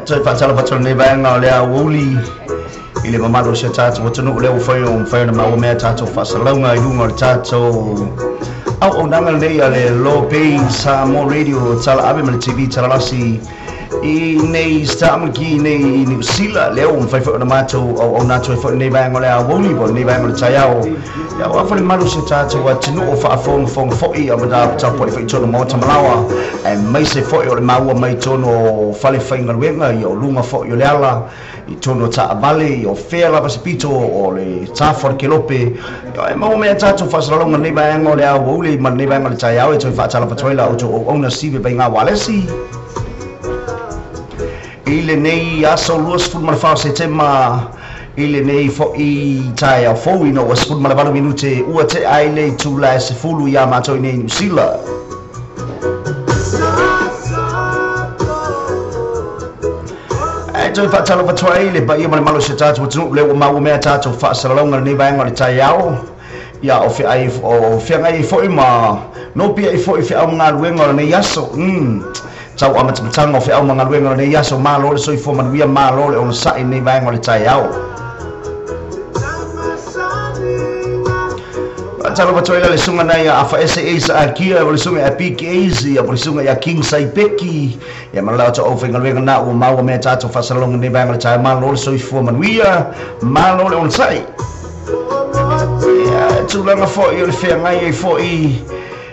Toe faatalofa atu i lenei vaega o le aoauli i le mamalu o si o tatou atunuu lea ua fai o mafai ona maua mea tatou faasalalauga i luga o le tatou auaunaga lenei a le Low Bay Samoa Radio Tala Ave ma le TV Talalasi i nei Stamaki nei i Niu Sila lea ua mafai foi ona matou auauna atu ai foi lenei vaega o le aoauli po o lenei vaega o le taeao. Ia aua foi le mamalu o si o tatou atunuu o faafogafoga foi a ma tapuai foi i totonu o maota malaoa aemaise foi o le maua mai totonu o fale faigaluega ia o luga foi o le ala i totonu o taavale ia o fea lava se pito o le tafa o le kelope ia e maua mea tatou faasalalauga lenei vaega o le aoauli ma lenei vaega o le taeao e toe faatalofa atu ai la outou auauna Sive Vaiga Walesi i lenei aso 24 o Setema i lenei fo'i taeao fou ina ua 18 minute ua tea ai le itula e 10 iā matou i nei Niu Sila. Ae toe faatalofa atu ai le paia ma le mamalu o si o tatou atunuu lea ua maua mea tatou faasalalauga lenei vaega o le taeao. Ia o feai o feagai ai foi ma nopi ai foi feau ma galuega o lenei aso. Tau amatamataga o feau ma galuega o lenei aso, malo le soifua manuia, malo le onosai i lenei vaega o le taeao. Faatalofa atu ai la le susuga nai a Afaese Ace Akia, o le susuga ia Big Ace, ia po le susuga ia King Saipeki, ia ma le latou aufaigaluega na ua maua mea tatou faasalalauga lenei vaega o le taeao, malo le soifua manuia, malo le onosai. Ia, tulaga foi o le feagai ai foi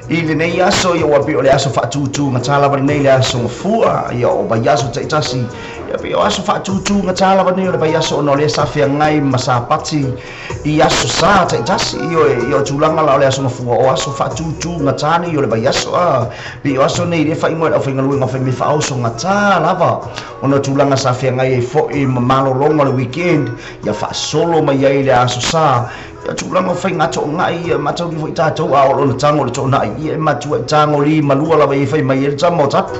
i lenei aso, ia ua pei o le aso faatūtū gatā lava lenei le aso Gafua, ia o vaiaso taitasi, ia pei o aso faatūtū gatā lava lenei o le vaiaso ona o lea sa feagai ma sapati i aso sa taitasi, ia o tulaga la o le aso Gafua o aso faatūtū gatā nei o le vaiaso, pei o aso nei le faaigoa i le aufaigaluega fai mea faaoso gatā lava ona o tulaga sa feagai ai foi ma malologa o le weekend, ia faasolo mai ai le aso sa. Ia tulaga o faiga toonai ia matauli foi tatou a o lona tago o le toonai ia e matua i tago li malua lava i fai mai e le tama o tapu.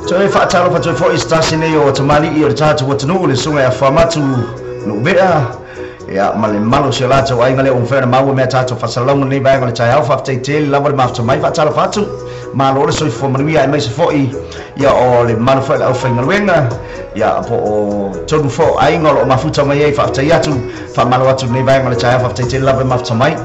Toe faatalofa atu ai foi se tasi nei o tamalii o le tatou atunuu le susuga ia Fuamatu Nuuvea ia ma le mamalu o si o latou aiga lea ua mafai ona maua mea tatou faasalalauga lenei vaega o le taeao. Faafetai tele lava le mafuta mai, faatalofa atu, malo le soifua manuia aemaise foi ia o le mamalu foi o le aufaigaluega ia po o tonu foi o aiga o loo mafuta mai ai. Faafetai atu, faamalo atu lenei vaega o le taeao, faafetai tele lava le mafuta mai.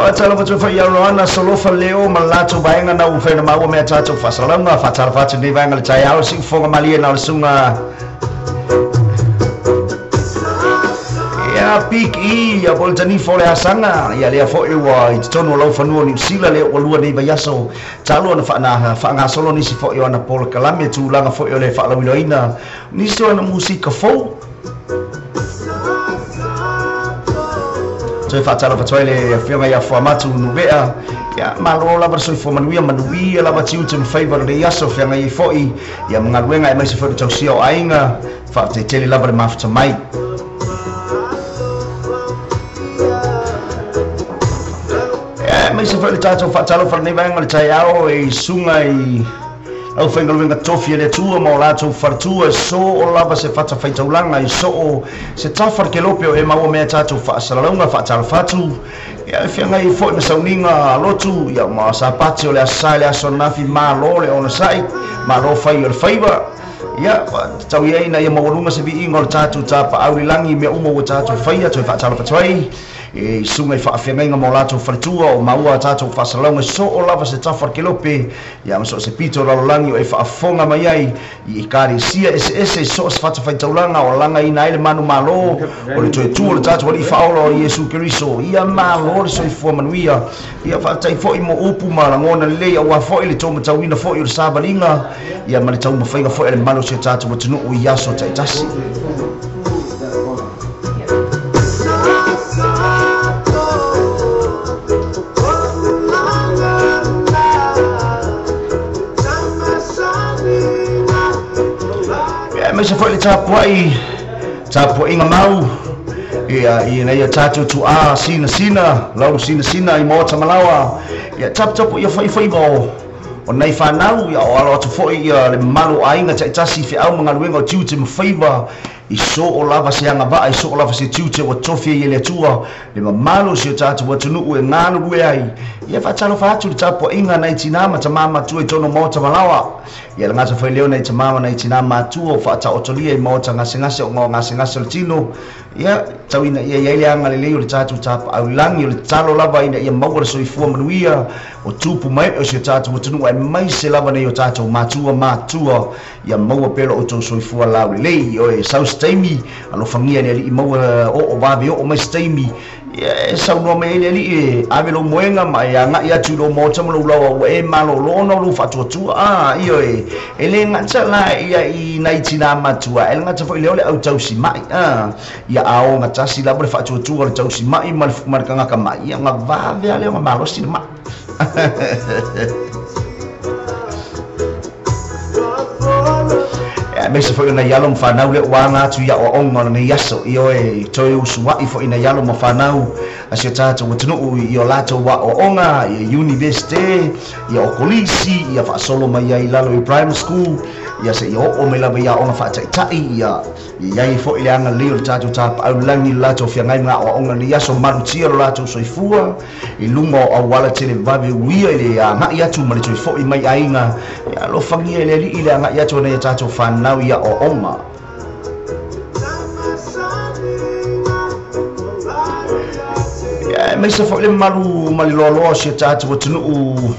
Faatalofa atu foi ia Roana Solofa Leo ma le latou vaega na ua mafai ona maua mea tatou faasalalauga. Faatalofa atu lenei vaega o le taeao, siufofoga malie na o le susuga ia Big E ia po o le Tanifo o le Asaga ia lea foi ua i totonu o laufanua o Niu Sila lea ua lua nei vaiaso talu ona faagasolo nisi foi o ana polokalame tulaga foi o le faalauiloaina nisi o ana musika fou. Toe faatalofa atu ai le afioga ia Fuamatu Nuuvea, ia malo lava le soifua manuia, manuia lava tiute ma faiva o lenei aso feagai ai foi ia ma galuega aemaise foi le tausia o aiga. Faafetai tele lava le mafuta mai. Aemaise foi le tatou faatalofa lenei vaega o le taeao e susuga i aufaigaluega tofi a le Atua ma o latou faletua, e soo lava se fatafaitaulaga i soo se tafa le kelope o e maua mea tatou faasalalauga. Faatalofa atu ia e feagai ai foi ma sauniga lotu ia ma sapati o le aso sa i le aso ananafi, malo le onosai, malo fai o le faiva. Ia tau ia ina ia maualuga se viiga o le tatou tapaau i le lagi mea uma ua tatou faia. Toe faatalofa atu ai e susuga i faafeagaiga ma o latou faletua o maua tatou faasalalauga, soo lava se tafa o le kelope ia ma so o se pito o lalolagi o e faafofoga mai ai i ekalesia eseese i so o se fatafaitaulaga o lagaina ai le manu malo o le toe tu o le tatou alii faaola o Iesu Keriso. Ia malo le soifua manuia, ia faafetai foi mo upu ma lagona lelei aua foi le taumatauina foi o le savaliga ia ma le taumafaiga foi a le mamalu o si o tatou atunuu i aso taitasi. Aemaise foi le tapuai tapuaiga mau ia ina ia tatou tuaa sinasina laulu sinasina i maota malaoa ia taputapu ia faifaiva o nai fanau ia o alo atu foi ia le mamalu o aiga taitasi feau ma galuega o tiute ma faiva I soo lava se agava'a i soo lava se tiute ua tofi ai e le Atua le mamalu o si o tatou atunu'u e galulue ai. Ia faatalofa atu le tapua'iga nai tinā ma tamā matua i tonu maota malaoa. Ia le gata foi leo nai tamā ma nai tinā matua o faataotolia i maota gasegase o gao gasegase o le tino. Ia tau ina ia iai le agalelei o le tatou tapaau i lagi o le tatalo lava ina ia maua le soifua manuia o tupu ma e'e o si o tatou atunuu aemaise lava nei o tatou matua matua ia maua pea lo outou soifua laulelei. Oe sau se taimi alofagia le Alii maua oo vave oo mai se taimi ia e saunoa mai ai le Alii e ave lou moega ma e aga'i atu i lou maota ma lou laoa ua e malōlō ona o lou faatuatua. A ioe e lē gata la ia i nai tinā matua e le gata foi lea o le au tausima'i a ia a ogatasi lava le faatuatua o le tausima'i ma le tagata ma'i ia ona vave a lea ona malosi le ma'i. Aemaise foi o nai alo ma fanau lea ua aga atu i aʻoaʻoga o lenei aso ioe toe usuaʻi foʻi nai alo ma fanau a si o tatou atunuʻu i o latou aʻoaʻoga ia universite ia o kolisi ia faasolo mai ai lalo i primary school ia seia oo mai lava i aoga faataʻitaʻi ia iai foʻi le agalelei o le tatou tapaau lagi le latou feagai ma aʻoaʻoga lenei aso malutia lo latou soifua i luga o auala televave uia i le agaʻi atu ma le toe foʻi mai aiga ia alofagia e le Alii le agaʻi atu ona ia tatou fanau i aʻoaʻoga. Ia aemaise foi le mamalu ma le loaloa o si o tatou atunuʻu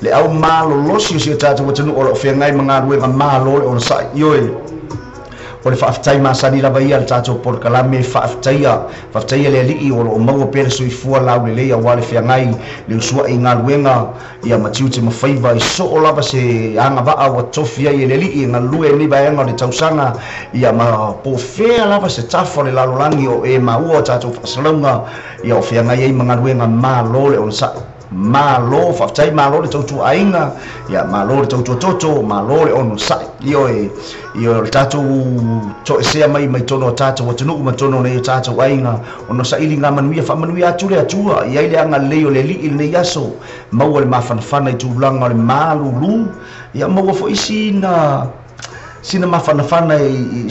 le au malolosi o si o tatou atunuʻu o loo feagai ma galuega malo le onosaʻi ioe o le faafetai masani lava ia le tatou polokalame faafetaia faafetaia le Alii o loo maua pea le soifua laulelei auā le feagai le usuaʻi galuega ia ma tiute ma faiva i soo lava se agava'a ua tofi ai e le Alii e galulue ai nei vaega o le tausaga ia ma po fea lava se tafa o le lalolagi o e maua o tatou faasalauga ia o feagai ai ma galuega malo le onosaʻi malo faafetai malo le tautuaaiga ia malo le tautuatoto malo le onosaʻi ioe ia o le tatou toʻesea mai mai tonu o tatou atunuʻu ma tonu nei o tatou aiga ona saili gā manuia faamanuia atu le Atua i ai le agalelei o le Alii lenei aso maua le mafanafana i tulaga o le malūlū ia maua foʻi sina sina mafanafana i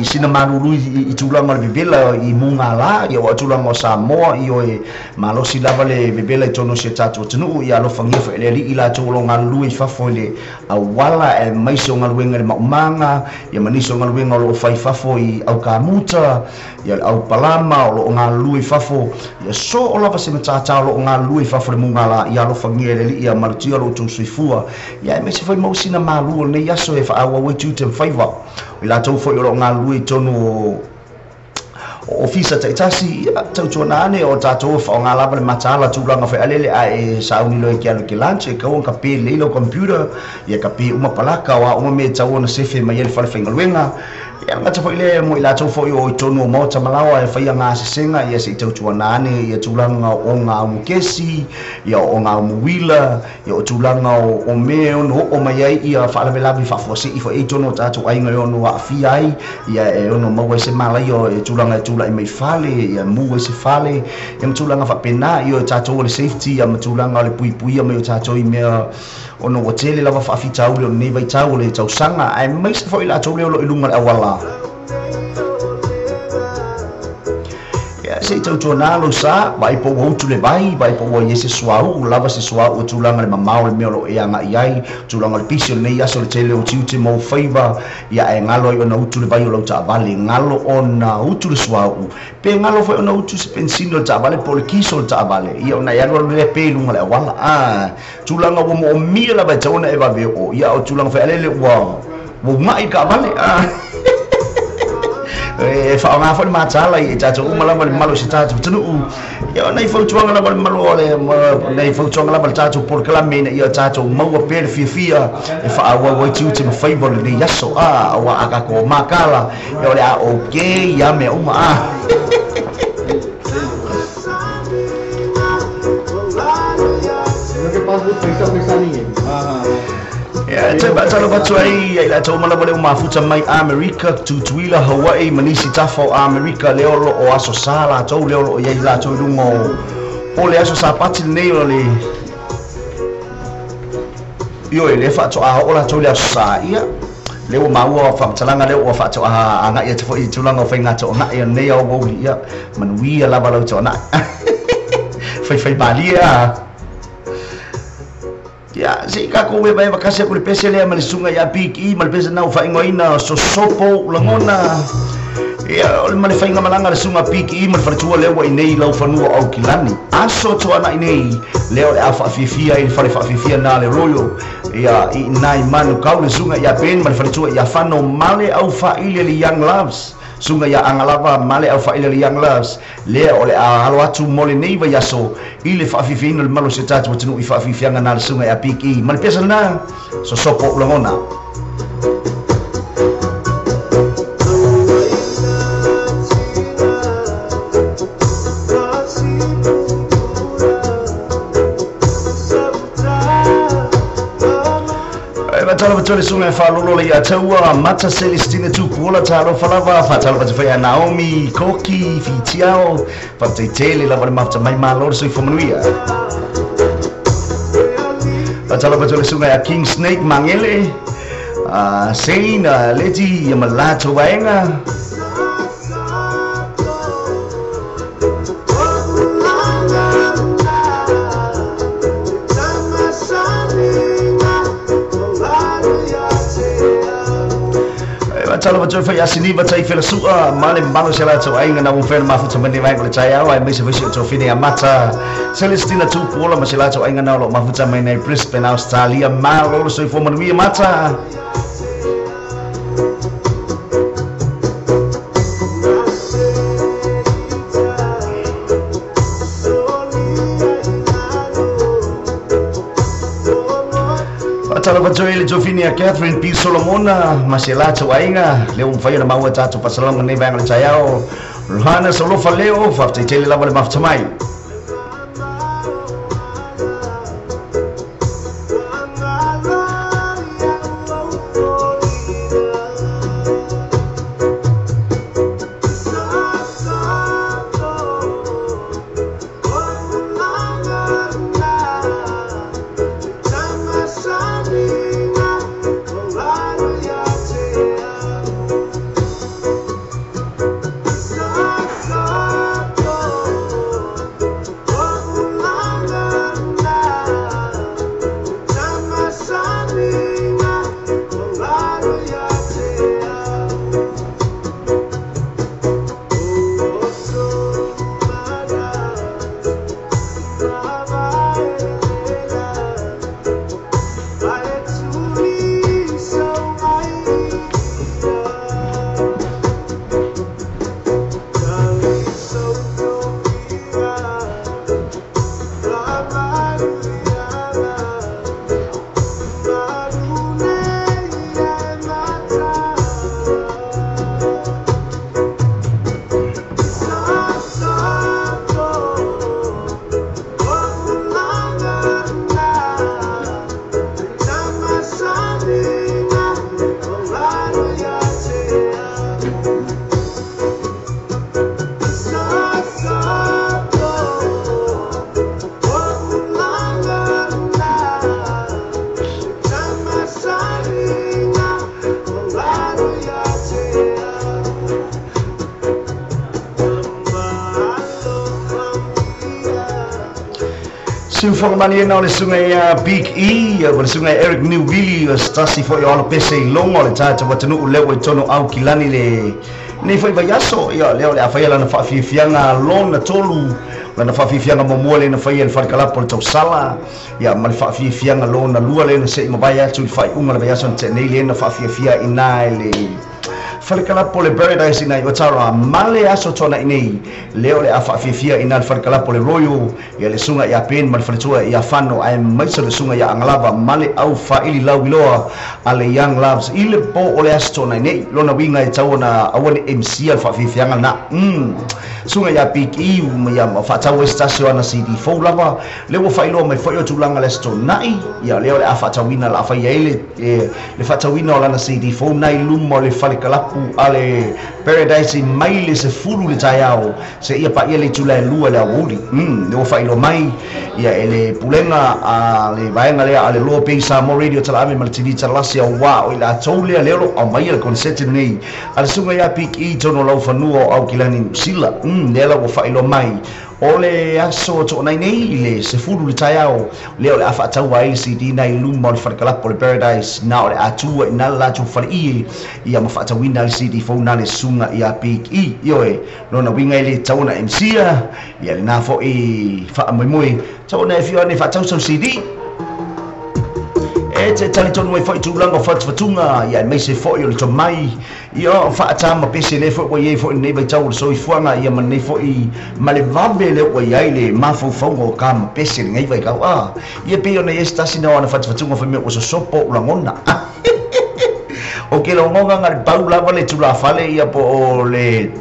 sina malūlū i tulaga o le vevela i mugālā ia ua tulaga o Samoa ioe malosi lava le vevela i tonu o si o tatou atunuʻu ia alofagia foi e le Alii latou o lo galulue i fafo i le auala aemaise o galuega i le maumaga ia ma nisi o galuega o loo fai fafo i aukamuta ia le aupalama o loo galulue i fafo ia soo lava se matātā o loo galulue i fafo le mugālā ia alofagia e le Alii ia malutia lo outou soifua ia aemaise foi mau sina malū o lenei aso e faaauau ai tiute ma faiva o i latou foi o loo galulue i tonu o ofisa taʻitasi ia tautuana ane o tatou e faaaogā lava le mataala tulaga fealele ae sauni loa e ke alu ke lunch e kaua ka pe lelei lau computer ia ka pe uma palaka o a uma mea e tau ona sefe mai ai le fale faigaluega ia gata foi le mo i latou foi o i tonu o maota malaoa e faia gasesega ia seʻi tautuana ane ia tulaga o gaumukesi ia o gaumuila ia o tulaga o mea e ono oo mai ai ia faalavelave faafuaseʻi foi ai tonu o tatou aiga e ono aafia ai ia e ono maua ai se malaia e tulaga e tulaʻi mai fale ia mu ai se fale ia ma tulaga faapena ia o tatou o le safety ia ma tulaga o le puipuia mai o tatou i mea ona ua tele lava faafitauli o lenei vaitau o le tausaga aemaise foi latou lea o loo i luga le auala. Ia seʻi tautuanā lou sa vaai po ua utu le vai vaai po ua iai se suauu lava se suauu e tulaga le mamao le mea o loo e agaʻi ai tulaga o le pisi o lenei aso le tele o tiute ma ou faiva ia ae galo ai ona utu le vai o lau taavale galo ona utu le suauu pe galo foi ona utu se pensini o le taavale po o le kiso o le taavale ia ona e alualu lea pe i luga le auala a tulaga ua moomia lava e tau ona e vave oo ia o tulaga fealele ua ua ugaʻi le taavale a e faaaogā foi le matala i tatou uma lava le mamalu o se tatou atunuu ia ona i fautuaga lava le mamalu o le nai fautuaga lava le tatou polokalame ina ia tatou maua pea le fiafia e faaauau ai tiute ma faiva o lenei aso a ua a tatou makala ia o le a okay ia mea uma a. उनके पास बहुत पैसा पैसा नहीं है। हाँ हाँ Ia toe faatalofa atu ai ia i latou uma lava le ua mafuta mai Amerika, Tutuila, Hawaii ma nisi tafa o Amerika lea o loo aso sa latou lea o loo iai latou i luga o le aso Sapati lenei o le ioe lea faatoā oo latou le aso sa ia Le ua maua faamatalaga lea ua faatoa agai atu foi i tulaga o faiga toanai o lenei aoauli. Ia manuia lava lau toanai. Faifai malie a. Ia se i tatou evaeva kasi aku le pese lea ma le susuga ia Big E ma le pese na ua faaigoaina sosopo lagona. Ia o le ma le faigamalaga le susuga Big E ma le faletua lea ua i nei i laufanua o Aukilani. Aso toanai nei lea o le a faafiafia ai le fale faafiafia na le Royal. Ia i nai Manukau le susuga ia Ben ma le faletua ia Fano ma le aufaili le Young Loves. Susuga ia Agalava ma le aufaili le Young Loves. Lea o le a alo atu mo lenei vaiaso i le faafiafiaina o le malu o se tatou atunuu i faafiafiaga na le susuga ia Big E. Ma le pesa lena, sosopo ou lagona. Faatalofa atu le susuga e faalolo le ia taua Mata Celestina Tupuola talofa lava. Faatalofa atu foi ia Naomi Koki Fitiao. Faafetai lava le mafuta mai malo le soifua manuia. Faatalofa atu le susuga ia King Snake Mangele, Seina Leti ia ma latou vaega. Faatalofa atu foi ia Siniva Taifelasua ma le mamalu o se latou aiga na ua mafai ona mafuta mai lenei vaega o le taeao aemaise foi si o tofine ia Mata Celestina Tupuola ma se latou aiga na o loo mafuta mai nei Brisbane, Australia. Malo le soifua manuia Mata. Faatalofa atu ai le tofine ia Catherine P. Solomona ma se latou aiga lea ua mafai ona maua tatou faasalaga lenei vaega o le taeao. Rohana Solofa Leo, faafetai tele lava le mafuta mai. Siufogamaliena o le susuga ia Big E, o le susuga ia Eric Newvili, o se tasi foi o alo pese i logo o le tatou atunuu lea ua i totonu o Aukilani le nei foi vaiaso. Ia lea o le a faia lana faafiafiaga lona tolu, lana faafiafiaga muamua lea na faia i le falekalapo o le tausala, ia ma le faafiafiaga lona lua lea na se'i mavae atu i le faaiuga o le vaiaso na tea nei lea na faafiafia i ina i le falekalapo o le Paradise ina i Otaroa. Ma le aso toanai nei lea o le a faafiafia ina le falekalapo o le Royal ia le susuga ia Ben ma le faletua ia Fano aemaise le susuga ia Agalava ma le aufaili lauiloa a le Young Loves i le po o le aso toanai nei. Lona uiga e tau ona aua ne MC a le faafiafiaga lena. Susuga ia Big E ia faatau ai se tasi o ana CD fou lava lea ua faailoa mai foi o tulaga le aso toanai. Ia lea o le a faatauina la faia ai le faatauina o lana CD fou nai luma o le falekalapu falekalapu a le Paradise mai le 10 le taeao seia paia le itula e 2 le aoauli. Le ua faailoa mai ia e le pulega a le vaega lea a le Loa Bay Samoa Radio Talaave ma le TV Talasi auā o i latou lea lea o loo aumaia le koneseti lenei a le susuga ia Big E tonu o laufanua o Aukilani Niu Sila. Lea la ua faailoa mai o le aso toonai nei i le 10 le taeao lea o le a faataua ai le CD na i luma o le falekalapu o le Paradise na o le a tua i na le latou faleie ia ma faatauina ai le CD fou na le susuga ia Big E. Ioe, lona uiga e le tatau ona MC-a ia lena foi faamoemoe tatau ona e afio ane e faatau sau CD. E te talitonu ai foi tulaga o fatufatuga ia aemaise foi o le tomai ia faata ma pese lea foi ua i ai foi lenei vaitau o le soifuaga ia ma lenei foi ma le vave lea ua i ai le mafaufauga o ka ma pese lenei vaitau a ia pei ona i ai se tasi na o ana fatufatuga fai mea ua sosopo ou lagona. O ke logoga na le pau lava le tulafale ia po o le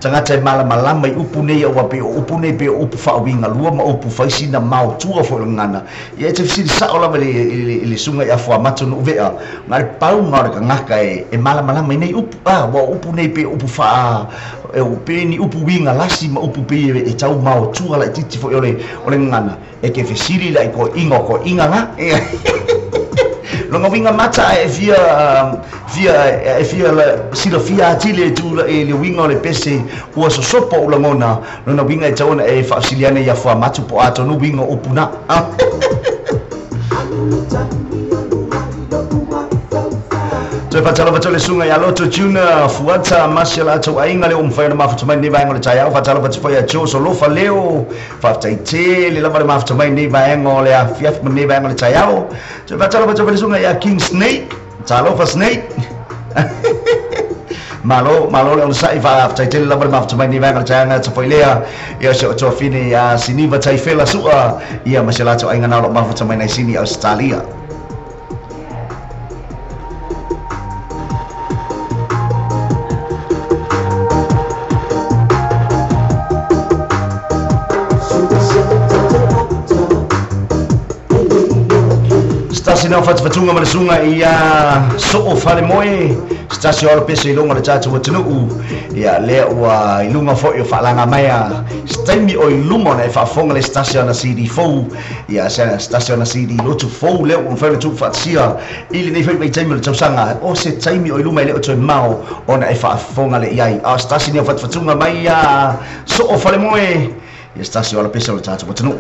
tagata e malamalama i upu nei aua pei o upu nei pei o upu faauiga lua ma upu faisina maotua foi o le gagana. Ia e te fesili sao lava i le susuga ia Fuamato Nuuvea na le pauga o le tagata e malamalama i nei upu. A ua o upu nei pei o upu faa e pei ni upu uiga lasi ma upu pei e tau maotua laitiiti foi o le gagana. E te fesili la i toeaiina o toeaiina na. Lona uiga mata ae e fia fia e fia silafia atili e tula e le uiga o le pese ua sosopo ou lagona. Lona uiga e tatau ona e faafesili ane ia Fuamatu po o a tonu uiga o upu na. Toe faatalofa atu le susuga ia Loto Juna Fuata ma si a latou aiga lea ua mafai ona mafuta mai lenei vaega o le taeao. Faatalofa atu foi ia Joe Solofa Leo. Faafetai tele lava le mafuta mai lenei vaega o le afiafi ma lenei vaega o le taeao. Toe faatalofa atu foi le susuga ia King Snake. Talofa Snake. Malo, malo le onosai, faafetai tele lava le mafuta mai lenei vaega o le taeao. Gata foi lea ia si ou tuafine ia Siniva Taifela Sua ia ma si a latou aiga na o lo o mafuta mai nai Sini Ausetalia. Se tasi nao fatufatuga ma le susuga ia Soo Falemoe, se tasi o alo pese i luga o le tatou atunuu, ia lea ua i luga foi o faalaga maea se taimi o i luma ona e faafofoga le se tasi o ana CD fou, ia se tasi o ana CD lotu fou lea ua mafai ona tuufaatasia i lenei foi vaitaimi o le tausaga, o se taimi o i luma e le o toe mao ona e faafofoga le i ai. A o se tasi nei o fatufatuga mai ia Soo Falemoe, ia se tasi o alapese o le tatou atunuu.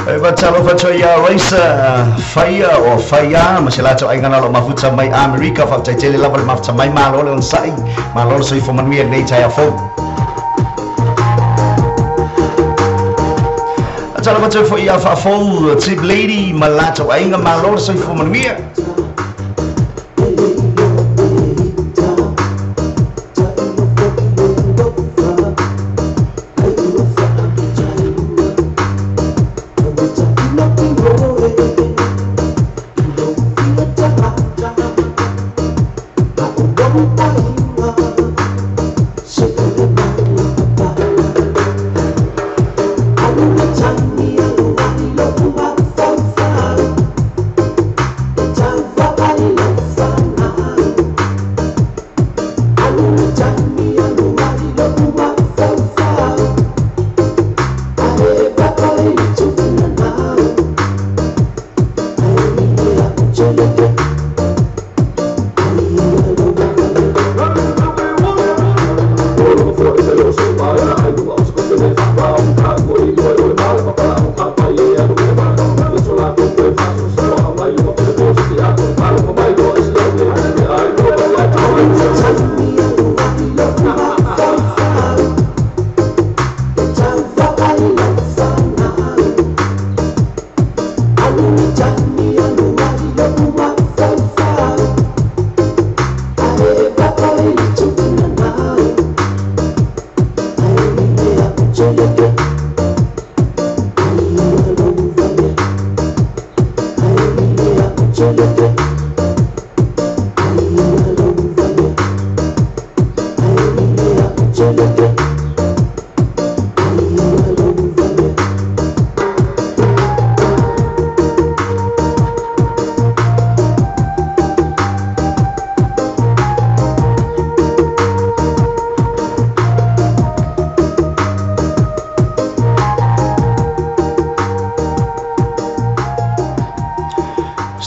E faatalofa atu ai ia Raisa Faia o Faia ma se latou aiga na o lo o mafuta mai Amerika. Faafetai tele lava le mafuta mai, malo le onosai, malo le soifua manuia i lenei taeao fou. Faatalofa atu ai foi ia Faafou Tip Lady ma le latou aiga, malo le soifua manuia.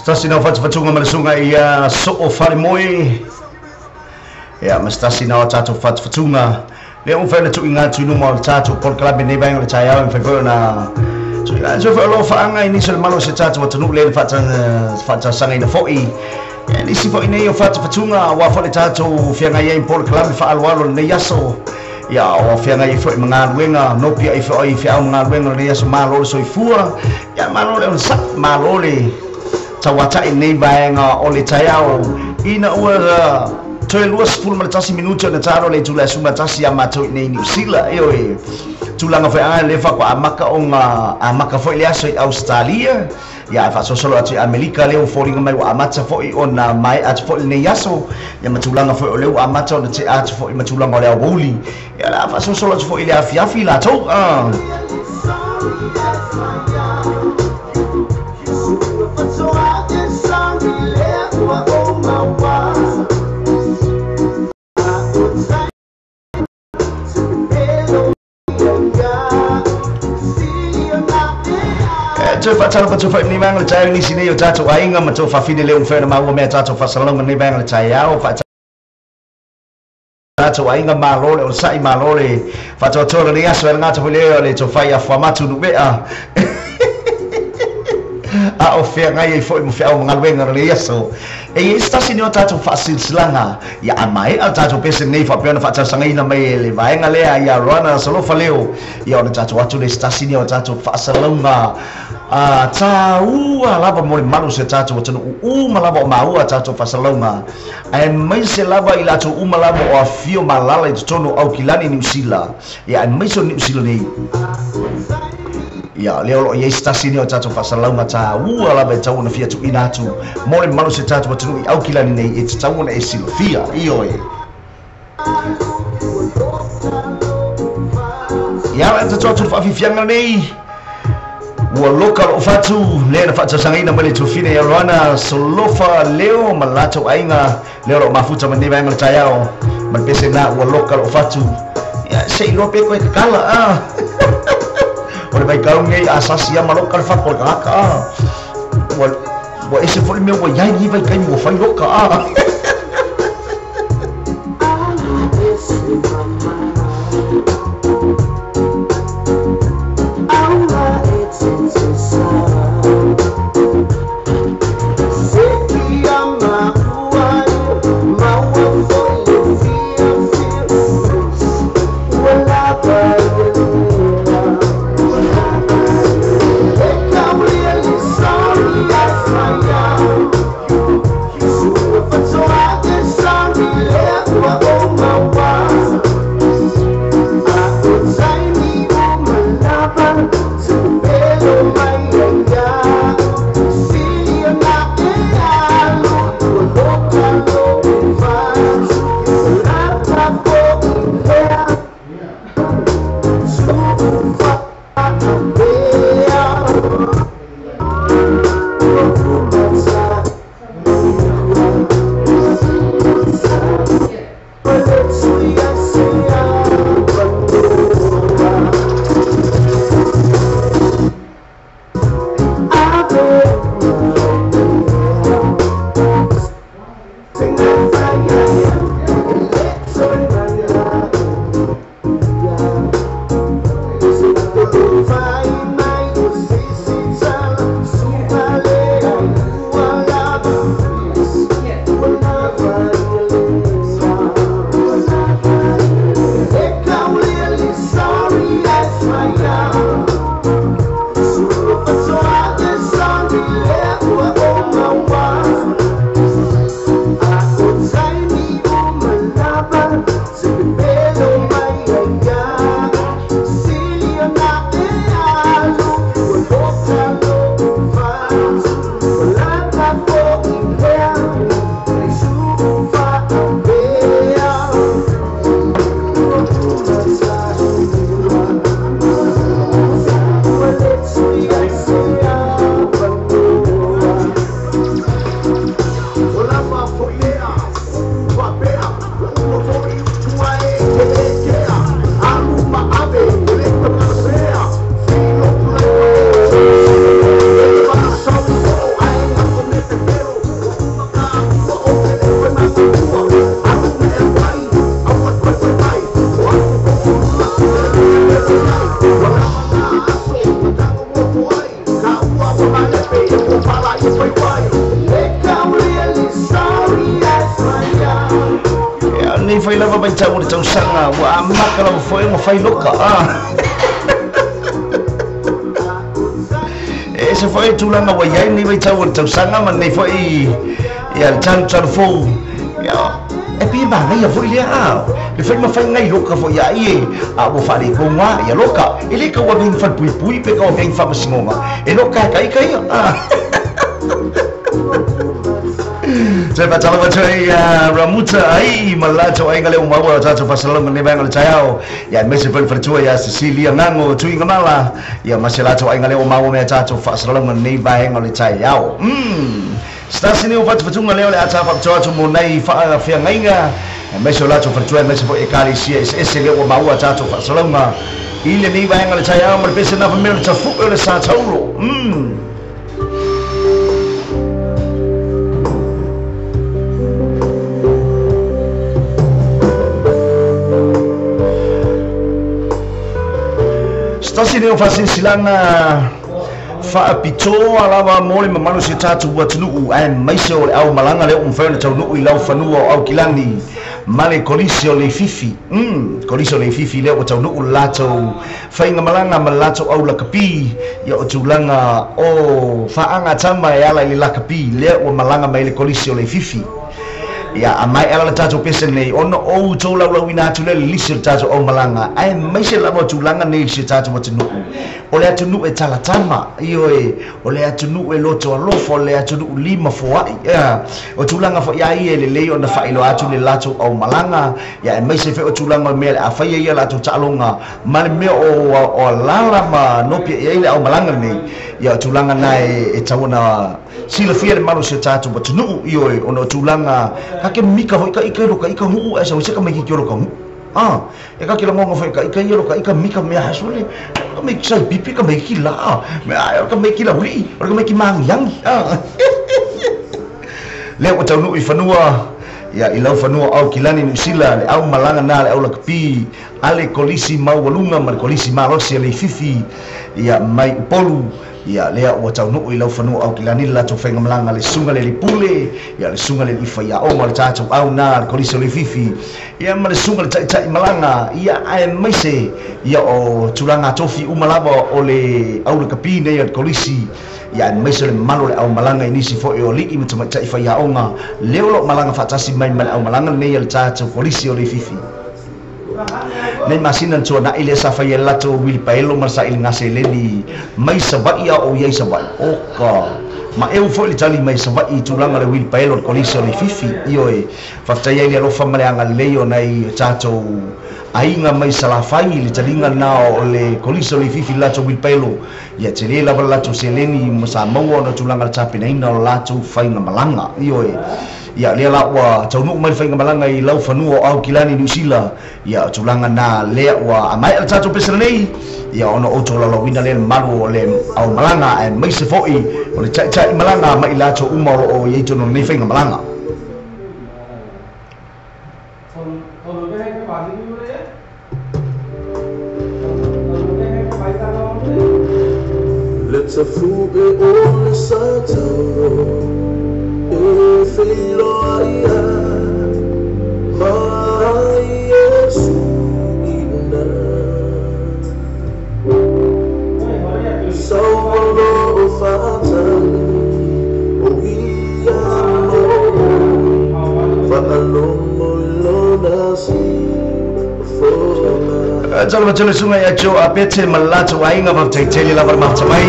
Se tasi na o fatufatuga ma le suga ia Soo Falemoe. Ia ma se tasi na o tatou fatufatuga lea ua mafai ona tuuina atu i luma o le tatou polokalame lenei vaega o le taeao, e mafai foi ona tuuina atu foi o lofaaga i nisi o le malo o se tatou atunuu lea na faatalosagaina foi. Ia nisi foi nei o fatufatuga aua foi le tatou feagai ai i polokalame faaaloalo lenei aso. Ia o feagai ai foi ma galuega nopi ai foi feau ma galuega lenei aso. Malo le soifua, ia malo le onosai, malo le tauata'i lenei vaega o le taeao ina ua toe 21 minuti ona talo le itula e 11 iā matou i nei Niusila. Ioe, tulaga foi aga lea faatoa amaka ona amaka foi le aso i Australia, ia faasolosolo atu i Amerika lea ua foliga mai ua amata foi ona mae'a atu foi lenei aso, ia ma tulaga foi o lea ua amata ona te'a atu foi ma tulaga o le aoauli, ia o le a faasolosolo atu foi i le afiafi latou. Toe faatalofa atu foi lenei vaega o le taeao i nisi nei o tatou aiga ma tou faafine lea ua mafai ona maua mea tatou faasalalauga lenei vaega o le taeao. Tatou aiga, malo le onosai, malo le faatoatoa lenei aso. E alagata foi lea o le tofai afuamatu numea a o feagai ai foi ma feau ma galuega lenei aso. E i ai se tasi nei o tatou faasilasilaga ia a maea le tatou pese lenei faapea ona faatalosagaina mai e le vaega lea ia Roana Solofa Leo, ia ona tatou atu lea i se tasi nei o tatou faasalalauga taua lava mo le malu o si o tatou atunuu uma lava o maua a tatou faasalalauga, aemaise lava i latou uma lava o afio ma alaala i totonu o Aukilani Niusila, ia aemaise o Niusila nei. Ia lea o loo i ai se tasi nei o tatou faasalalauga taua lava e tatau ona fia tuuina atu mo le mamalu o si o tatou atunuu i Aukilani nei e tatau ona e silafia. Ioe. Ia o le a tatou atu i le faafiafiaga lenei ua loka lou fatu lea na faatalosagaina mai le tuafine ia Roana Solofa Leo ma le latou aiga lea o loo mafuta mai lenei vaega o le taeao ma le pese lena ua loka lou fatu. Ia se i iloa pe koe kakala a o le vaitau lenei a sasi lava ma loka le fatu o le tagata a ua ua ese foi le mea ua i ai lenei vaitaimi ua fai loka a. Ia nei fai lava mai tau o le tausaga ua amaka lava foi ma fai loka. E se foi tulaga ua iai nei vaitau o le tausaga ma nei foi ia le talutalu fou. Ia e pei manaia foi lea le fai ma fai ngai loka foi ia ai e a ua faalekoga ia loka e le kau avea i falepuipui pe kau avea i faamasinoga e loka e kaika ia. Toe faatalofa atu ai Ramuta ai ma le latou aiga lea ua maua o tatou faasalalauga lenei vaega o le taeao. Ia aemaise foi le faletua ia Cecilia Gago Tuigamala ia ma se latou aiga lea ua maua mea tatou faasalalauga lenei vaega o le taeao. Se tasi nei o fatufatuga lea o le a tafaapitoa atu mo nai faafeagaiga aemaise o latou faletua aemaise foi ekalesia eseese lea ua maua tatou faasalalauga i lenei vaega o le taeao ma le pese nafa mea o le tafu'e o le sa taulo. Se tasi nei o faasilasilaga faapitoa lava mo le mamalu o si o tatou atunuu aemaise o le aumalaga lea ua mafai ona taunuu i laufanua o Aukilani ma le Kolisi o Leififi. Kolisi o Leififi lea ua taunuu le latou faigamalaga ma le latou au lakapi ia o tulaga o faagatama e ala i le lakapi lea ua malaga mai le Kolisi o Leififi. Ia a mai ala le tatou pese nei ona ou tou laulauina atu lea le lisi o le tatou aumalaga aemaise lava o tulaga nei i si o tatou atunuu. O le atunuu e talatama, ioe, o le atunuu e loto alofa, o le atunuu lima foai. Ia, o tulaga foi a ia e lelei ona faailoa atu le latou aumalaga, ia aemaise foi o tulaga o mea o le a faia ia latou taaloga ma le mea o alala ma nopi i ai le aumalaga lenei. Ia o tulaga na e tau ona silafia le malu o si o tatou atunuu, ioe, ona o tulaga ka ke mika foi ka ika lo ka ika nguu ae sau se ka mai ki lo ka nguu. E ka ke langonga foi ka ika ia lo ka ika mika mea hasole ka mai sai pipi ka mai ki la me ai ka mai ki la uli ka mai ki mangi yangi. Le ua taunuu i fanua ia i lau fanua Aukilani Niu Sila le aumalaga na le au lakapi a le Kolisi maualuga ma le Kolisi malosi a Leififi ia mai Upolu. Ia lea ua taunuu i lau fanua Aukilani le latou faigamalaga le susuga le Lipule ia le susuga le Ifaiaoga le tatou au na le Kolisi o Leififi ia ma le susuga le Taitai malaga ia aemaise ia o tulaga tofi uma lava o le au lakapi nei a le Kolisi ia aemaise le mamalu o le aumalaga i nisi foi o alii ma tamaitai faiaoga lea o loo malaga faatasi mai ma le aumalaga lenei a le tatou Kolisi o Leififi. Nei masina na tuana'i lea sa faia e le latou wilipaelo ma le sailiga seleni mai Sava'i a o iai Sava'i. Oka ma eu foi le tali mai Sava'i i tulaga o le wilipaelo o le Kolisi o Leififi. Ioe, faafetai ai le alofa ma le agalelei o nai tatou aiga mai Salafai i le taliga lena o le Kolisi o Leififi i le latou wilipaelo. Ia tele lava le latou seleni ma sa maua ona tulaga o le tapenaina o le latou faigamalaga. Ioe, ia lea la ua taunuu mai le faigamalaga i lau fanua o Aukilani Niu Sila. Ia o tulaga na lea ua amaea le tatou pese lenei ia ona outou laulauina lea le mamalu o le aumalaga aemaise foi o le taitai malaga ma i latou uma o loo i ai totonu o lenei faigamalaga. Le tafu'e o le sa taulo e feiloai ai ma Iesu i una. Saualo o faatali o ia loa faalogo i lona siufofoga. Talofa tele susuga ia Joe Apete ma le latou aiga faafetai tele lava le mafuta mai.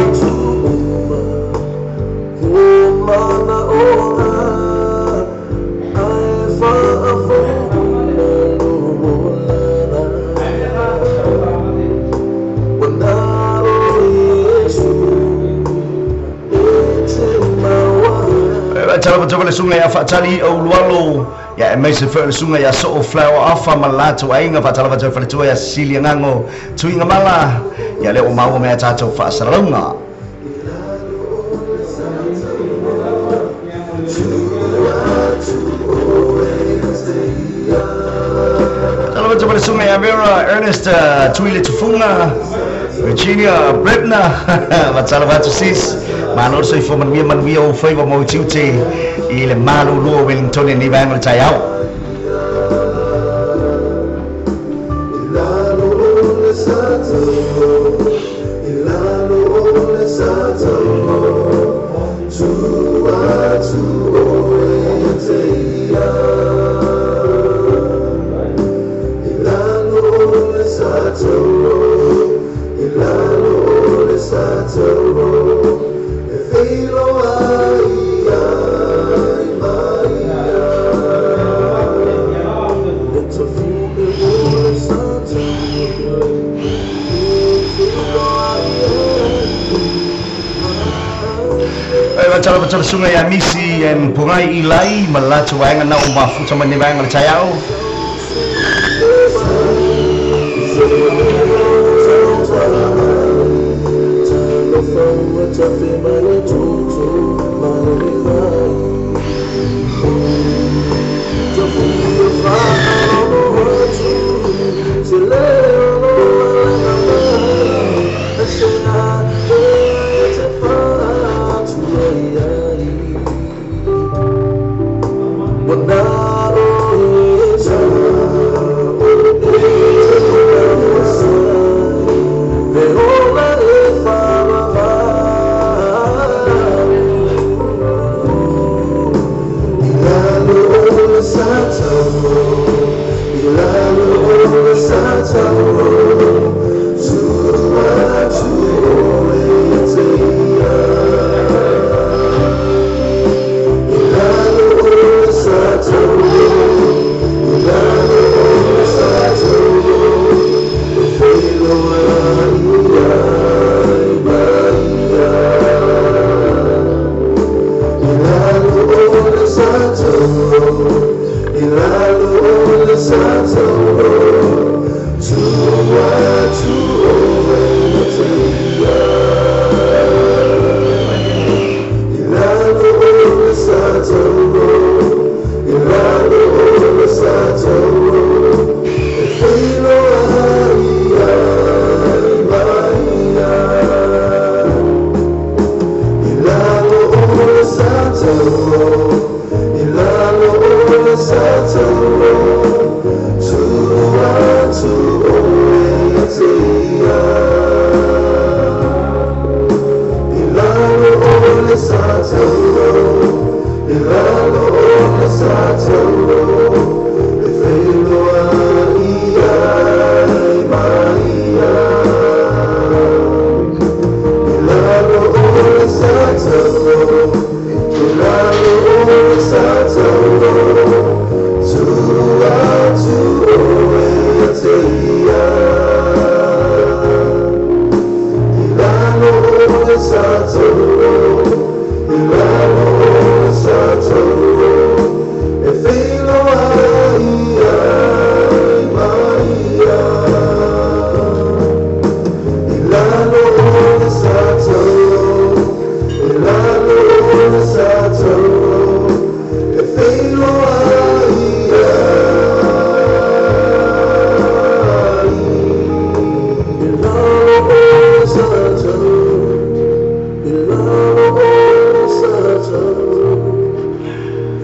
Talofa tele le susuga ia Faatali Aulualo ia aemaise foi o le susuga ia Soo Flower Afa ma le latou aiga faatalofa tele faletua ia Cecilia Gago Tuigamala ia lea ua maua mea tatou faasalalauga. Talofa tele le susuga ia Vera Ernest Tuile Tufunga Virginia Brebner faatalofa atu sis Malo le soifua manuia manuia ou faiva ma ou tiute i le malulu o Wellington i lenei vaega o le taeao. Tala sunga ia misi en pungai ilai malatu waenga na o mafuta mai nei vaega o le taeao.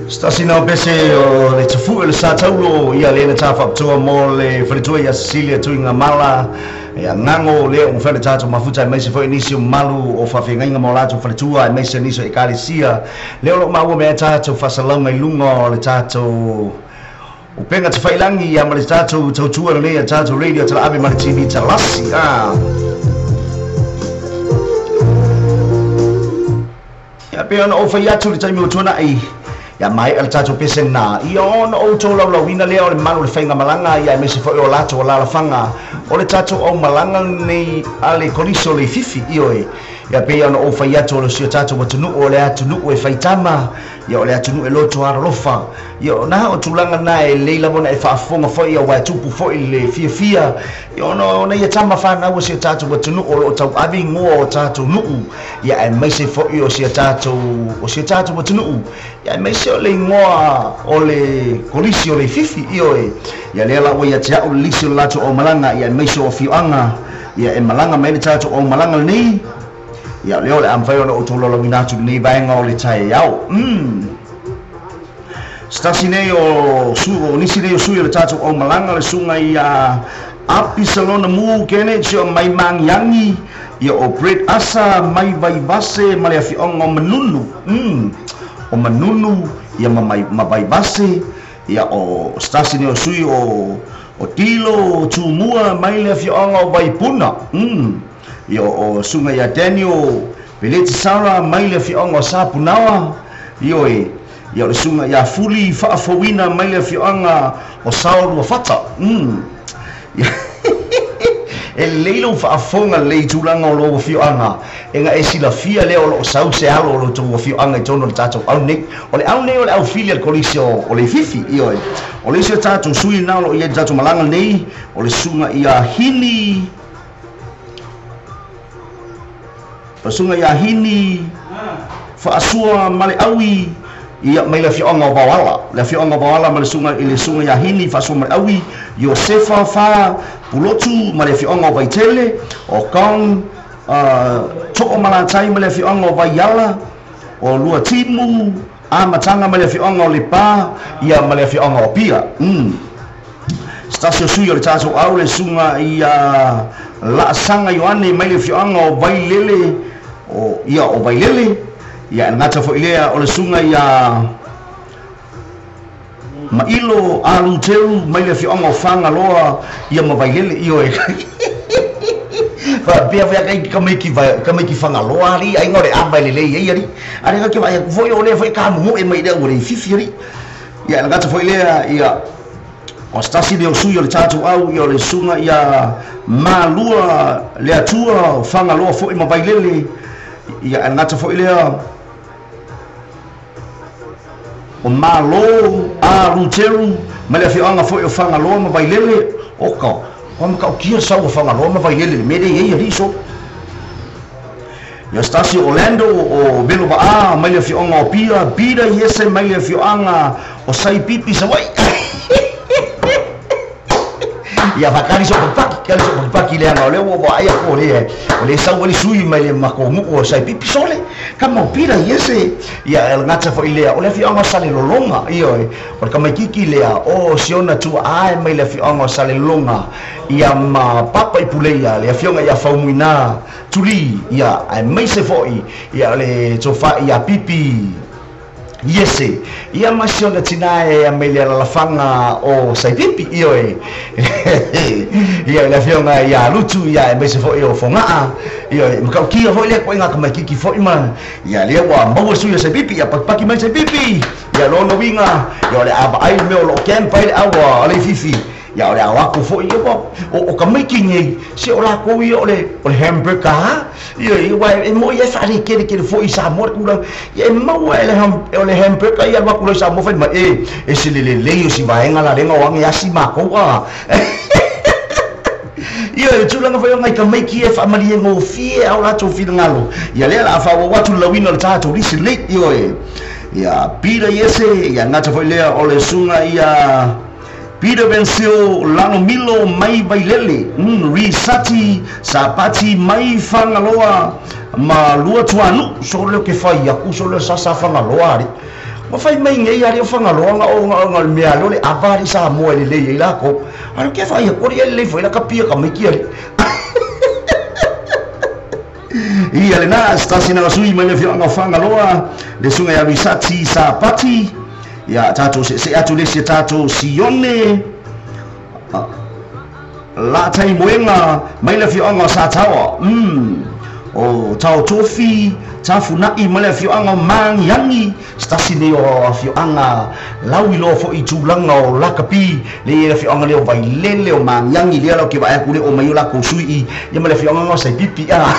Stasina o pese o le tafu'u le sa taulo ia le na tafaapitoa mo le faletua ia Cecilia Tuigamala ia gago lea ua mafai ona tatou mafuta aemaise foi nisi o mamalu o faafeagaiga ma o latou faletua aemaise nisi o ekalesia lea o loo maua mea tatou faasalauga i luga o le tatou upega tafailagi ia ma le tatou tautua lelei a tatou radio talaave ma le TV talasi a Ia pei ona ou fai atu i le taimi ua tuanai, ia maea le tatou pese lena, ia ona ou tolaulauina lea o le malu o le faigamalaga, ia aemaise foi o latou alalafaga o le tatou aumalaga lenei a le Kolisi o Leififi, ioe, ia pei ona ou fai atu o le si o tatou atunuu o le atunuu e faitama, ia o le atunuu e loto alolofa, ia na o tulaga na e lelei lava ona e faafofoga foi aua e tupu foi le fiafia, ia ona o nai tama fanau a si o tatou atunuu o lo o tauave igoa o tatou nuu, ia aemaise foi o si o tatou o si o tatou atunuu, ia aemaise o le igoa o le Kolisi o Leififi, ioe, ia lea la ua ia te a'u le lisi o le latou aumalaga, ia aemaise o afioaga, ia e malaga mai ai le tatou aumalaga lenei. Ia lea o le a mafai ona outou laulauina atu lenei vaega o le taeao. Se tasi nei o su o nisi nei o sui o le tatou aumalaga, le susuga ia Apisalona Mu Kenneth o mai Magiagi, ia o Brett Asa mai Vaivase ma le afioaga o Manunu. O Manunu ia ma mai ma Vaivase, ia o se tasi nei o sui o Tilo Tumua mai le afioaga o Vaipuna. Ia o susuga ia Daniel Peletisara mai le afioaga o Sapunaoa. Ioe, ia o le susuga ia Fuli Faafouina mai le afioaga o Saoluafata. E lelei lou faafofoga lelei i tulaga o lou afioaga, e ga e silafia lea o loo sau se alo o lo outou afioaga i totonu o le tatou au nei. O le au nei o le aufili a le Kolisi o Leififi. Ioe, o le isi o tatou sui lena o loo i ai i le tatou malaga nei, o le susuga ia Hini, o le susuga ia Hini Faasua ma le Aui, ia mai le afioaga o Vaoala, le afioaga o Vaoala ma le susuga i le susuga ia Hini Faasua ma le Aui, Iosefa Fa Pulotu ma le afioaga o Vaitele, o Kong Toomalatai ma le afioaga o Vaiala, o Luatimu Amataga ma le afioaga o Lepa, ia ma le afioaga o Apia. Se tasi o sui o le tatou au, le susuga ia Laasaga Ioane mai le afioaga o Vailele, o ia o Vailele, ia e gata foi lea o le susuga ia Mailo Aluteru mai le afioaga o Fagaloa, ia ma Vailele. Ioe, faapea foi kai kamaiki Fagaloa ali aiga o le ava e lelei ai ali ale ka ke vai foi o le foi ka mo e mai le o le fifi ali. Ia e gata foi lea ia o se tasi lea o sui o le tatou au, ia o le susuga ia Malua le Atua o Fagaloa foi ma Vailele. Ia e gata foi lea o Malo Aluteru ma le afioaga foi o Fagaloa ma Vailele. O ka o makautia sau o Fagaloa ma Vailele le mea lea i ai alii so. Ia se tasi o Orlando o Velo Vaa mai le afioaga o Pia, Peter Iese mai le afioaga o Saipipi Savaii. Ia fakali so pakipaki, kali so pakipaki leaga o lea ua vaai aku o le o le sau ai sui mai le makou nuu o Saipipi sole. Ka mau Peter Iese. Ia e gata foi lea o le afioaga o Salelologa. Ioe, o le kamaikiki lea o siona tuaa mai le afioaga o Salelologa, ia ma Papa i Puleia le afioaga ia Faumuina Tuli, ia aemaise foi ia le tofa ia Pipi Iese, ia ma siona tina e mai le alalafaga o Saipipi. Ioe, ia le afioaga ia Lutu, ia aemaise foi o Fogaa. Ioe, makaukia foi lea koaiga kamaikiki foi ma ia lea ua maua sui o Saipipi. Ia pakipaki mai Saipipi, ia lona uiga ia o le a vaai le mea o loo camp ai le au a Leififi. Ia o le ao aku foi ia o kamaiki nei se o lakou ia o le hamburger ha. Ia ua e moi e faalekeлекele foi i Samoa le tulaga ia e maua e le o le hamburger ia alu atu loa i Samoa fai mai e se lelelei o si vaega lalega o age asi makou a. Ia e tulaga foi o ngai kamaiki e faamalie gofie ao latou finagalo. Ia lea la a faaauau atu le lauina o le tatou lisi lenei. Ioe, ia Peter Iese, ia gata foi lea o le susuga ia Peter Vensil Lalomilo mai Vailele, Risati Sapati mai Fagaloa ma Luatuanu. So leo ke fai aku so leo sasa Fagaloa ari. Ma fai mai nei ari o Fagaloa nga o nga nga mea leo le ava ari Samoa e lelei ai lako. Ari ke fai aku ari lelei foi la kapia ka maiki ari. Ia lena se tasi na sui mai le afioaga o Fagaloa le susuga ia Risati Sapati. Ia tatou seesee atu le isi a tatou Sione Lataimoega mai le afioaga o Sataoa. O Taotofi Tafunai mai le afioaga o Magiagi, se tasi nei o afioaga lauiloa foi i tulaga o lakapi le ia le afioaga lea o Vailele o Magiagi lea lau ke vaai aku le o mai o lakou sui i ia ma le afioaga o Saipipi a.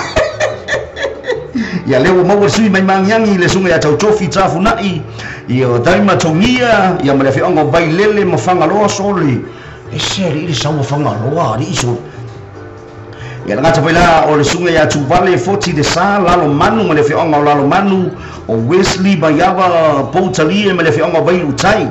Ia lea ua maua le sui mai Magiagi le susuga ia Tautofi Tafunai, ia o Taima Togia, ia ma le afioaga o Vailele ma Fagaloa sole. E se alii le sau o Fagaloa alii sole. Ia le gata foi la o le susuga ia Tuvale Foti le Sa Lalomanu ma le afioaga o Lalomanu, o Wesley Maiava Poutalie ma le afioaga o Vailutai.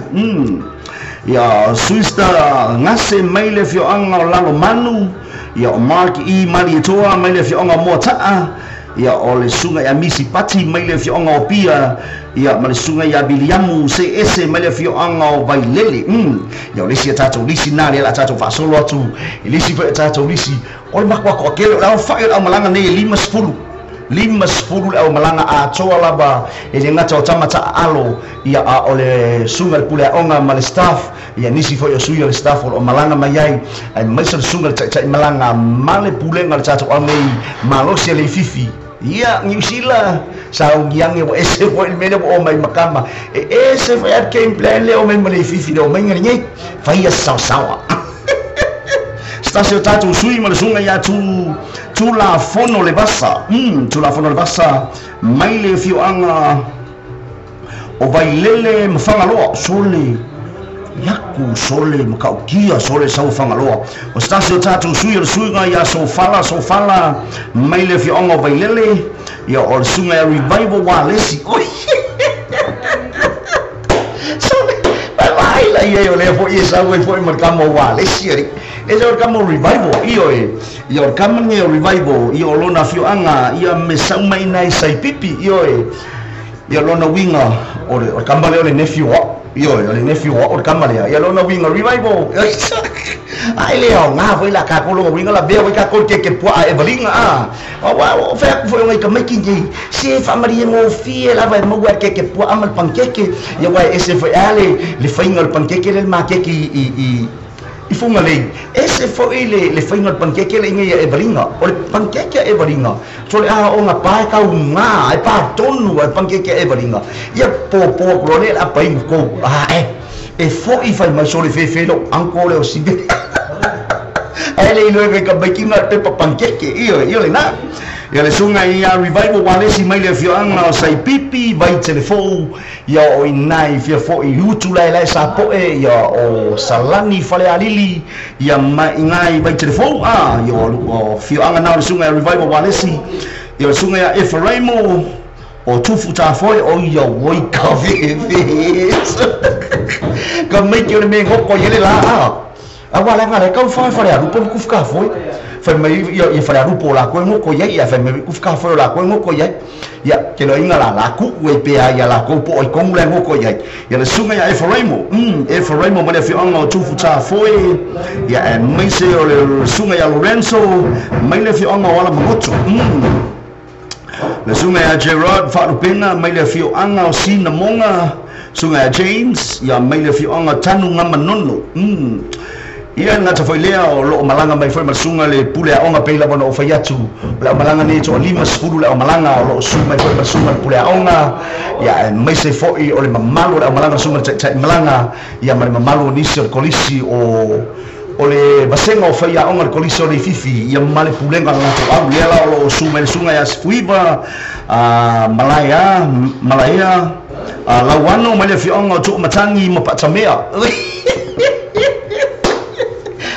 Ia Suista Gase mai le afioaga o Lalomanu, ia o Mark E Malietoa mai le afioaga o Moataa. Ia o le susuga ia Misi Pati mai le afioaga o Pia. Ia ma le susuga ia Viliamu Se Ese mai le afioaga o Vailele. Ia o le isi a tatou lisi na lea la tatou faasolo atu i le isi foi a tatou lisi o le makuakoa tele o le aofa'i o le aumalaga nei e 50 50 le aumalaga atoa lava e le gata o tama taʻaalo. Ia a o le susuga le pule aoga ma le staff. Ia nisi foi o sui o le staff o loo malaga mai ai ae maise le susuga le taʻitaʻi malaga ma le pulega o le tatou au nei malosi a Leififi. Ia Niusila saugiage ua ese foi le mea lea ua o mai makama e ese foi a game plan le o mai ma Leififi le o maiga lenei faia saosaoa stasi o tatou sui ma le susuga ia tu Tulafono le Vasa. Tulafono le Vasa mai le afioaga o Vailele ma Fagaloa. Sole iaku sole makaukia sole sau Fagaloa o stasi o tatou sui o le suiga ia Sofala Sofala mai le afioaga o Vailele. Ia o le susuga ia Revival Walesi. Oi sole vai la ia o lea foi e sau ai foi ma le kama o Walesi ali e o le kama o Revival io e ia o le kama nei o Revival ia o lona afioaga ia me sau mai nai Saipipi io e ia lona uiga o le kama lea o le nephew o io e o le nephew o le kama lea ia lona uiga Revival ai le aoga foi la kākou loga uiga la vea foi kākou le keke puaʻa e valiga a o fai aku foi o ngai ka maiki nei se faamalie gofie lava e maua le keke puaʻa ma le pankeke ia ua e ese foi a le faiga o le pankeke le le makeke i fuga lei ese foi le faiga o le pankeke le inga ia e valiga o le pankeke e valiga so le aoga pae kaugā e patonu a le pankeke e valiga ia pōpō aku loa le a pai kou a e foʻi fai mai so le fefe lou anko le o sive ae le iloe ka maikiga le pepa pankeke io lenā. Ia le susuga ia Revival Walesi mai le afioaga o Saipipi vai telefou. Ia o inai fia foʻi utu laelae sapoʻe. Ia o Salani Falealili ia mai vai telefou a ia o afioaga na o le susuga ia Revival Walesi. Ia le susuga ia Efraimo o Tufu Tafoe o ia oi ka fefe ka maiki o le me goko i ele la a aua le aga le kau fae falealupo ma kufu kafoe fai mai ia falealupo o lakou e goko iai ia fai mai kufu kafoe o lakou e goko iai ia ke loiga la la kuʻu ai pea ia lakou po o i komu la e goko iai ia le susuga ia Efraimo Efraimo ma le afioaga o Tufu Tafoe ia e maise o le susuga ia Lorenzo mai le afioaga o Alamagoto. Le susuga ia Gerard Faalupega mai le afioaga o Sinamoga. Susuga ia James ia mai le afioaga Tanu Gamanono. Ia le gata foi lea o loo malaga mai foi ma le susuga le pule aoga pei lava ona ou fai atu o le aumalaga nei toa 50 le aumalaga o loo sui mai foi ma le susuga le pule aoga ia e maise foi o le mamalu o le aumalaga le susuga le taʻitaʻi malaga ia ma le mamalu o nisi o le kolisi o le vasega o fai aoga le kolisi o Leififi ia ma le pulega o le latou au lea la o loo su mai le susuga ia Sifuiva Malaea Malaea Lauano mai le afioaga o Tuumatagi ma Patamea.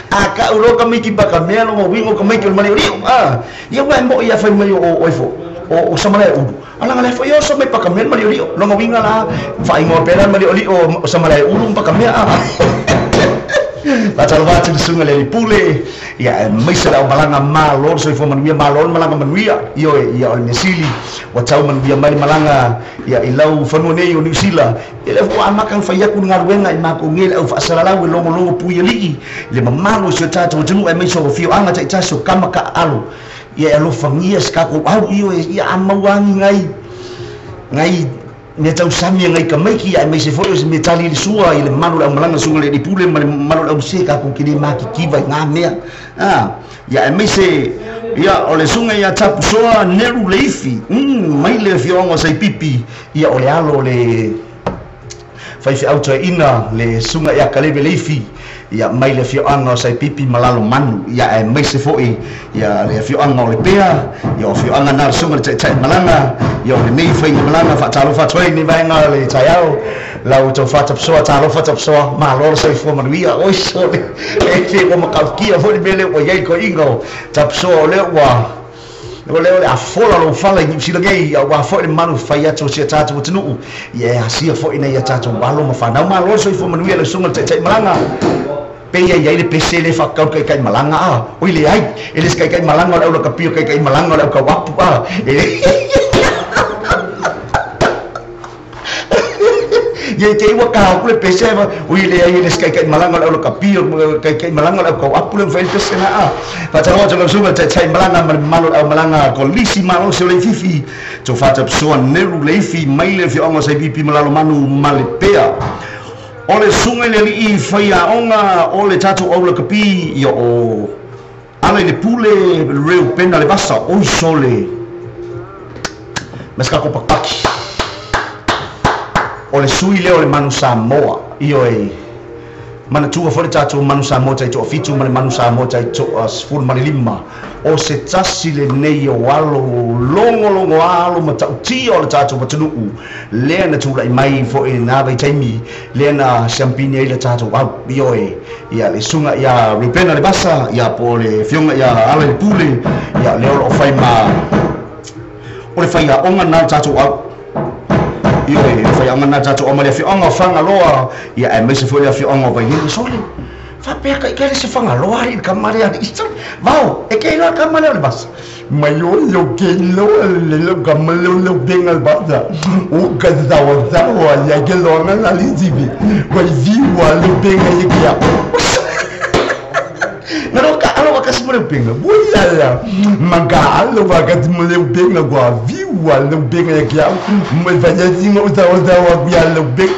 A ka ulo ka miki pa ka mea longa wingo ka maiki o le maliolio a ia ua e moʻi ia fai mai o oifo o Samalae ulu alaga le foi oso mai pakamea le maliolio longa winga la faaigoa pea la le maliolio o Samalae ulu ma pakamea a faatalofa atu le susuga le alipule ia e maise le aumalaga malo le soifua manuia malo le malaga manuia ioe ia o le measili ua tau manuia mai le malaga ia i lau fanua nei o Niusila ia le ua amaka fai aku le galuega i makou le au faasalalau e logologo pui alii le mamalu o si o tatou atunuu ae maise o afioaga taʻitasi o kama kaʻalo ia e alofagia se kakou au ioe ia amauagi gai ngai mea tausami e ngai ka maiki ae maise foi o se mea tali i le sua i le malu le aumalaga susuga le alii pule ma le mamalu o le ausē kakou kele makikiva i gā mea a ia e maise ia o le susuga ia Tapusoa Neru Leifi mai le afioaga o Saipipi ia o le alo o le faifeau toeaina le susuga ia Kaleve Leifi ia mai le afioaga o Saipipi ma Lalomanu ia e maise foi ia le afioaga o le Pea ia o afioaga na le susuga le taʻitaʻi malaga ia o lenei faiga malaga faatalofa atu ai nei vaega le taeao lau taufa tapusoa talofa tapusoa malo le soifua manuia oi sole e le ua makaukia foi le mea lea ua iai koiga o tapusoa o lea ua o lea o le afola lou fala i Niusila nei auā foi le mamalu fai atu o si a tatou atunuu ia e asia foi ina ia tatou alo ma fanau malo le soifua manuia le susuga le taʻitaʻi malaga. Pe ia ia le pese le whakau kai kai malanga a. Oi le ai, e le kai kai malanga o le aula kapio kai kai malanga o le au kawapu a. Ia te iwa ka ku le pese ma oi le ai le kai kai malanga o le aula kapio kai kai malanga o le au kawapu le mfai le pese na a. Whatalofa atu lau suga taitai malanga ma le mamalu o le au malaga kolisi malosi o leififi. To whatapisoa neru leifi mai le afioaga o Saipipi ma Lalomanu ma Lepea. O le suga i le alii faiaoga o le tatou aulakapi ia o ala i le pule Reupena le vasa oi sole ma se kako pakipaki. O le sui lea o le manu Samoa ioe manatua foi le tatou manu Samoa taitoafitu ma le manu Samoa taitoa15. O se tasi lenei o alo logologo alo matautia o le tatou atunuu lea na tula'i mai fo'i lena vaitaimi lea na siampini ai le tatou au ioe ia le suga ia Reupena le vasa ia po o le fioga ia ala i le pule ia lea o loo fai ma o le faiaoga lena le tatou au ioe faiaoga lena le tatou au ma le afioaga o Fagaloa ia aemaise foi le afioaga o Vailele sole faapea kai le se Fagaloa alii le kama lea alii sole vao e ke iloa le kama lea o le vasa mai o lo ke iloa le lo kama leo leo benga le vasa o ka sawa sawa ia ke loanga la le zibi wai viwa le benga ye kia na ro ka alo ka simole benga boya la manga alo va ka simole benga kwa viwa le benga ye kia mo va ya zinga o sawa sawa ya le benga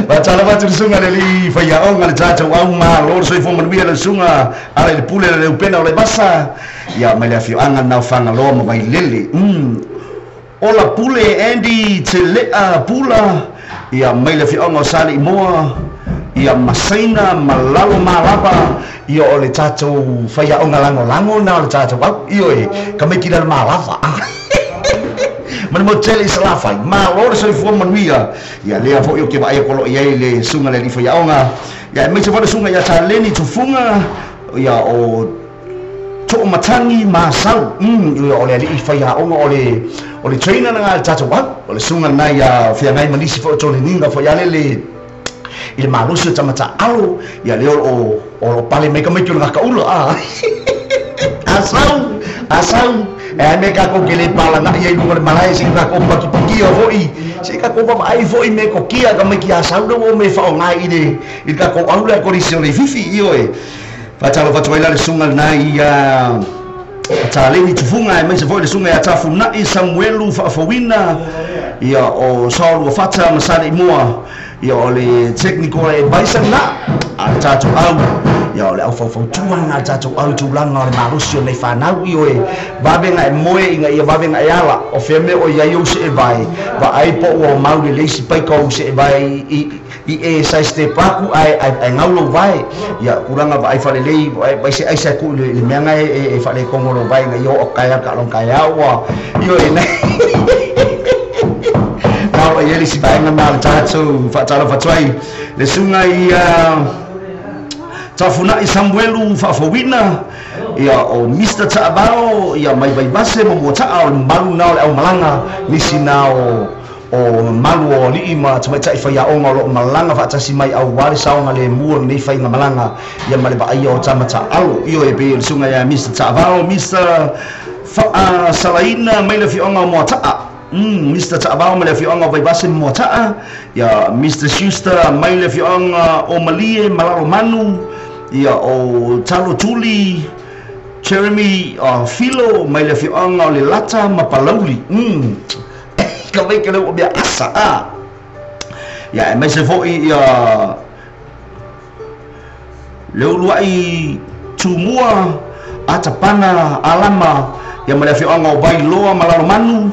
Whatalofa atu le suga le alii faiaoga le tatou au malo le soifua manuia le suga ala i le pule le Reupena o le vasa ia mai le afioaga lena o Fagaloa ma Vailele. Ola pule Andy Telea Pula ia mai le afioaga o Saleimoa ia Masaina ma Lalo Malava ia o le tatou faiaoga lagolago lena o le tatou au ioe tamaiti le Malava. Ma le motu tele i Salafai malo le soifua manuia ia lea fo'i o ke vaaia kolo i ai le suga le alii faiaoga ia aemaise foi le suga ia Taleni Tufuga ia o To'omatagi Masau ia o le alii faiaoga o le trainer lena le tatou au o le suga lena ia feagai ma nisi foi o toleniga foi alele i le malosi o tamata'alo ia lea o lo pale mai tamaiti o le gakaula a asau asau e ai me kākou ke le palaga'i ai luga o le malae se i kākou pakipakia fo'i se i kākou vavaai fo'i me kokia ka maiki asau le ua me faaaoga i le i le kākou au le kolisi o leififi ioe faatalofa atu ai la le suga lena ia Taleni Tufuga aemaise foi le suga ia Tafuna'i Samuelu Faafouina ia o Saolua Fata ma Saleimoa ia o le technical advisor lena a le tatou au ia o le aufaufautua lena a le tatou au i tulaga o le malosi o nei fanau ioe vave ga e moe ina ia vave ga e ala o fea mea o iai ou se'evae vaai po ua mau lelei si paika ou se'evae i e sae step aku ae ae gau lou vae ia tulaga vaai faalelei vaai se aisa e ku'u i le mea ga e faalekogo lou vae ina ia oo kaea kaalog kaeao ua ioe na o ia le isi vaega na le tatou faatalofa atu ai le suga ia Tafuna'i Samuelu Faafouina ia o Mr Taavao ia mai Vaivase ma Muata'a o le mamalu na o le aumalaga nisi na o mamalu o alii ma tamaitai faiaoga o loo malaga faatasi mai auā le saoga lemu o lenei faiga malaga ia ma le vaaia o tamata'alo ioe pei o le suga ia Mr Taavao Mr Faasalaina mai le afioaga o Moata'a Mr Taavao mai le afioaga o Vaivase ma Moata'a ia Mr Schuster mai le afioaga o Malie ma Lalomanu ia o Talo Tuli Jeremy Filo mai le afioaga o Lelata ma Palauli ka vai ke le ua mea asa a ia aemaise fo'i ia le ulua'i tumua Atapana Alama ia ma le afioaga o Vailoa ma Lalomanu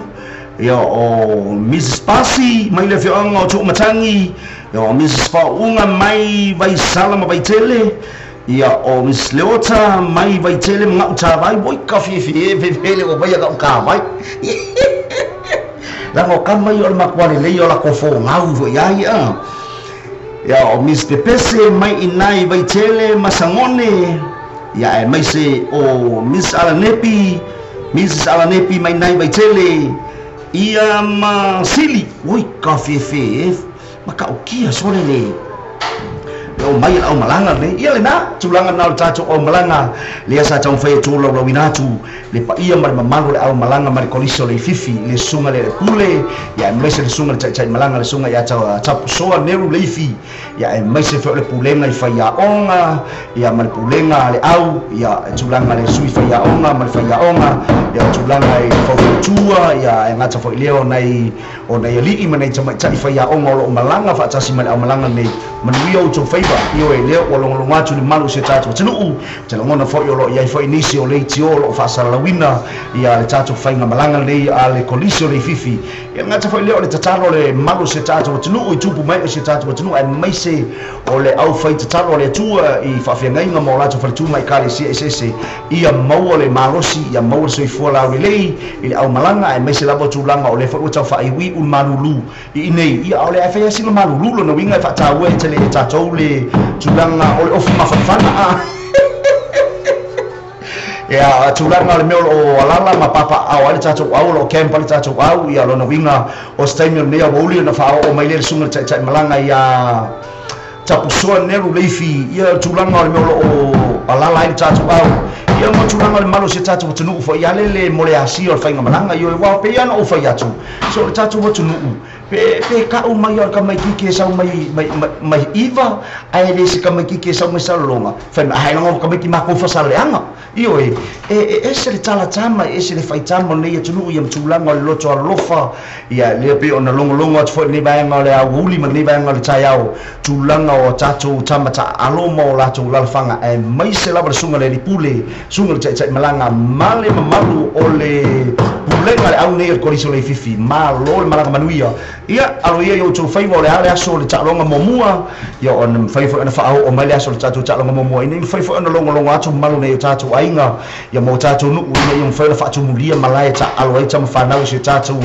ia o Mrs Pasi mai le afioaga o Tu'umatagi ia o Mrs Faauuga mai Vaisala ma Vaitele ia o Mrs Leota mai Vaitele ma Ga'utavai oi ka fiafia e le ua vaia Ga'utavai laga o kama ia o le makuā lelei o lakou fogau fo'i ai a ia o Miss Pepese mai iná i Vaitele ma Sagone ia aemaise o Miss Alanepi Mrs Alanepi mai iná i Vaitele ia ma Sili oi ka fiafia e maka'ukia sole le o mai le aumalaga lenei. Ia lenā tulaga na o le tatou aumalaga lea sa taumafai e tolaulauina atu le paia ma le mamalu o le aumalaga ma le kolisi o Leififi, le susuga le pule, ia aemaise le susuga le taitaimalagale susuga ia Tapusoa Neru Leifi, ia aemaise foi o le pulega i faiaoga, ia ma le pulega a le au, ia tulaga le sui faiaoga ma le faiaoga, ia tulaga i faufautua, ia e gata foi lea o nai alii ma nai tamaitai faiaoga o loo malaga faatasi ma le aumalaga nei. Manuia outou faiva. Ioe, lea ua logologo atu le malu o se tatou atunuu, te lagona foi o loo iai foi nisi o leitio o loo faasalalauina ia le tatou faigamalaga nei a le kolisi o Leififi. Ia gata foi lea o le tatalo le malu o se tatou atunuu i tupu mai o se tatou atunuu, aemaise o le aufai tatalo a le Atua i faafeagaiga ma o latou faletuga i ekalesia eseese, ia maua le malosi, ia maua le soifua laulelei i le aumalaga, aemaise lava tulaga o lea foi ua taufaaiuiu le malulu i inei. Ia o le ae fai sina malulu lona uiga e faataua e tele e tatou le tulaga o le ofi mafanafana. Ia tulaga o le mea o loo alala ma papaao ai le tatou au, o loo camp ai le tatou au. Ia lona uiga o se taimi o lenei aoauli ona faaoo mai lea le susuga le taitaimalaga ia Tapusoa Neru Leifi. Ia tulaga o le mea o loo alala ai le tatou au, ia ma tulaga o le malu o se tatou atunuu foi ale le mo le asia o le faigamalaga. Ioe, ua pei ana ou fai atu so le tatou atunuu pe ka'u mai o le tamaititi e sau mai mai mai iva, ae le se tamaititi e sau mai Salelologa fai mai ae lago tamaiti makou fasaleaga. Ioe, e ese le talatama, e ese le faitama o lenei atunuu, ia ma tulaga o le loto alofa. Ia lea pei ona logologo atu foi lenei vaega o le aoauli ma lenei vaega o le taeao, tulaga o tatou tama taalo ma o latou lalafaga, aemaise lava le susuga le alii pule, susuga le taitaimalaga ma le mamalu o le pulega le au nei o le kolisi o Leififi. Malo le malaga manuia. Ia alo ia i outou faiva o le a le aso o le taaloga muamua. Ia ona mafai foi ona faaoo mai le aso o le tatou taaloga muamua, ina ia mafai foi ona logologo atu mamalu nei o tatou aiga, ia ma o tatou nuu, ina ia mafai ona faatumulia malae taalo ai tama fanau i se tatou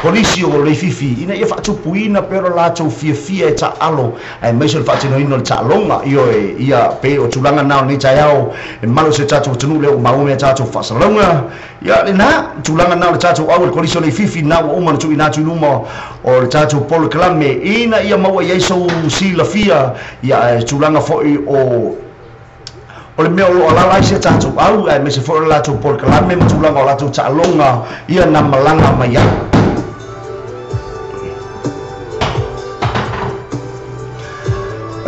kolisi o Leififi, ina ia faatupuina pea o latou fiafia e taalo, aemaise o le faatinoina o le taaloga. Ioe, ia pei o tulaga na o lenei taeao e malu se tatou atunuu lea ua maua mea tatou faasalalauga. Ia lenā tulaga na o le tatou au le kolisi o Leififi na ua uma ona tuuina atu i luma o le tatou polokalame ina ia maua i ai sou silafia. Ia tulaga foi o le mea o loo alala ai se tatou au, aemaise foi o le latou polokalame ma tulaga o latou taaloga ia na malaga mai ai.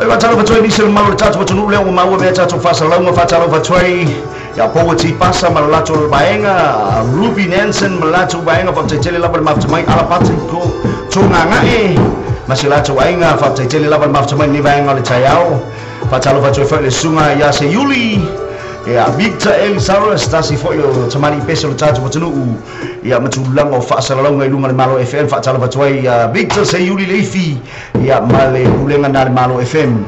Faatalofa atu ai nisi o le malu o le tatou atunuu lea ua maua mea tatou faasalalauga. Faatalofa atu ai ia Poua Tipasa ma le latou vaega, Ruby Nansen ma le latou vaega, faafetai lava le mafuta mai, Alapati ko Togaga'e ma se latou aiga, faafetai lava le mafuta mai lenei vaega o le taeao. Faatalofa atu ai foi le susuga ia Seiuli, ia Victor Elisaurus, tasi foi o tamalii pese o le tatou atunuu, ia ma tulaga o faasalalauga i luga le Malo FM. Faatalofa atu ai ia Victor Seiuli Leifi, ia ma le pulega na le Malo FM.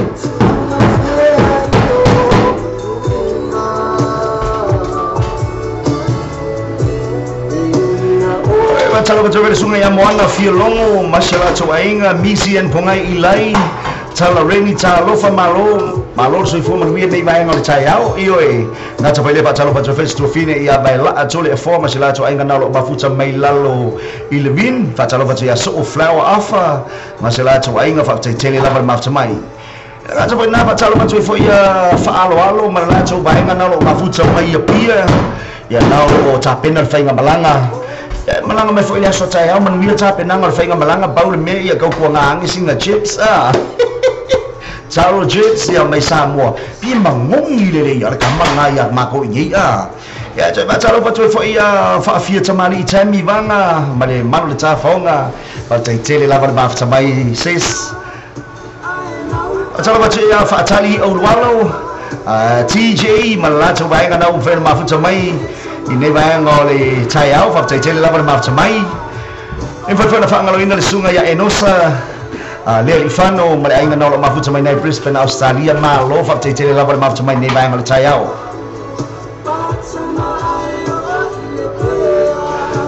Faatalofa atu ai le susuga ia Moana Fialogo ma se latou aiga, Misi and Pogai Ilai Talareni, talofa malo malo le soifua manuia nei vaega o le taeao. Ioe, gata foi lea faatalofa atu ai foi se ia vaelaa tole afoa ma se latou aiga na o loo mafuta mai lalo i Levin. Faatalofa atu ia Soo Flower Afa ma se latou aiga, faafetai lava le mafuta mai. Gata foi na faatalofa atu ai foi ia Faaloalo ma le latou vaega na o loo mafuta mai ia Pia, ia na o loo tapena le faigamalaga malaga mai foi le aso taeao. Manuia tapenaga o le faigamalaga, pau le mea ia kaukuagaage sina chips taro chips ia mai Samoa pia magogi lelei a le kama lena ia makou i nei. Ia toe faatalofa atu ai foi ia Faafia tamalii Tami Vaga ma le malu le tafaoga, faafetai lava le mafuta mai sis. Faatalofa atu ia Faatali Aulualo TJ ma le latou vaega na ua mafai ona mafuta mai i nei vaega o le taeao, faafetai lava le mafuta mai. E mafai foi ona faagaloina le susuga ia Enosa lea Lifano ma le aiga na o loo mafuta mai nai Brisbane, Australia. Malo, faafetai lava le mafuta mai nei vaega o le taeao.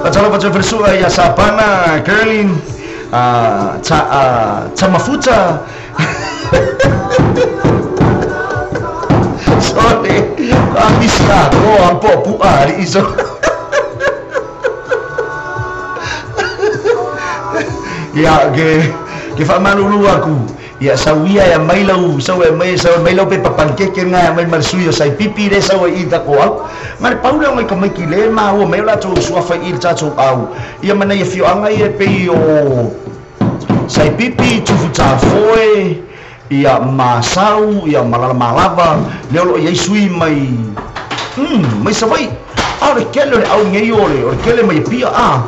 Faatalofa atu ai foi le susuga ia Sapana Gerlin Tamafuta. Sorry, amisa ko ang po puari iso. Ia ke ke faamalulu aku. Ia sauia e mai lau sau e mai sau e mai lau pepa pankeke nga mai ma le sui o Saipipi le sau e i tako au. Ma le pau lea o ngai tamaiti le maua mai o latou suafa i le tatou au. Ia ma nai afioaga ia e pei o Saipipi, Tufutafoe, ia Masau, ia Malalamalava, lea o loo iai sui mai mai Savaii. A o le kele o le au nei o le kele mai Apia a.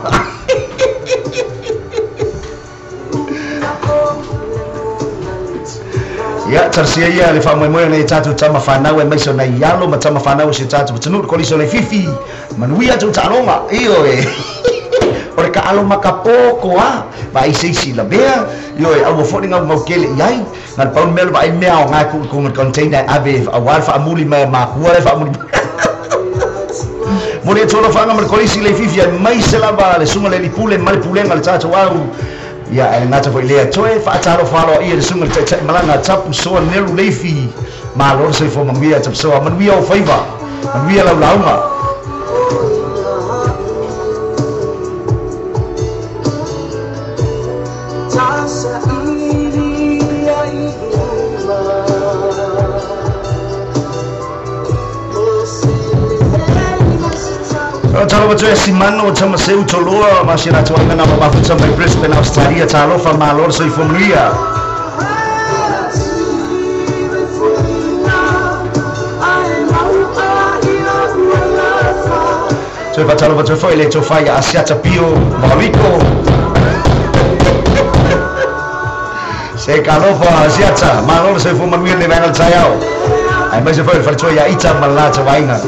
Ia, tarasia ia le faamoemoe o nai tatou tama whanau e maise o nai alo ma tama whanau o se tatou atunuu le kolisi o le fifi. Manuia tou taaloga. Ioe. O le kaalo makapoko a. Vaai se isi lavea. Ioe, aua foi le gaugau kele i ai. Na le pau le mea o le vaai mea aoga e tuu i totonu o le container e ave aua le faamuli mai a makua le faamuli mai. Mo le atu alofaga ma le kolisi le fifi ai maise lava le susuga le alii pule ma le pulega o le tatou au. Ia, ae le gata foi lea, toe faatalofa aloaia i le susuga i le Taitai Malaga a Tapu Soa Nelu Leifi. Malo le soifua manuia Tapu Soa, manuia ou faiva, manuia lau lauga. Talofa toe Simano, Tamaseu, Toloa, ma si latou aiga na mamafuta mai Brisbane, Australia. Talofa, malo le soifua manuia. Toe faatalofa toe foi le tofa ia Asiata Pio Malamiko. Se kalofa Asiata, malo le soifua manuia le vaega o le taeao. Aemaise foi le faletua ia Ita ma le latou aiga.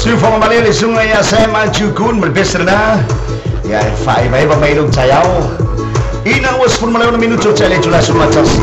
Siufoga malie le susuga ia Sam Jukun ma le pese lena. Ia e faaevaeva mai lou taeao. Ina ua 16 minuto o tae le itula aso matasi.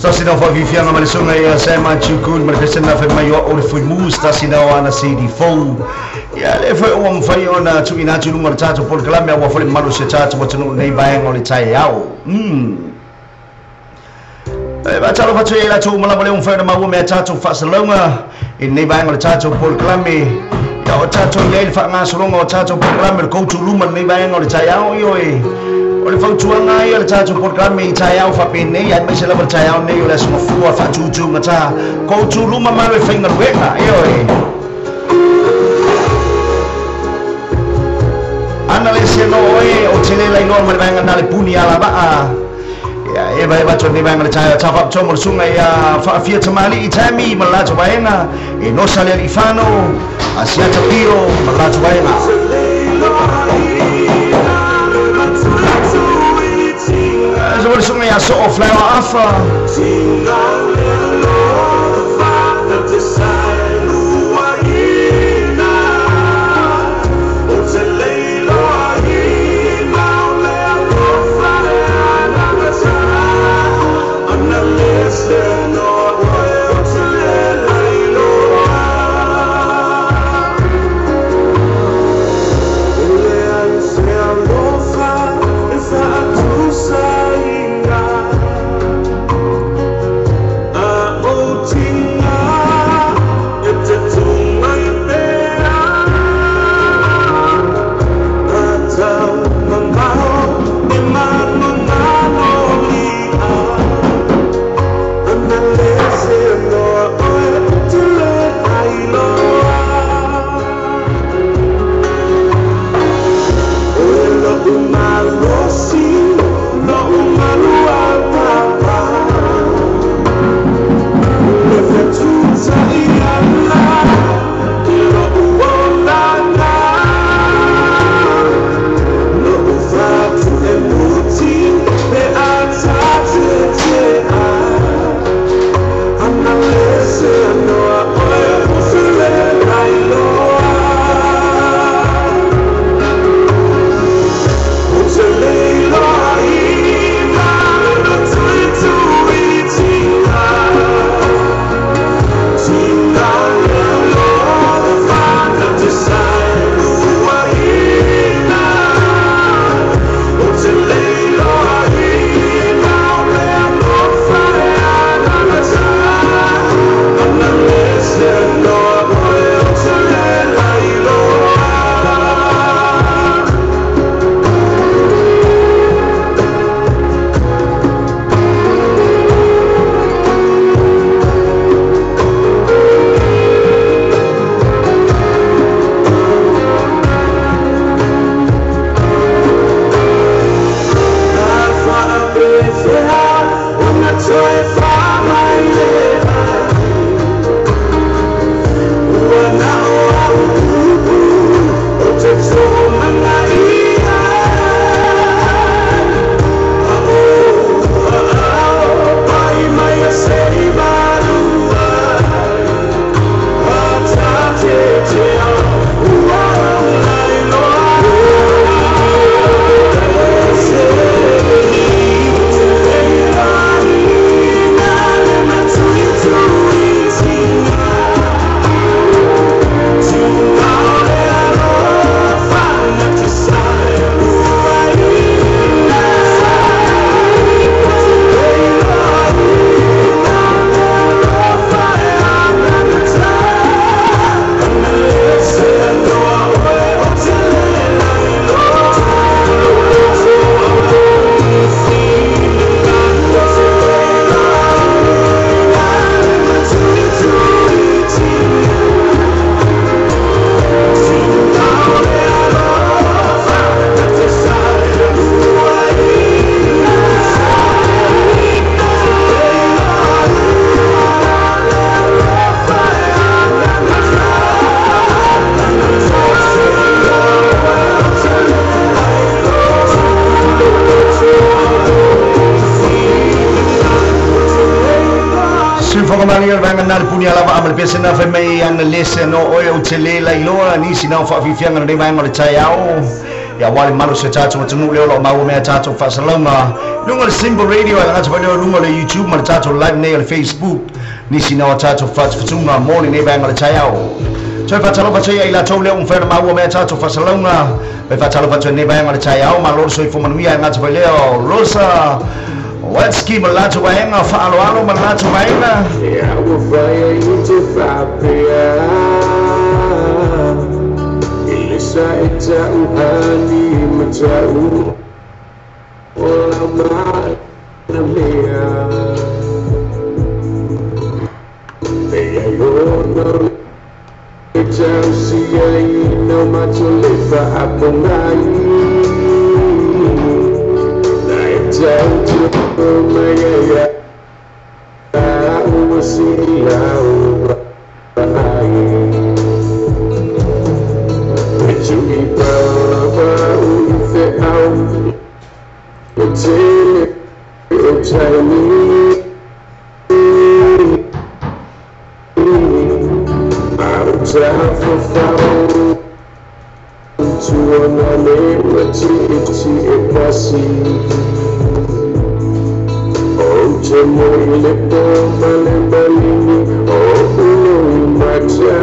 Stasi nao whaafifianga ma le sunga ia Sam Chukun ma le pesena whai mai o le fui mu stasi nao ana CD fou. Ia le foi o mwhai o na tui nā tūnunga le tātou polokalame a wafole malu se tātou watanu nei vaenga o le tai ao. E talo whatu e la tō malama le umwhai na maua mea tātou whaasalaunga i nei vaenga o le tātou polokalame. Ia o tātou i le whaangasolonga o tātou polokalame le koutu luma nei vaenga o le tai ao i oe. O le fautuanga ia le tātou polokalame i tai ao whapenei, ai mai se lava le tai ao nei o le aso mafua whaatutu ngata. Koutu luma malu e whainga ruenga, i oe. Ana le se no oe o te lela iloa ma le vaenga nā le puni ala waa. Ia e vai vato nei vaenga le tai ao tāwhap tō mo le sunga ia whaafia tamali i tami ma le lātou vaenga. E nosa le alifano, a siata piro ma le lātou vaenga. Sunga ia so o flower afa. Pesena fai mai ana lese no oe o te lela iloa nisi nao whaafifianga na nei vaenga o le tai ao. Ia aua le malu o si o tatou atunuu lea o lo o maua mea tatou faasalauga i luga o le Simba Radio ae le gata foi lea o luga o le YouTube ma le tatou live nei o le Facebook nisi na o tatou fatufatuga mo lenei vaega o le taeao. Toe faatalofa atu ai ia i latou lea ua mafai ona maua mea tatou faasalauga. Toe faatalofa atu ai lenei vaega o le taeao. Malo le soifua manuia ae gata foi lea o Rosa Wetsky ma le latou vaega faaaloalo ma le latou vaega. Ia ua fai ai i te faapea I le sa e tau hani ma tau o lau malamea Leai ona o le tausiaina o matou le faapogai Na e tautua mai ai au ma silau vaai E tui palau i feau Le tele o taimi Ma o tafafao Tuana le ua tiiti e pasi O te moi le po ma le malini O ulo i mata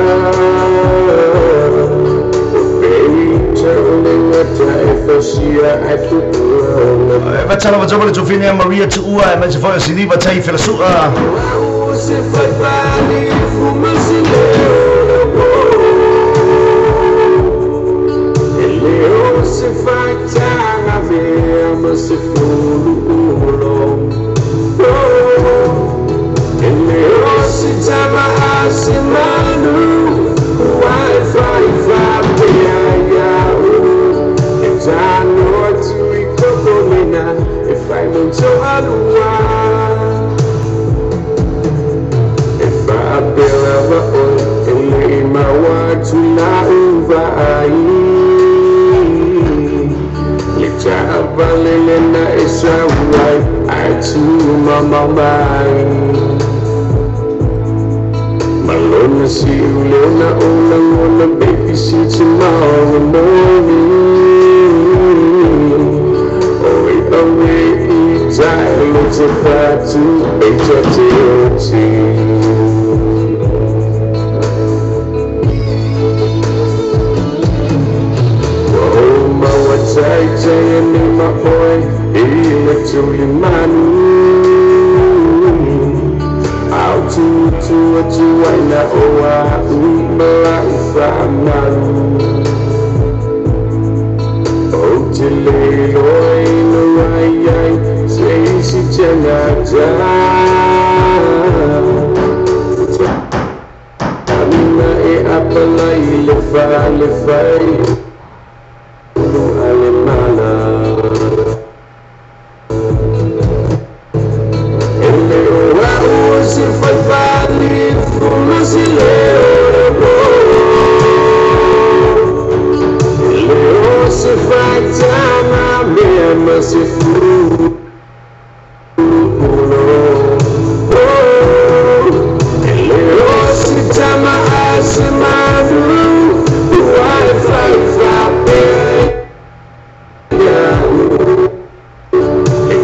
O peita o le ngata e fasia ai pupuanga E faatalofa atu foi le tofine Maria Tuua aemaise foi o Siliva Tai Felasua. Au se fai fali fuma se leo E leo se fai tanga mea ma se fulu ulo E leo se tama a se manu Wai fai fa pea iau E tano atu i kokonena E fai monto alua E faapea va oe e le i mau atu lau vaai Le taavale lena e sau ai ae tumamao mai Malona siu leo na o lagona baby see tomorrow morning O e awe i tai lo te fatu e te te oti Ua ou maua taitai ane ma oe i le tulimanu Au tutu atu ai na o au ma lau faamalu O te le iloa ai ai se isi tagata Amina e apalai le fale fai ulu ale mala E le o au se fai fali fuma se leo E le o se fai tama mea ma se fulu E le o se tama a se manu Wai fai fa pea iau E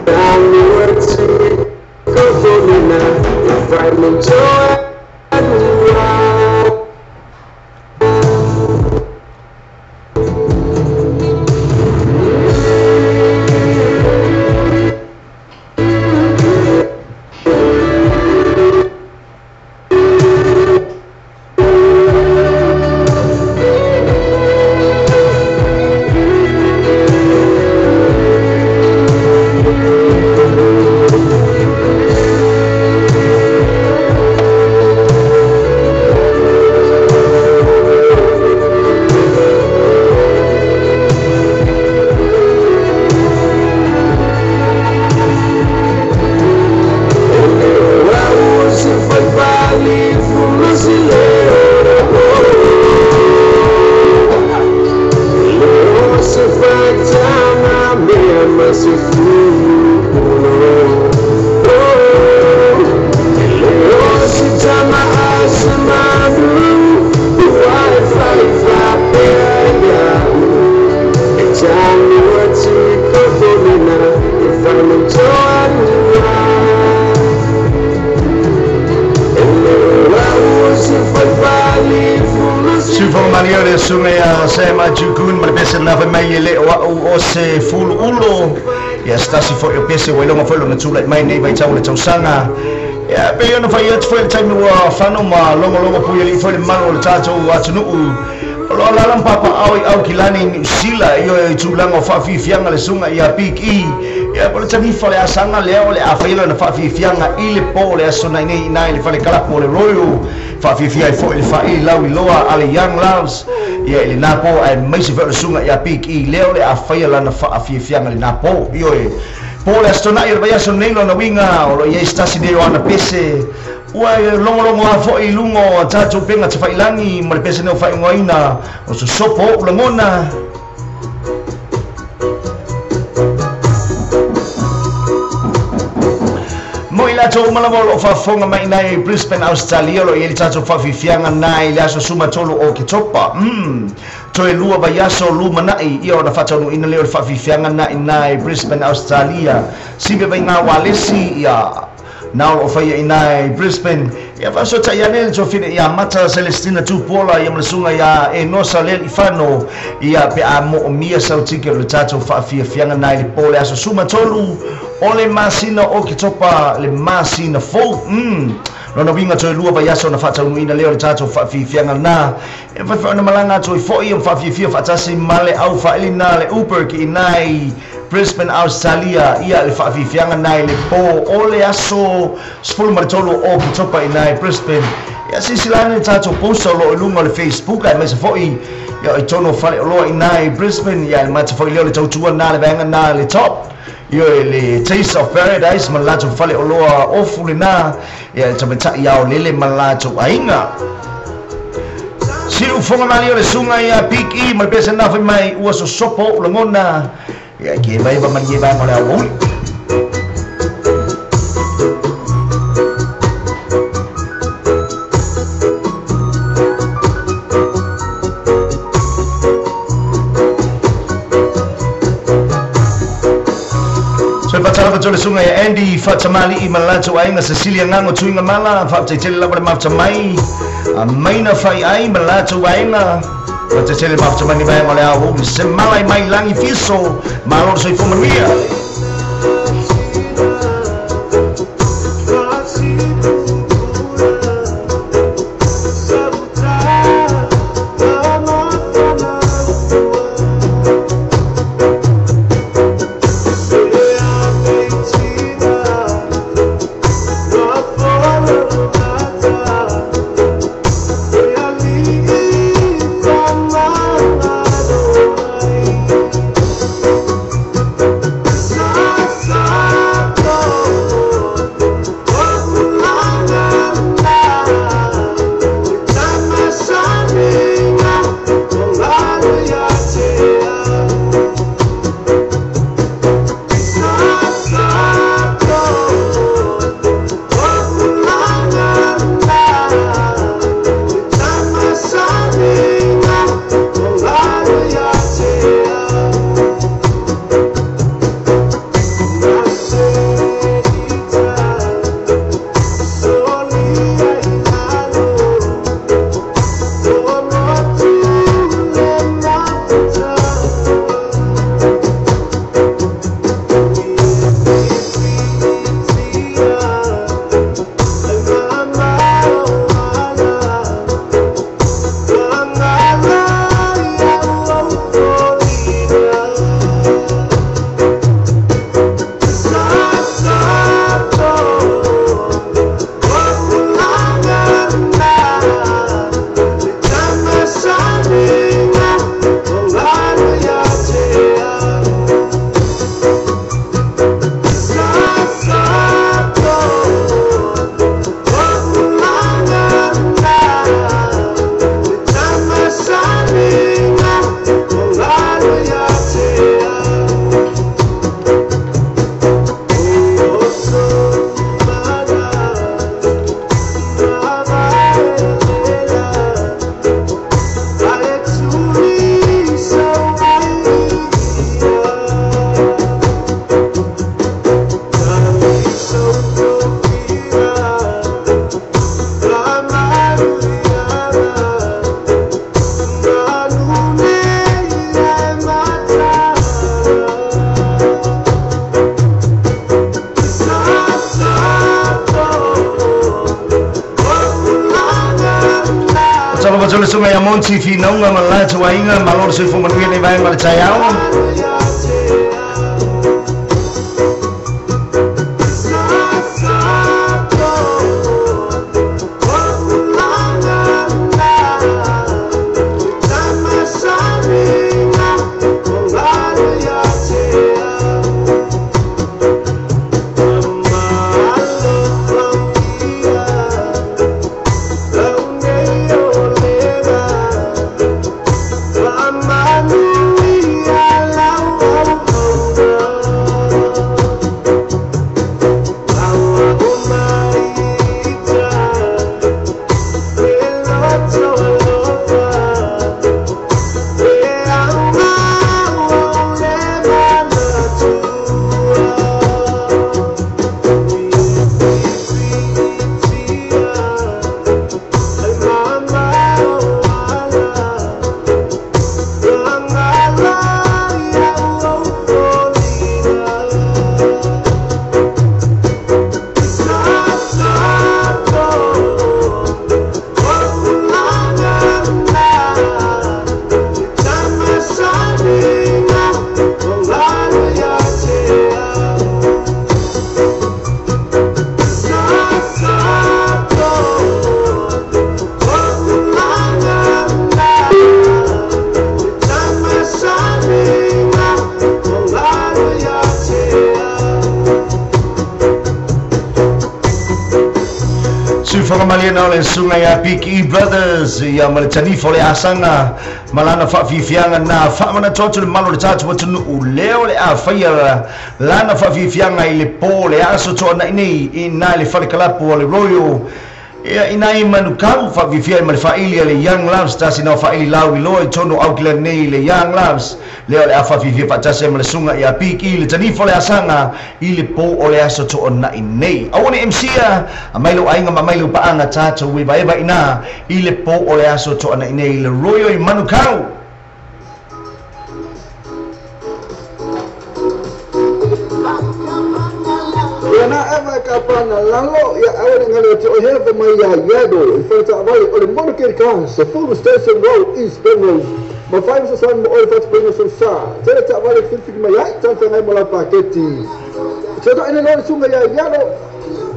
tano atu i kokonena E fai monto alua Sam Jukun ma le pese na fai mai e le o au o se fulu ulo. Ia stasi foi o pese ua iloga foi lona tula'i mai nei vaitau le tausaga. Ia pei ona fai atu foi le taimi ua fano ma logologo pui ali'i foi le malu o le tatou atunu'u o lo alala ma papa'ao i Aukilani i Niusila ioe i tulaga o fa'afiafiaga le suga ia Big E. Ia po le tanifa le asaga lea o le a faia lona fa'afiafiaga i le po le aso nei nei i le fale kalapu o le Royal fa'afiafia ai fo'i le fa'ili lau iloa a le Young Loves. Ia i lenā po ae maise foi o le suga ia Big E lea o le a faia lana fa'afiafiaga lenā po ioe po le aso tona'i o le vaiaso nei lona uiga o lo i ai se tasi nei o ana pese ua logologo a fo'i i luga o tatou pega tafa'ilagi ma le pese nei o fa'aigoaina o sosopo o'u lagona. Mo i latou uma lava o lo'o faafofoga mai inai Brisbane, Australia, o lo i ai le tatou faafiafiaga na i le aso 13 o Ketopa. Toe lua vaiaso lumana'i ia ona faataunuuina lea o le faafiafiaga na inai Brisbane, Australia. Sive vaigā walesi ia na o lo'o faia inai Brisbane. Ia faasoata'i ane le tofine ia Mata Celestina Tupuola ia ma le suga ia Enosa Lealifano ia pe a mo'omia sautike o le tatou faafiafiaga na i le po le aso 13 o le masina o Ketopa le masina fou. Lona uiga toe lua vaiaso ona faataunuuina lea o le tatou faafiafiaga na e faifaiona malaga atu ai fo'i ma faafiafia faatasi ma le au faailina le Uber ki inai Brisbane, Australia ia le faafiafiaga na i le po o le aso 13 o Ketopa inai Brisbane. Ia sisilane le tatou posa o loo i luga o le Facebook ae maise fo'i ia i tonu o fale oloa inai Brisbane. Ia le mata fo'i lea o le tautua na le vaega na le top io le Taste of Paradise ma le latou fale oloa ofu lenā ia le tamata'i ao lele ma le latou aiga. Siufoga mali o le suga ia Big E ma le pese na fai mai ua sosopo o'u lagona. Ia ke vai va malie vai o le auauli. So fatala fatole sunga ia Andy Fatamali i malato aiga Cecilia Ngango tuinga mala fa'ataitele lava le mafuta mai maina fai ai malato aiga fa'ataitele mafuta mai ni vaega o le aouli se mala i mai lagi fiso malo le soifua manuia. Faamatu le suga ia Monty Finauga ma le latou aiga, malo le soifua manuia lenei vaega o le taeao. Suifagamalie le suga ia Big E Brothers ia ma le tanifo le asaga ma lana faafiafiaga na faamanatu atu le malo le tatou atunuu lea o le afaia lana faafiafiaga i le pō le aso toanai nei i na le falekalapu o le Royal ia ina i Manukau faafifia ma le faaili a le Young Loves tasi na faaili lau iloa i tonu Auckland nei le Young Loves lea o le a faafifia faatasi ma le suga ia Big E le tanifo le asaga i le pō o le aso toanai nei. Aua ne MC a mai lou aiga ma mai lou paaga tatou evaeva ina i le pō o le aso toanai nei le Royal i Manukau. Ia na eva ka pana lalo ia awa ngale o te o hewa mai ia iado i whata vale o le Monocaine Car se full station road East Penrose ma whai sa san mo o whata pena so sa tele ta vale whiwhiki mai ai tanta ngai mo la paketi te to ene lore sunga ia iado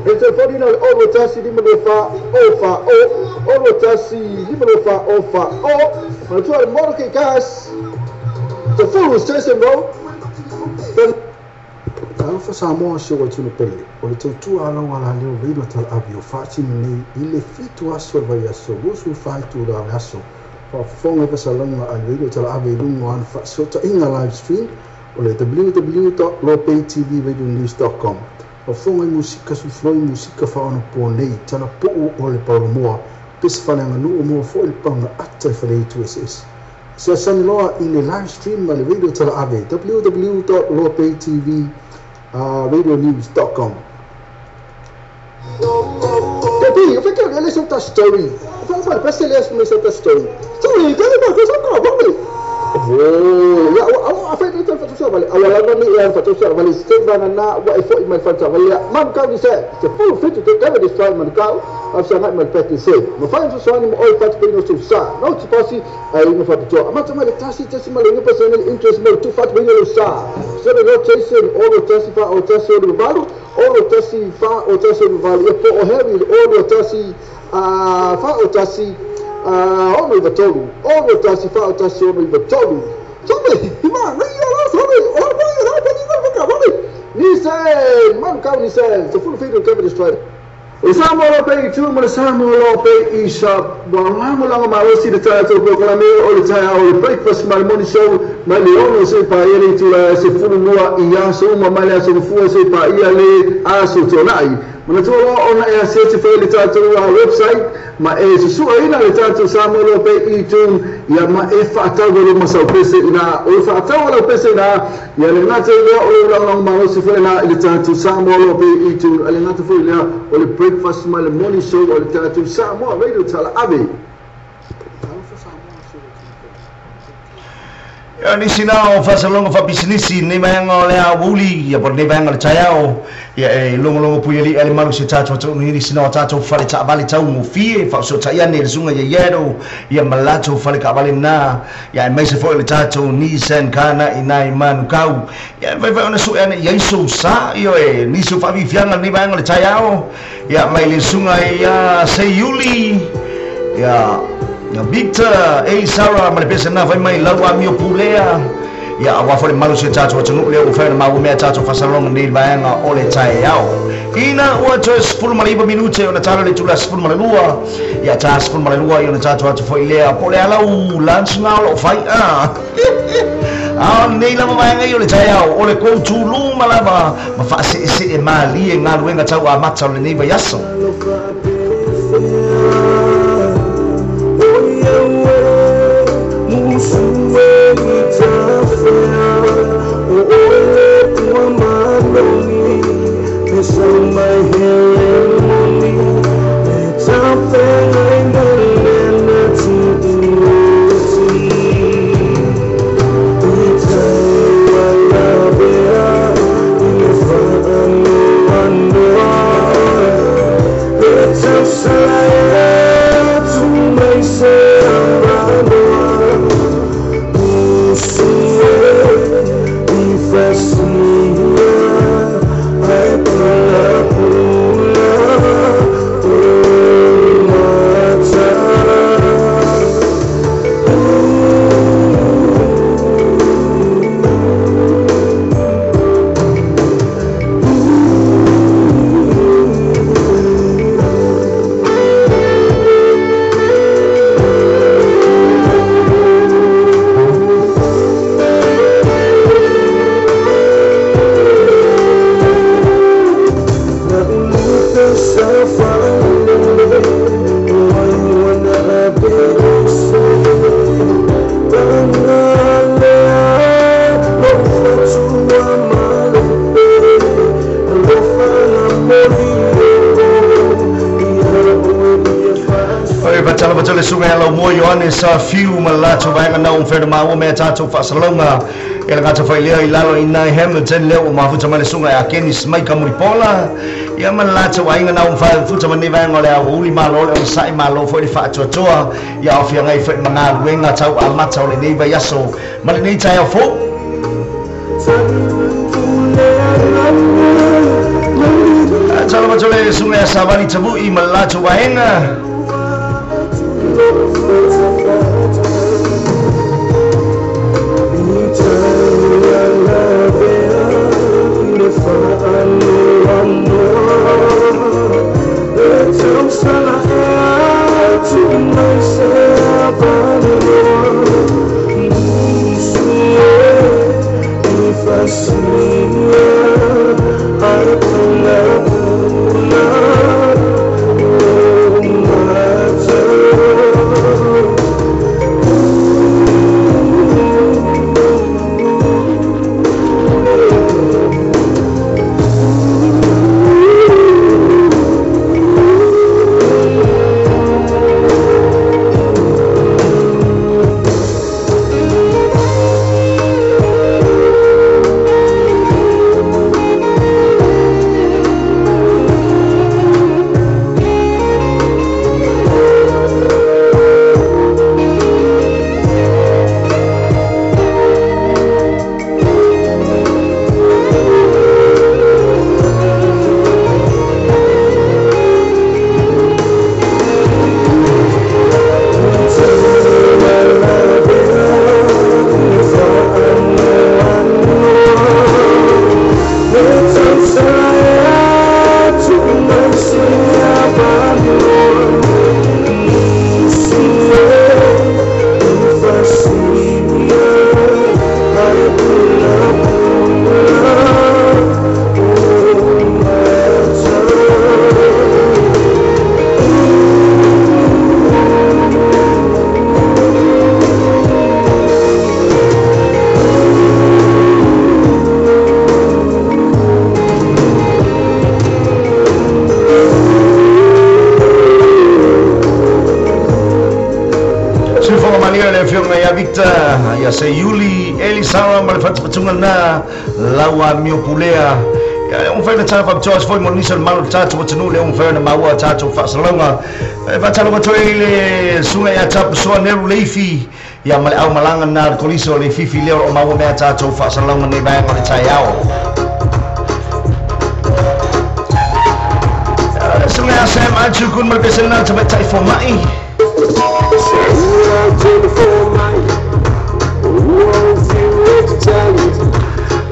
e te fōrina le oro tasi lima lo fa o fa o oro tasi lima lo fa o fa o ma tua le Monocaine Cars the full station road. Talofa Samoa se o tunu pele, o le tautua ala wala leo radio talaave o faatino nei i le 7 aso le vaiaso, 24 itula o le aso. Faafofoga i faasalaga a le radio talaave i luga o ana faasootaiga live stream o le www.lopaytvradionews.com. Faafofoga i musika sufuloi musika faaonapoa nei, talapuu o le paulamoa, pese faleaganuu moa fo'i le paga ata i faleitu eseese. Se asani loa i le live stream ma le radio talaave www.lopaytv radionews.com. Baby, eu fiquei olhando essa outra story. Eu falei, parece que ele é essa outra story. Story, cara, mas eu só vamos. Oh, ya, a fai tu fa tu vale. A la ni ya fa tu vale. Se va na wa ifo mai fa tu vale. Mam ka ni se, se fu fit tu ka de story man ka. A sa ngai mai peti se. Ma fa tu so ni mo fa tu no su sa. No tu pasi ai no fa tu. Ma tu ma le tasi tasi ma le no personal interest mo tu fa tu no sa. Se le rotation o lo tasi fa o tasi o valu o lo tasi fa o tasi o valu e po o heavy o lo tasi a fa o tasi a ono i tolu o lo tasi fa o tasi ono i tolu so me ma ni ala so me o lo ya la pa ni ka ba ni se man ka ni se so full feed of destroy. O Samoa Lope i tu mo le Samoa Lope i sa wa langa malosi le tatou programme o le taeao o le breakfast ma le morning show mai le 6 se paia le itula se fulu mua i aso uma mai le aso mafua se paia le aso tonai. Manatua loa ona e asiasi foi le tatou website ma e susuaina le tatou Samoa Lope i tu ia ma e faatau le masaupese ina o faatau le pese ina ia le gata lea o le lagolago malosi foi na i le tatou Samoa Lope i tu le gata foi lea o le breakfast ma le morning show o le tatou Samoa Radio Talaave. Ia nisi na o faasalauga faapisinisi lenei vaega o le aoauli ia po o lenei vaega o le taeao ia e logologo pui ali'i ale malu se tatou atunuu i nisi na o tatou fale taavale taugofie faaosootai ane i le susuga ia Iero ia ma le latou fale taavale lena ia aemaise foi o le tatou Nissan car na i ina i Manukau ia e mafai foi ona sue ane i ai sou sa ioe nisi o faafiafiaga lenei vaega o le taeao ia mai le susuga ia Seiuli ia Victor Eli Sara ma le pese lena fai mai lau amio pulea ia aua foi le malu si o tatou atunuu lea ua fai ona maua mea tatou faasalaloga nei vaega o le taeao. Ina ua toe 19 minute ona tala le itula 12 ia ta 12 ia ona tatou atu foi lea po o le a lau lunch na o loo fai a a o lenei lava vaega ia o le taeao o le kou tuluma lava ma faaseesee malie galuega tau amata o lenei vaiaso. Oi, patala patala suga ia lau mua Ioane sa fiu ma le latou vaega na o mfai maua mea tatou faasalauga e le gata fai lea i lalo i nai Hamilton lea ua mafuta mai le suga ia Kenis Maika Mulipola ia ma le latou aiga na o mfai futa mai nei vaega o le aoauli malo le onosa'i malo foi le faatuatoa ia aofiagai foi ma galuega tau amata o lenei vaiaso ma lenei taeao fou. Tala patole suga ia Savali Tavu'i ma le latou vaega. Victor, ia se Yuli, Eli Sara ma le fatufatuga lena lau amio pulea. Ia le ua mafai ona tala faapitoa atu foi mo nisi o le malo o le tatou atunuu lea ua mafai ona maua a tatou faasalalauga. E faatalofa atu ai i le susuga ia Tapusoa Neru Leifi, ia ma le aumalaga lena a le Kolisi o Leififi lea o lo o maua mea a tatou faasalalauga nei vaega o le taeao. Le susuga ia Sam Atukun ma le pese lena o le tamaitai fomai.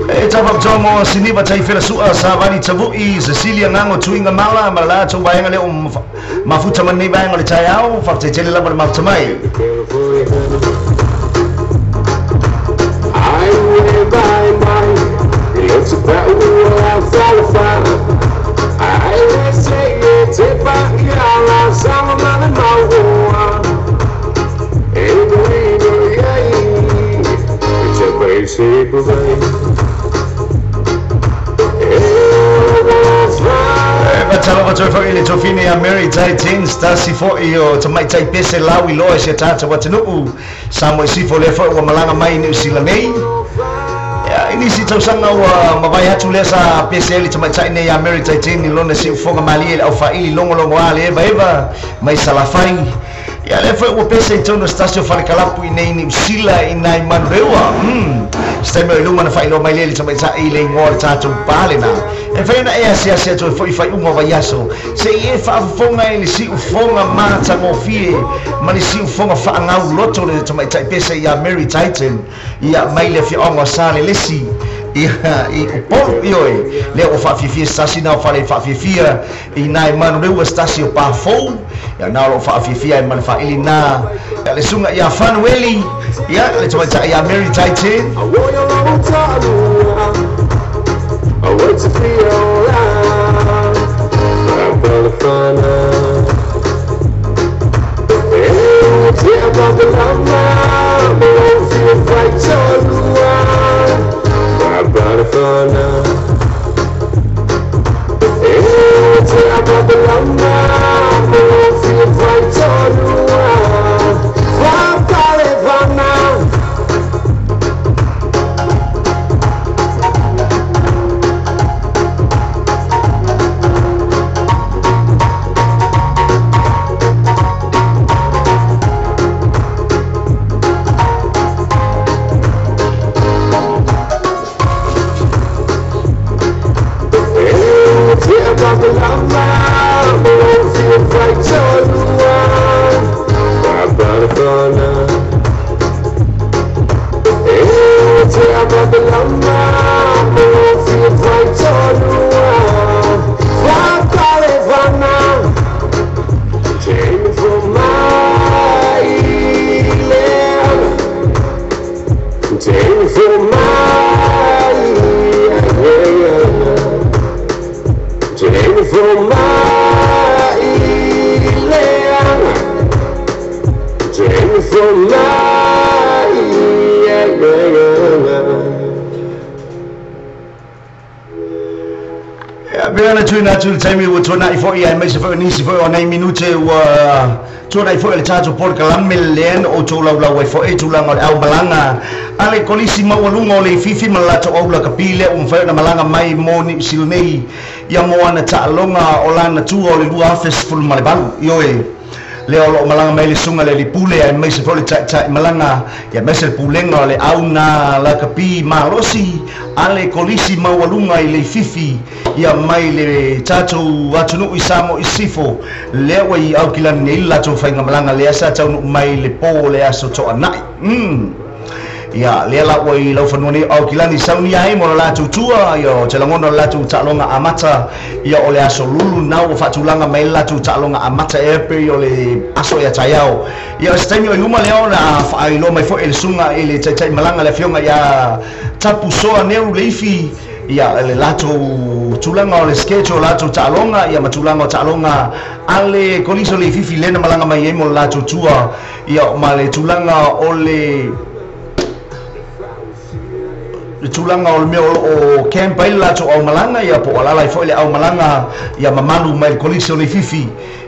E tau faapitoa mo Siniva Taifela Sua, Savali Tavu'i, Cecilia Gago Tuiga Mala ma le latou vaega lea o mafuta mai lenei vaega o le taeao, faafetai lava le mafuta mai. Faatalofa atu ai foi i le tofine ia Mary Taitin, se tasi foi o tamaitai pese lau iloa i si a tatou atunuu Samoa i Sifo lea foi ua malaga mai i Niu Sila nei. Ia, i nisi tausaga ua mavae atu lea sa pese ai le tamaitai nei ia Mary Taitin i lona siufoga malie i le aufaili logologoā le evaeva mai Salafai. Ia lea foi ua pese i totonu o se tasi o falekalapu i nei Niu Sila i nai Manureua. Se taimi o i luma na faailoa mai lea i le tamaitai i le igoa o le tatou pa lena. E mafai ona e asiasi atu ai foi i faaiuga o vaiaso se'i e faafofoga i le siufoga matagofie ma le siufoga faagauloto le tamaitai pese ia Mary Titan ia mai le afioaga o Salelesi ia i Upolu. Ioe, lea ua faafiafia se tasi na o fale faafiafia i nai Manureua se tasi o pafou ia na o loo faafiafia ai ma le faaili na ia le susuga ia Fanueli ia le tamaitai ia Mary Titan. Ia pei ona tuuina atu i le taimi ua tuanai foi aemaise foi o nisi foi o nai minute ua tuanai foi o le tatou polokalame lea na outou laulau ai foi i tulaga o le aumalaga a le Kolisi maualuga o Leififi ma le latou au lakapi lea ua mafai ona malaga mai mo Niu Sila nei ia mo ana taaloga o lana tua o le 2018. Ioe, lea o loo malaga mai le susuga le alii pule aemaise foi o le taitai malaga ia aemaise le pulega o le auna lakapi malosi a le Kolisi maualuga i Leififi ia mai le tatou atunuu i Samoa i Sisifo lea ua i Aukilani nei le latou faigamalaga lea sa taunuu mai le po o le aso Toanai. Ia lea la ua i laufanua nei o Aukilani saunia ai mo le latou tua ia o te lagona o le latou taaloga amata ia o le aso Lulu na ua faatulaga mai le latou taaloga amata ea pei o le aso ia taeao. Ia o se taimi o i luma lea ona faailoa mai foi e le susuga i le taitai malaga le afioga ia Tapusoa Neru Leifi ia le latou tulaga o le schedule o latou taaloga ia ma tulaga o taaloga a le Kolisi o Leififi lea na malaga mai ai mo le latou tua ia ma le tulaga o le le tulaga o le mea o loo camp ai le latou aumalaga ia po o alaala ai foi le aumalaga ia mamalu mai le Kolisi o Leififi.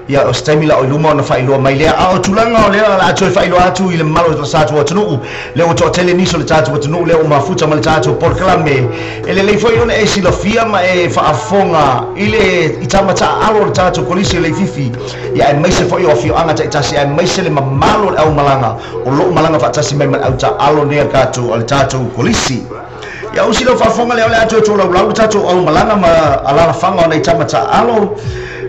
Ia o se taimi la o i luma ona faailoa mai lea. A o tulaga o lea o le a toe faailoa atu i le mamalu o le tatou atunuu, lea ua toatele nisi o le tatou atunuu lea ua mafuta ma le tatou polokalame. E lelei foi ona e silafia ma e faafofoga i le i tama taaalo o le tatou Kolisi o Leififi, ia aemaise foi o afioaga taitasi, aemaise le mamalu o le aumalaga o loo malaga faatasi mai ma le autaaalo nei a le tatou Kolisi. Ia usi lau faafofoga lea o le a toe tolaulau le tatou aumalaga ma alalafaga o nai tama taaalo.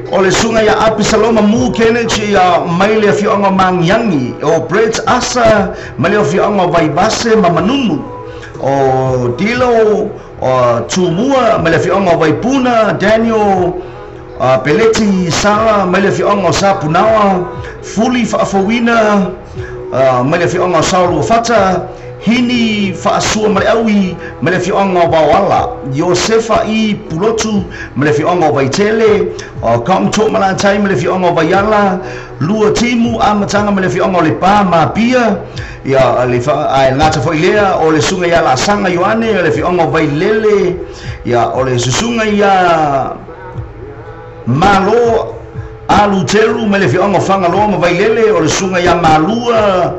O le susuga ia Apisaloma Mu Kenneth ia mai le afioaga o Magiagi, o Brett Asa mai le afioaga o Vaivase ma Manunu, o Dilo o Tumua mai le afioaga o Vaipuna, Daniel Peleti Sala mai le afioaga o Sapunaoa, Fuli Faafouina mai le afioaga o Saoluafata, Hini Faasua ma le Aui mai le afioaga o Vaoala, Iosefa i Pulotu mai le afioaga o Vaitele, o Kaumto Malatai mai le afioaga o Vaiala, Lua Timu Amataga mai le afioaga o Lepa ma Apia, ia le ae gata foi lea o le susuga ia Laasaga Ioane o le afioaga o Vailele, ia o le susuga ia Malo Aluteru mai le afioaga o Fagaloa ma Vailele, o le susuga ia Malua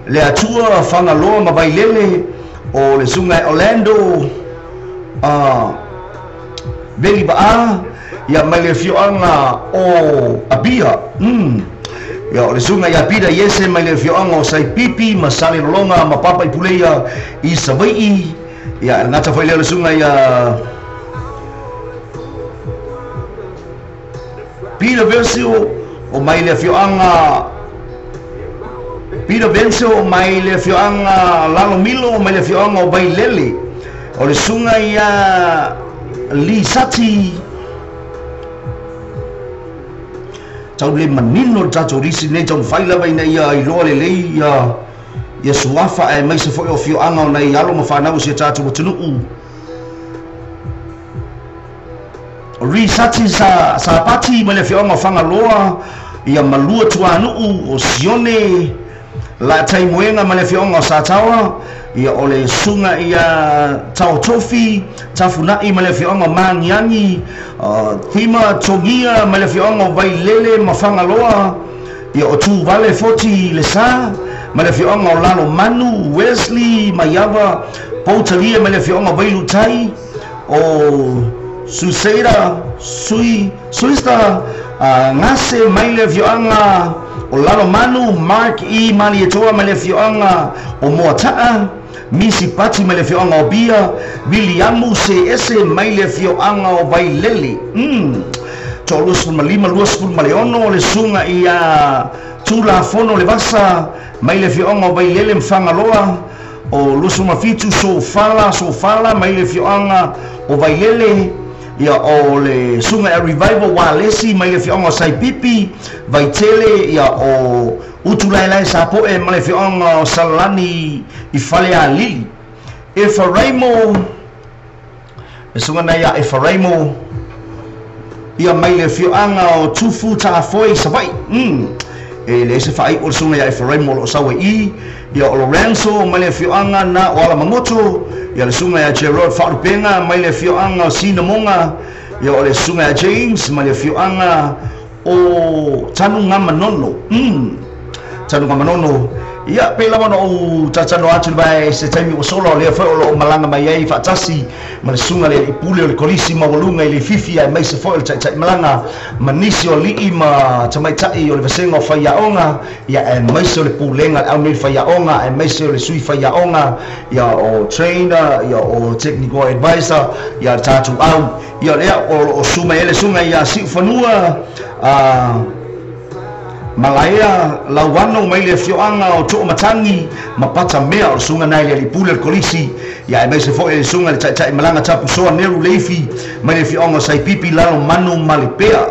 le Atua Fagaloa ma Vailele, o le susuga ia Orlando Velivaa ia mai le afioaga o Apia. Ia o le susuga ia Pita Iese mai le afioaga o Saipipi ma Salelologa ma Papa i Puleia i Savaii. Ia e gata foi lea o le susuga ia Peter Versio o mai le afioaga Peter Venso mai le afioaga Lalomilo mai le afioaga o Vailele, o le susuga ia Lisati tau le manino le tatou lisi nei taumafai lava ina ia iloa lelei ia ia suafa aemaise foi o afioaga o nai alo ma fanau o si o tatou atunuu. Risati Sapati mai le afioaga o Fagaloa, ia Malua Tuanuu o Sione, Lataimoega mai le afioaga o Sataoa, ia o le susuga ia Taotofi Tafunai mai le afioaga o Magiagi, Tima Togia mai le afioaga o Vailele ma Fagaloa, ia o Tuvale Foti Lesa mai le afioaga o Lalomanu, Wesley Maiava Poutalia mai le afioaga o Vailutai, o Suseira Suista Gase mai le afioaga o Lalomanu, Mark E Malietoa mai le afioaga o Moataa, Misi Pati mai le afioaga o Bia, Williamu CS mai le afioaga o Vailele. 35 26 le susuga ia Tulafono le Vasa mai le afioaga o Vailele ma Fagaloa, o 27 Sofala mai le afioaga o Vailele, ia o le susuga ia Revival Walesi mai le afioaga o Saipipi Vaitele, ia o Utulaelae Sapoe mai le afioaga o Salani i Falealili. Efaraimo le susuga na ia Efaraimo ia mai le afioaga o Tufu Tafoe i Savaii. E le se faaiu o le susuga ia Efaraimo o loo sau ai i, ia o Lorenzo mai le afioaga na o Alamagoto, ia le susuga ia Gerard Faalupenga mai le afioaga o Sinamoga, ia o le susuga ia James mai le afioaga o Tanugamanono. Tanugamanono. Ia pe lava ona ou tatano atu le vae se taimi ua sola o lea foi o loo malaga mai ai faatasi ma le susuga le alii pule o le Kolisi maualuga i Leififi, aemaise foi o le taitai malaga ma nisi o alii ma tamaitai o le vasega o faiaoga, ia aemaise o le pulega le au nei faiaoga, aemaise o le sui faiaoga, ia o trainer, ia o technical advisor, ia le tatou au, ia lea o loo susu mai ai le susuga ia Siufanua Malaea Lauano mai le afioaga o Toomatagi ma Patamea, o le susuga nai le alii pule o le Kolisi, ia aemaise foi le susuga le taitai malaga Tapusoa Neru Leifi mai le afioaga o Saipipi Lalomanu ma Lepea.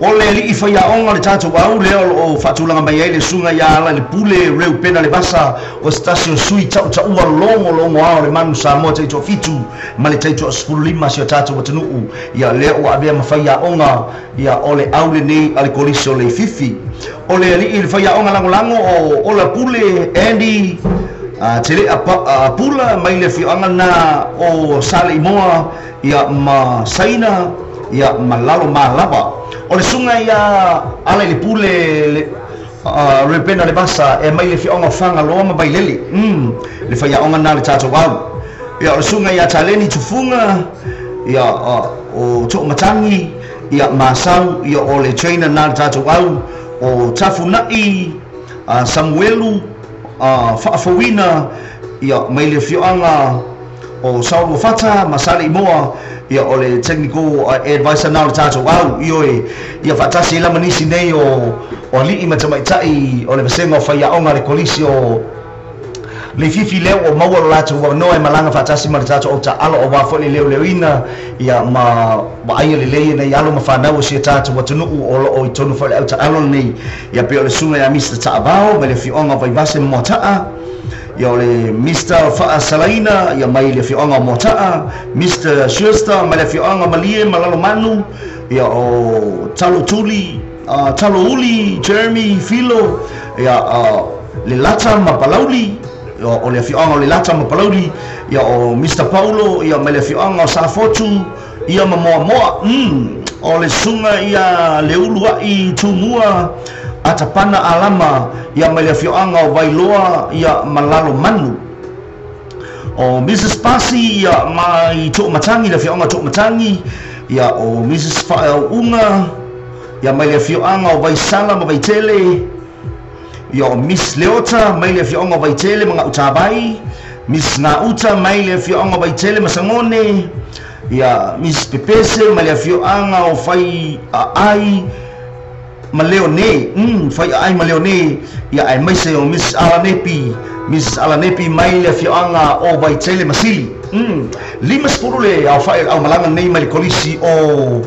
O le alii faiaoga o le tatou au lea o loo faatulaga mai ai le susuga ia ala le pule Reupena le Vasa, o se tasi o sui tautaua logologo ao le manu Samoa taitoafitu ma le taitoa15 si o tatou atunuu, ia lea ua avea ma faiaoga ia o le au lenei a le Kolisi o Leififi. O le alii le faiaoga lagolago o Ola Pule Andy Tele a pula mai le afioaga na o Saleimoa ia ma Saina ia ma lalo malava. O le suga ia ala i le pule le Rebena le Vasa e mai le afioaga o Fagaloa ma Vailele. Le faiaoga na le tatou au. Ia o le suga ia Taleni Tufuga ia o To'omatangi ia Masau ia o le trainer na le tatou au o Tafunai Samuelu Faafouina ia mai le afioaga o Sauluafata ma Saleimoa ia o le technical advisor na o le tatou au ioe ia faatasi ai lama nisi nei o ali'i ma tamaitai o le vasega o faiaoga le kolisi o Leififi lea ua maua lo latou avanoa e malaga faatasi ma le tatou au taalo auā foi le leoleoina ia ma vaaia lelei nei alo ma fanau o si tatou atunuu o loo i tonu foi le au taalo lenei ia pei o le suga ia Mr Taavao mai le afioaga o Vaivase ma Moata'a ia o le Mr Faasalaina ia mai le afioaga o Moata'a Mr Schuster mai le afioaga Malie ma Lalomanu ia o Talo Tuli Talo Uli Jeremy Filo ia le Lata ma Palauli o le afioaga o le Lata ma Palauli ia o Mr Paulo ia mai le afioaga o Safotu ia ma Moamoa. O le suga ia Leulua'i Tumua Atapana Alama ia mai le afioaga o Vailoa ia ma Lalomanu. O Mrs Pasi ia mai To'omatangi le afioaga o To'omatangi ia o Mrs Fa'aau'uga ia mai le afioaga o Vaisala ma Vaitele ia o Miss Leota mai le afioaga o Vaitele ma Gautavai Miss Gauta mai le afioaga o Vaitele ma Sagone ia Miss Pepese mai le afioaga o Fai Aai ma Leone Fai Aai ma Leone ia aemaise o Miss Alanepi Miss Alanepi mai le afioaga o Vaitele ma Sili. 50 le aofa'i o le aumalaga nei mai le kolisi o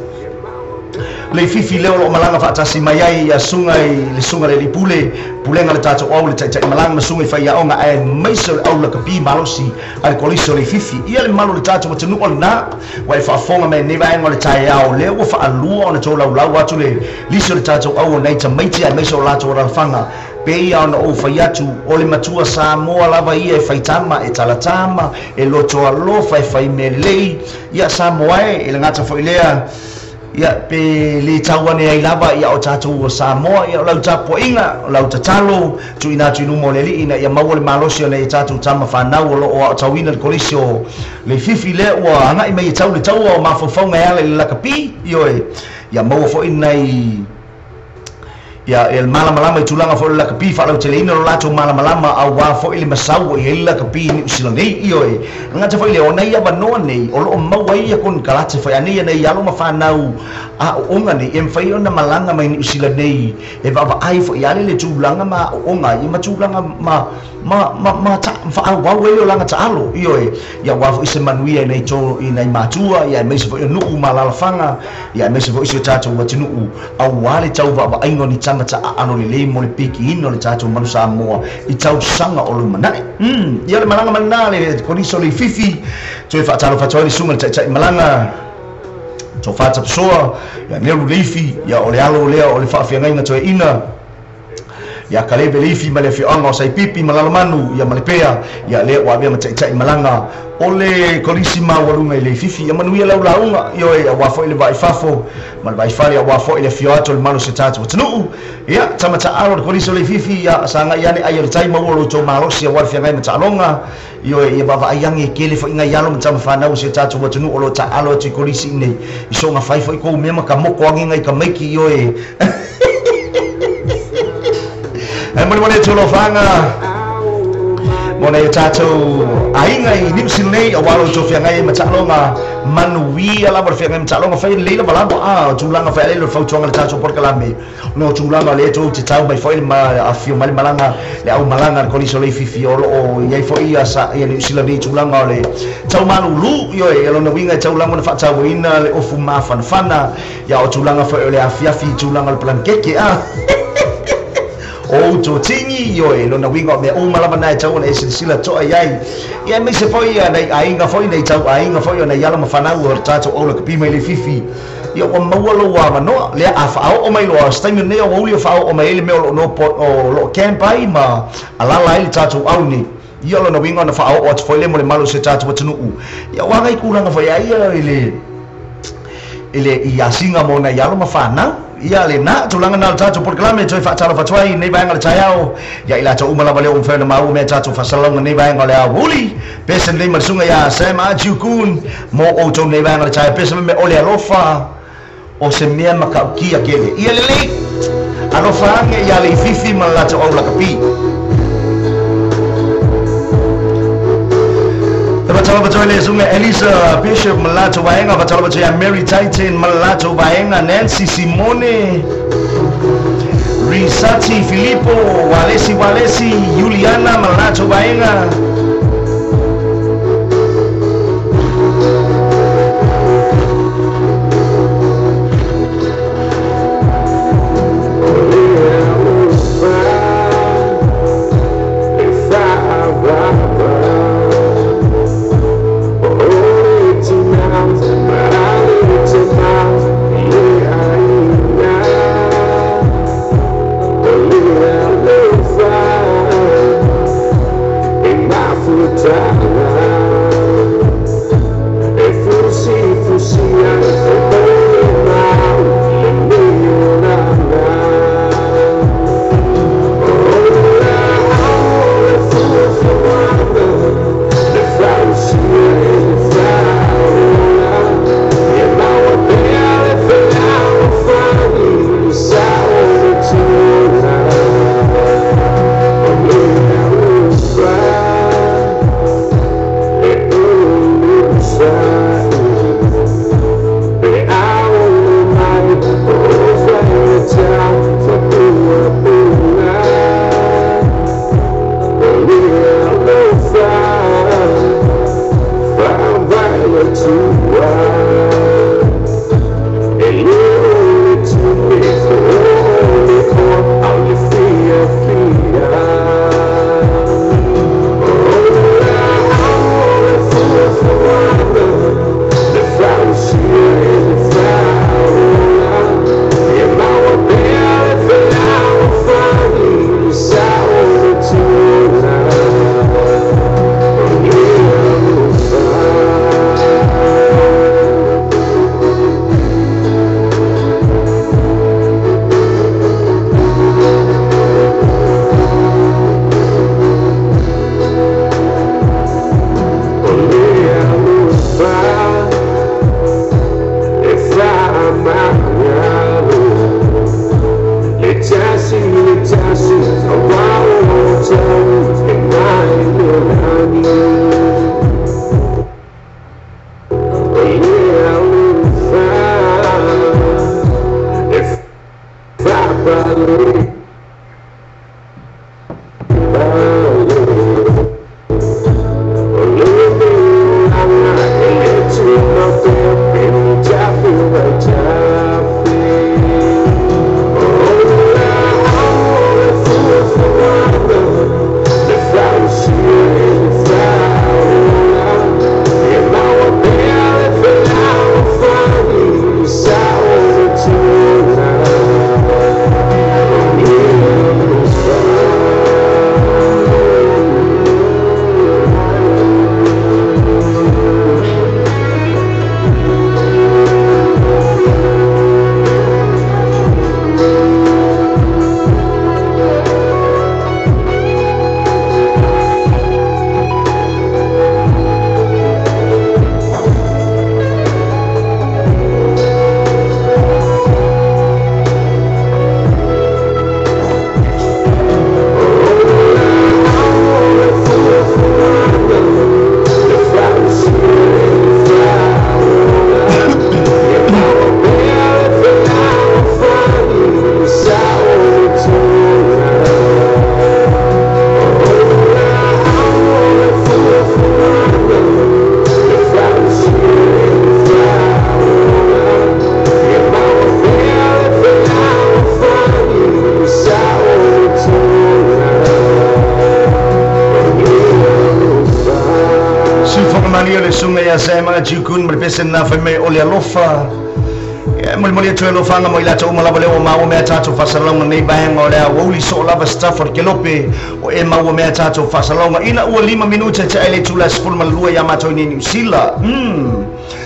Leififi lea o loo malaga faatasi mai ai ia suga i le suga le alii pule pulega le tatou au le taitai malaga ma suga i faiaoga aemaise o le au lakapi malosi a le kolisi o Leififi ia le malu o le tatou atunuu o lena ua e faafofoga mai lenei vaega o le taeao lea ua faalua ona tolaulau atu le lisi o le tatou au o nai tamaiti aemaise o latou alalafaga pe ia ona ou fai atu o le matua Samoa lava ia e faitama e talatama e loto alofa e fai mea lelei ia Samoa e le gata foi lea ia pe le tau ane ai lava ia o tatou o Samoa ia o lau tapuaiga o lau tatalo tuuina atu i luma o le alii ina ia maua le malosi o nai tatou tama fanau o loo aotauina le kolisi o Leififi lea ua agai mai e tau le taua o mafaufauga e ala i le lakapi ioe ia maua foi nai ia e malamalama i tulaga foi o le lakapi faalauteleina lo latou malamalama auā foi le masau ua i ai le lakapi i Niusila nei ioe gata foi le ona ia avanoa nei o loo maua ai ia konekarate foi anei nei alo ma fanau aooga nei e mafai ona malaga mai Niusila nei e vaavaai foi ale le tulaga ma aooga ia ma tulaga ma ma ma ma ta faaauau ai le olaga taalo ioe ia ua foi se manuia i nai to i nai matua ia aemaise foi o nuu ma alalafaga ia aemaise foi si o tatou atunuu auā le tau vaavaaiga o ni tagata aalo lelei mo le pikiina o le tatou manu Samoa i tausaga o lumana'i. Ia le malaga manā le kolisi o Leififi toe faatalofa atu ai le suga le taitai malaga tofa tapasoa ia Nelu Leifi ia o le alo lea o le faafeagaiga toeaina ia Kaleve Leifi ma le afioaga o Saipipi ma Lalomanu ia ma le Pea ia lea ua avea ma taitai malaga o le kolisi maualuga i Leififi ia manuia lau lauga ioe auā foi le vaaifafo ma le vaaifale auā foi le afio atu o le malu o se tatou atunuu ia tamataalo le kolisi o Leififi ia sagai ane ai o le tai maua lo outou malosi auā le feagai ma taaloga ioe ia vaavaai age kele foʻiga i alo ma tamafanau o se tatou atunuu o loo taalo atu i kolisi nei i soga fai foi kou mea ma ka moko agega i ka maiki ioe e molimoli atu alofaga mo nai o tatou aiga i Niusila nei auā lo outou feagai ai ma taaloga manuia lava le feagai ma taaloga fai lelei lava lava a tulaga fai alei le fautuaga le tatou polokalame no tulaga le tou te tau mai foi le afio mai le malaga le au malaga le kolisi o Leififi o loo iai foi ia sa ia Niusila nei tulaga o le tau malulu ioe ia lona uiga e taulaga ona faatauaina le ofu mafanafana ia o tulaga foi o le afiafi tulaga o le palanikeke a o totigi ioe lona uiga o mea uma lava na e tau ona e silasila to'a iai ia aemaise foi ia nai aiga foi nei tau aiga foi o nai alo ma fanau o le tatou au lakapi mai Leififi ia ua maua lou avanoa lea a faaoo mai loa se taimi lenei ua uli o faaoo mai ai le mea o loo no o loo camp ai ma alala ai le tatou au nei. Ia lona uiga ona faaoo atu foi lea mo le malu o se tatou atunuu. Ia ua agai kulaga foi ai ia i le i asiga mo nai alo ma fanau. Ia lena tulaga na o le tatou polokalame toe faatalofa atu ai i lenei vaega o le taeao. Ia i latou uma lava lea ua mafai ona maua mea tatou faasalalauga i lenei vaega o le aoauli. Pese lelei ma le susuga ia Sam Ajiukun mo outou i lenei vaega o le taeao. Pese mai o le alofa o se mea matautia tele. Ia lelei, alofa ane ia Leififi ma le latou au lakapi. E faatalofa atu ai le susuga Elisa Bishop ma le latou vaega, faatalofa atu ia Mary Titan ma le latou vaega, Nancy Simone, Risati Filipo, Walesi Walesi, Juliana ma le latou vaega. Sufoga malia le susuga ia Sam Ajiukun ma le pese na fai mai o le alofa. Molimoli atu e alofaga mo i latou uma lava lea ua maua mea tatou faasalalauga nei vaega o le aoauli soo lava Stafford Kelope o e maua mea tatou faasalalauga ina ua 5 minute te ai le itula e 12 iā matou i nei Niu Sila.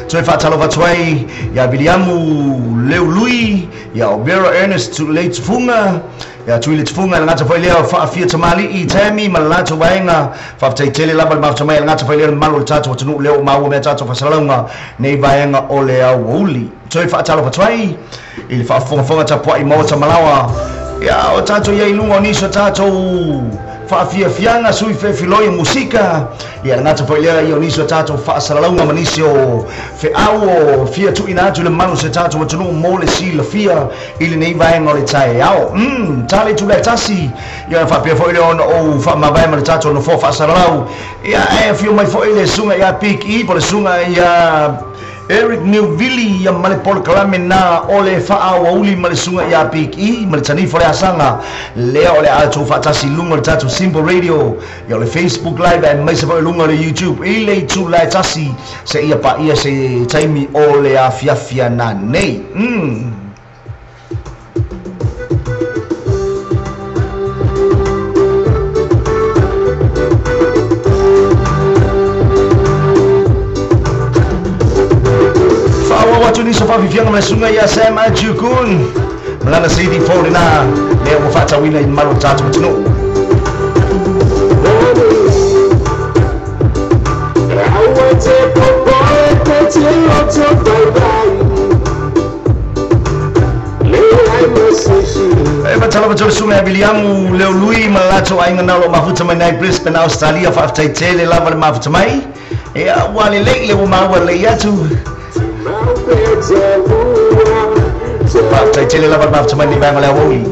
Toe faatalofa atu ai iā Viliamu Leului, iā Overa Ernest Leitufuga, ia Tui Letufuga, le gata foi lea o Faafia Tamalii Tammy ma le latou vaega. Faafetai tele lava le mafuta mai, le gata foi lea o le mamalu o le tatou atunuu lea ua maua mea tatou faasalalauga nei vaega o le aoauli. Toe faatalofa atu ai i le faafogafoga tapuai maota malaoa, ia o tatou i ai i luga o nisi o tatou faafiafiaga sui feefiloi o musika, ia le gata foi lea ia o nisi o tatou faasalalauga ma nisi o feau o fia tuuina atu i le mamalu o se tatou atunuu mo le silafia i lenei vaega o le taeao. Ta le itula e tasi, ia ona faapea foi lea ona ou faamavae ma le tatou nofoa faasalalau, ia ae afio mai foi le susuga ia Big E po o le susuga ia Eric Newvili, ia ma le polokalame na o le faaauauli ma le susuga ia Big E ma le tanifa o le asaga lea o le a outou faatasi i luga o le tatou Simple Radio, ia o le Facebook Live aemaise foi o luga o le YouTube i le itula e tasi seia paia se taimi o le afiafi ananei. Faaauau atu nisi o faafiafiaga ma le susuga ia Sam Ajukun ma lana CD fou lena lea ua faatauina i le mamalu o le tatou atunuu. E faatalofa atu le susuga ia Viliamu Leului ma le latou aiga na o lo o mafuta mai nai Brisbane, Australia. Faafetai tele lava le mafuta mai. Ia ua lelei le ua maua lelei atu. Faafetai tele lava le mafuta mai nei vaega o le aoauli.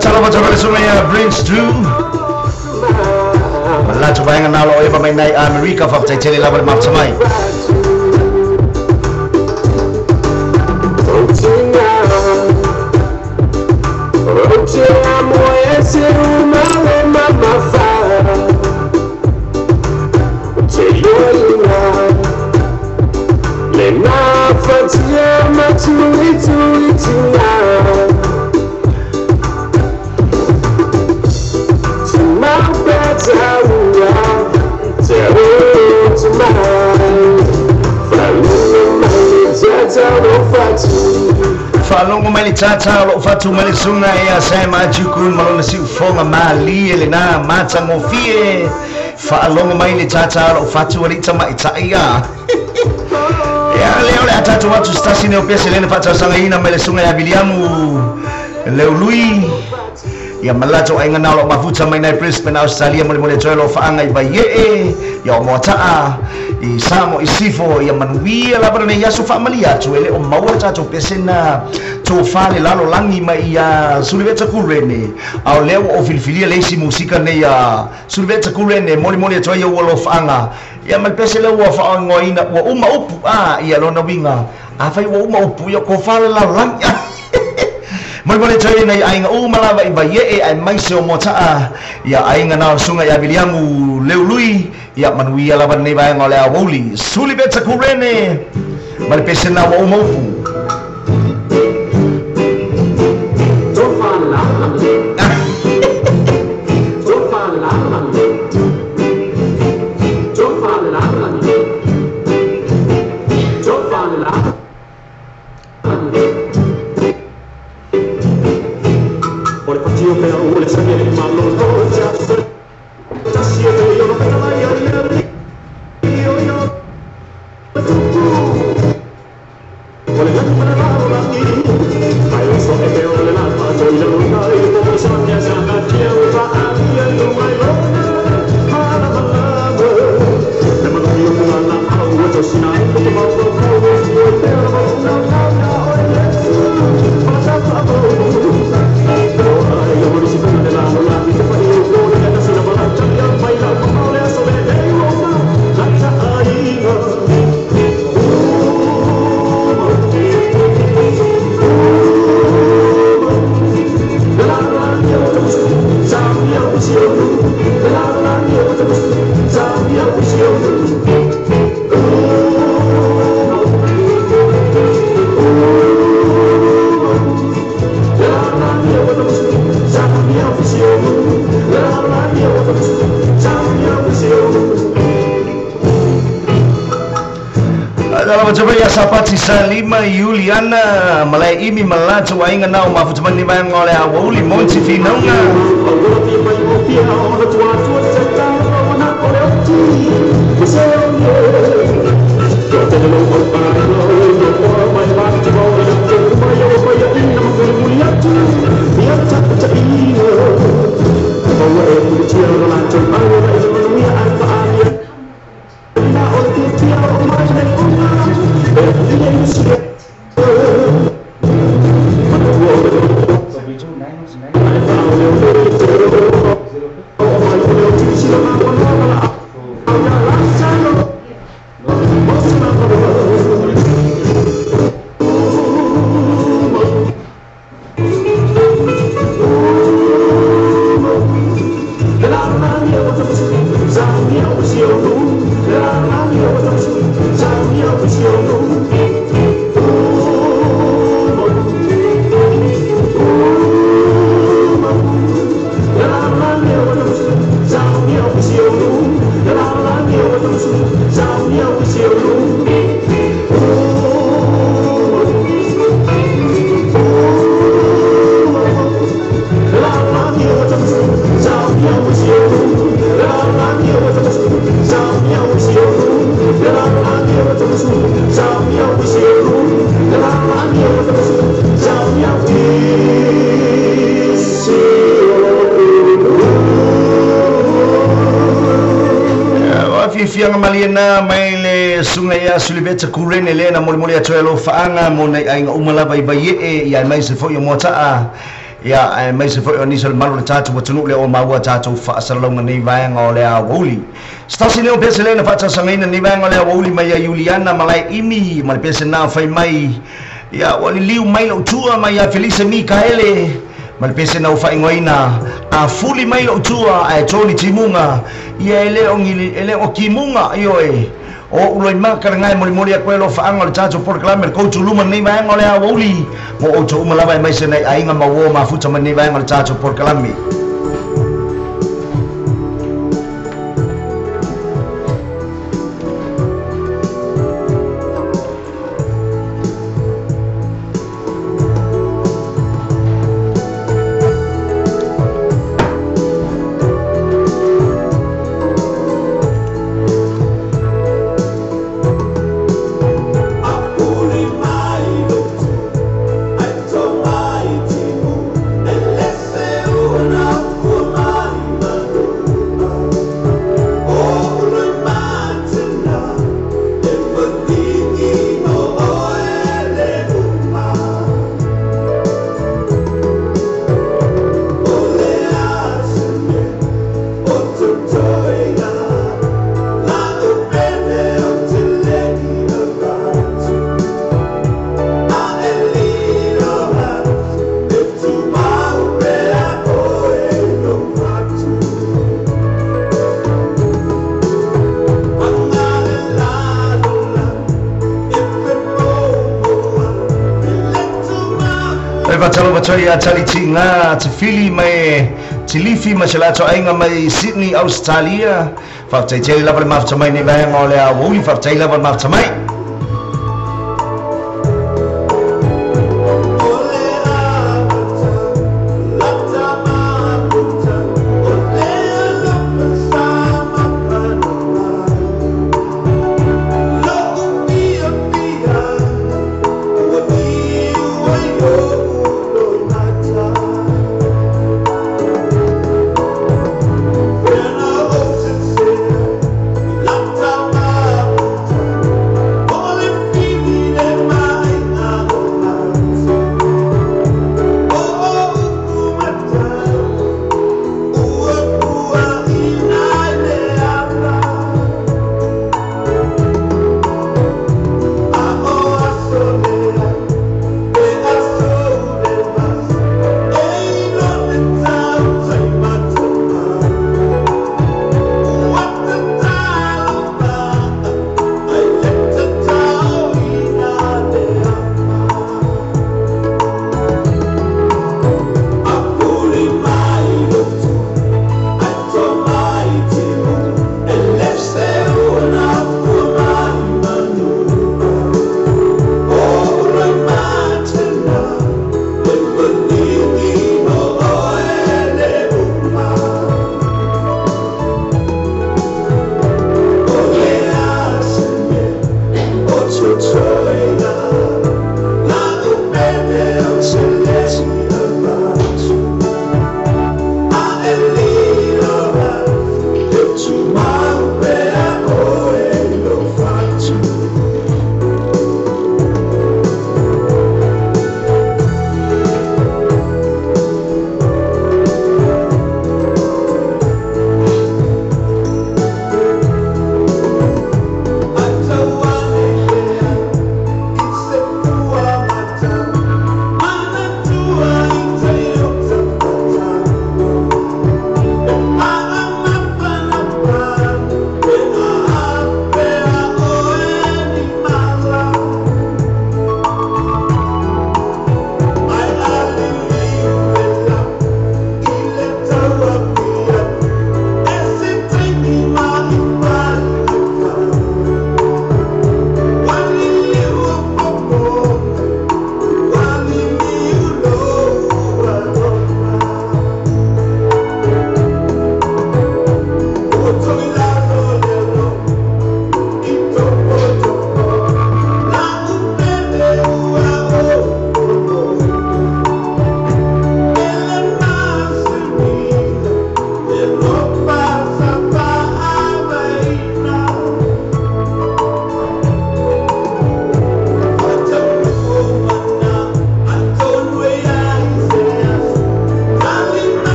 Talofa atu le susuga ia Prince Drew ma le latou vaega na o lo o eva mai nai Amerika. Faafetai tele lava le mafuta mai. Faalogo mai le tātā o loo fatu mai le susuga ia Sam Ajukun ma lona siufoga malie lena matagofie. Faalogo mai le tātā o loo fatu alii tamaitai ia. Ia lea o le a tatou atu se tasi nei o pese lena faatausagaina mai le susuga ia Viliamu Leului, ia ma le latou aiga na o loo mafuta mai nai Brisbane, Australia. Molemole atu ai loo faaga i Vaiee, ia o Moataa i Samo i Sifo, ia manuia lava lenei aso. Faamalia atu e le o maua le tatou pese na tofa le lalolagi mai ia Suliveta Kurene, a o lea ua ou filifilia le isi musika nei a Suliveta Kurene. Molimoli atu ai ou alofaaga Ia ma le pese lea ua faaigoaina ua uma upu a ia lona uiga afai ua uma upu ia tofa le lalolagi. Molemole atu ai nai aiga uma lava i Vaie'e aemaise o Moata'a ia aiga na o le susuga ia Viliamu Leului ia manuia lava lenei vaega o le aoauli Suliveta Kurene ma le pese na ua uma upu. Sapati Salima Iuliana Malai Imi Malatu Ainga Nao Mafutamani Vaega o le Aoauli Monti Finauga. Fiafiaga maliena mai le susuga ia Suliveta Kurene lea na molemole atu ai alofaʻaga mo nai aiga uma lava i Vaieʻe ia aemaise foʻi o Moataʻa ia aemaise foʻi o nisi o le malu o le tatou atunuu lea ua maua tatou faasalalauga nei vaega o le aoauli. Se tasi lea o pese lea na faatalosagaina nei vaega o le aoauli mai ia Iuliana Malae Imi ma le pese na fai mai ia ua liliu mai lou tua mai ia Felise Mikaele ma le pese na ua faaigoaina a fuli mai lou tua ae toli timuga ia e le o kimuga ioe o uloi maka le ngai molimoli atu ai alofaʻaga o le tatou polokalame le koutuluma lenei vaega o le aoauli mo outou uma lava aemaise nai aiga ma uo mafuta mai lenei vaega o le tatou polokalame. Now. E fatalofa atu ai ia Talitiga Tefili mai Tilifi ma se latou aiga mai Sydney, Ausetalia. Faafetai tele lava le mafuta mai nei vaega o le aoauli. Faafetai lava le mafuta mai.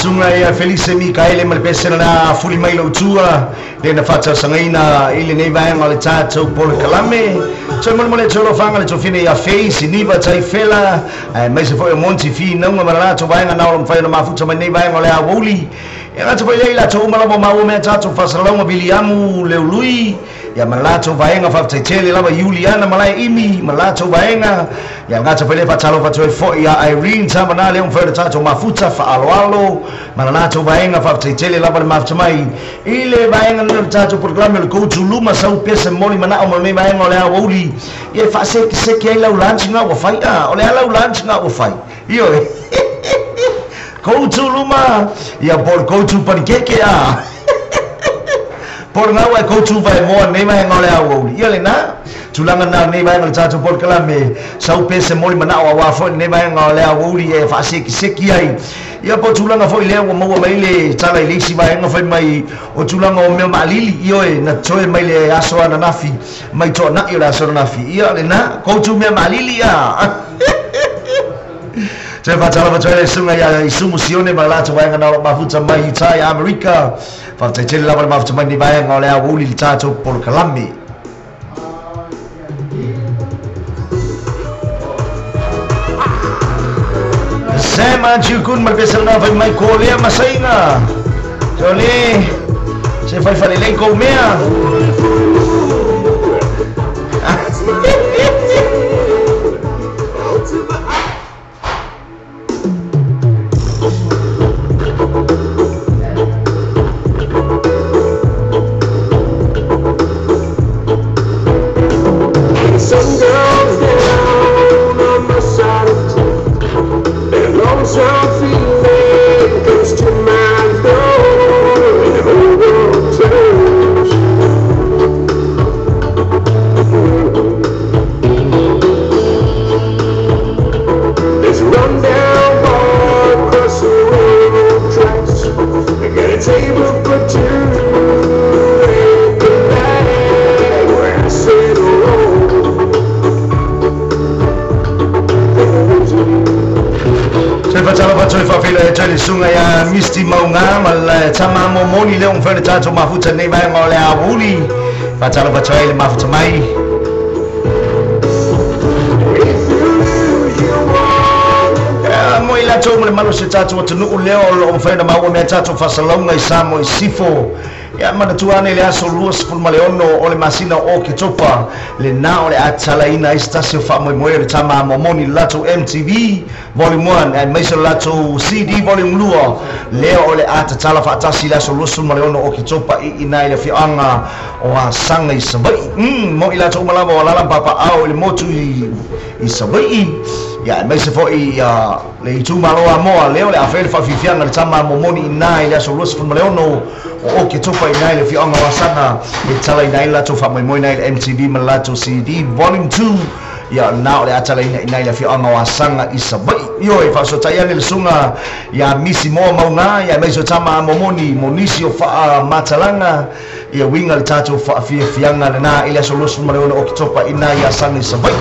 Suga ia Felice Mikaele ma le pesena na fuli mai lau tua le na faatalosagaina i lenei vaega o le tatou polokalame. Toe molemole atu alofaga le tofina ia Fei Siniva Taifela aemaise foi o Monty Finauga ma le latou vaega na o lo mafai ona mafuta mai nei vaega o le aoauli. E gata foi lea i latou uma lava o maua mea tatou faasalalauga Viliamu Leului ia ma le latou vaega faafetaitele lava Iuliana Malae Imi ma le latou vaega. Ia gata foi lea faatalofa atu ai foi ia Irene Tamana lea mafai ona tatou mafuta faaaloalo ma le latou vaega faafetaitele lava le mafuta mai i le vaega lenei o le tatou polokalame o le go to luma sau pese moli manao ma lenei vaega o le aoauli. Ia e faasekeseke ai lau lunch ga ua fai a o le a lau lunch ga ua fai ioe go to luma ia po o le go to panikeke a po o le gaua e go to vaemoa lenei vaega o le aoauli. Ia lena tulaga na o lenei vaega o le tatou polokalame sau pese moli manao auā foi lenei vaega o le aoauli e faasekeseki ai. Ia po o tulaga foi lea ua maua mai le tala i le isi vaega fai mai o tulaga o mea maalili ioe na toe mai le aso ananafi mai toanai o le aso ananafi. Ia lena kou mea maalili a Toe faatalofa atu ai le susuga ia Isumu Sione ma le latou vaega na o lo o mafuta mai i uta i Amerika. Faafetai tele lava le mafuta mai lenei vaega o le aoauli i le tatou polokalame. Sam Anjukun ma le pese lena fai mai kolea masaiga. Jole se fai falelei kou mea. Sunga ya Misty Maunga ma le tama momoni le on fele tatou mafuta nei mai o le auli fatalo fatoi le mafuta mai. Mo i latou mo le malo se tatou atunuu lea o loo mafai ona maua mea tatou faasalauga i Samoa i Sifo. Ia manatua ane le aso 26 o le masina o Oketopa lena o le atalaina ai se tasi o faamoemoe o le tama momoni le latou MTV Volume 1 aemaise o le latou CD Volume 2 lea o le atatala faatasi le aso 26 o Oketopa i ina i le afioaga o Asaga i Savaii. Mo i latou uma lava o alala ma papaao i le motu i Savaii. Ia aemaise foi le itumalo Amoa lea o le afea le faafiafiaga le tama momoni ina i le aso 26 o Oketopa ina i le afioaga o Asaga e talaina ai le latou faamoemoe na i le MTV ma le latou CD Volume 2. Ia na o le atalaina ina i le afioaga o Asaga i Savaii. Ioe faasotai ane le suga ia Misi Moa Mauga ia aemaise o tama momoni mo nisi o faamatalaga ia uiga le tatou faafiafiaga lena i le aso 26 o Oketopa ina i Asaga i Savaii.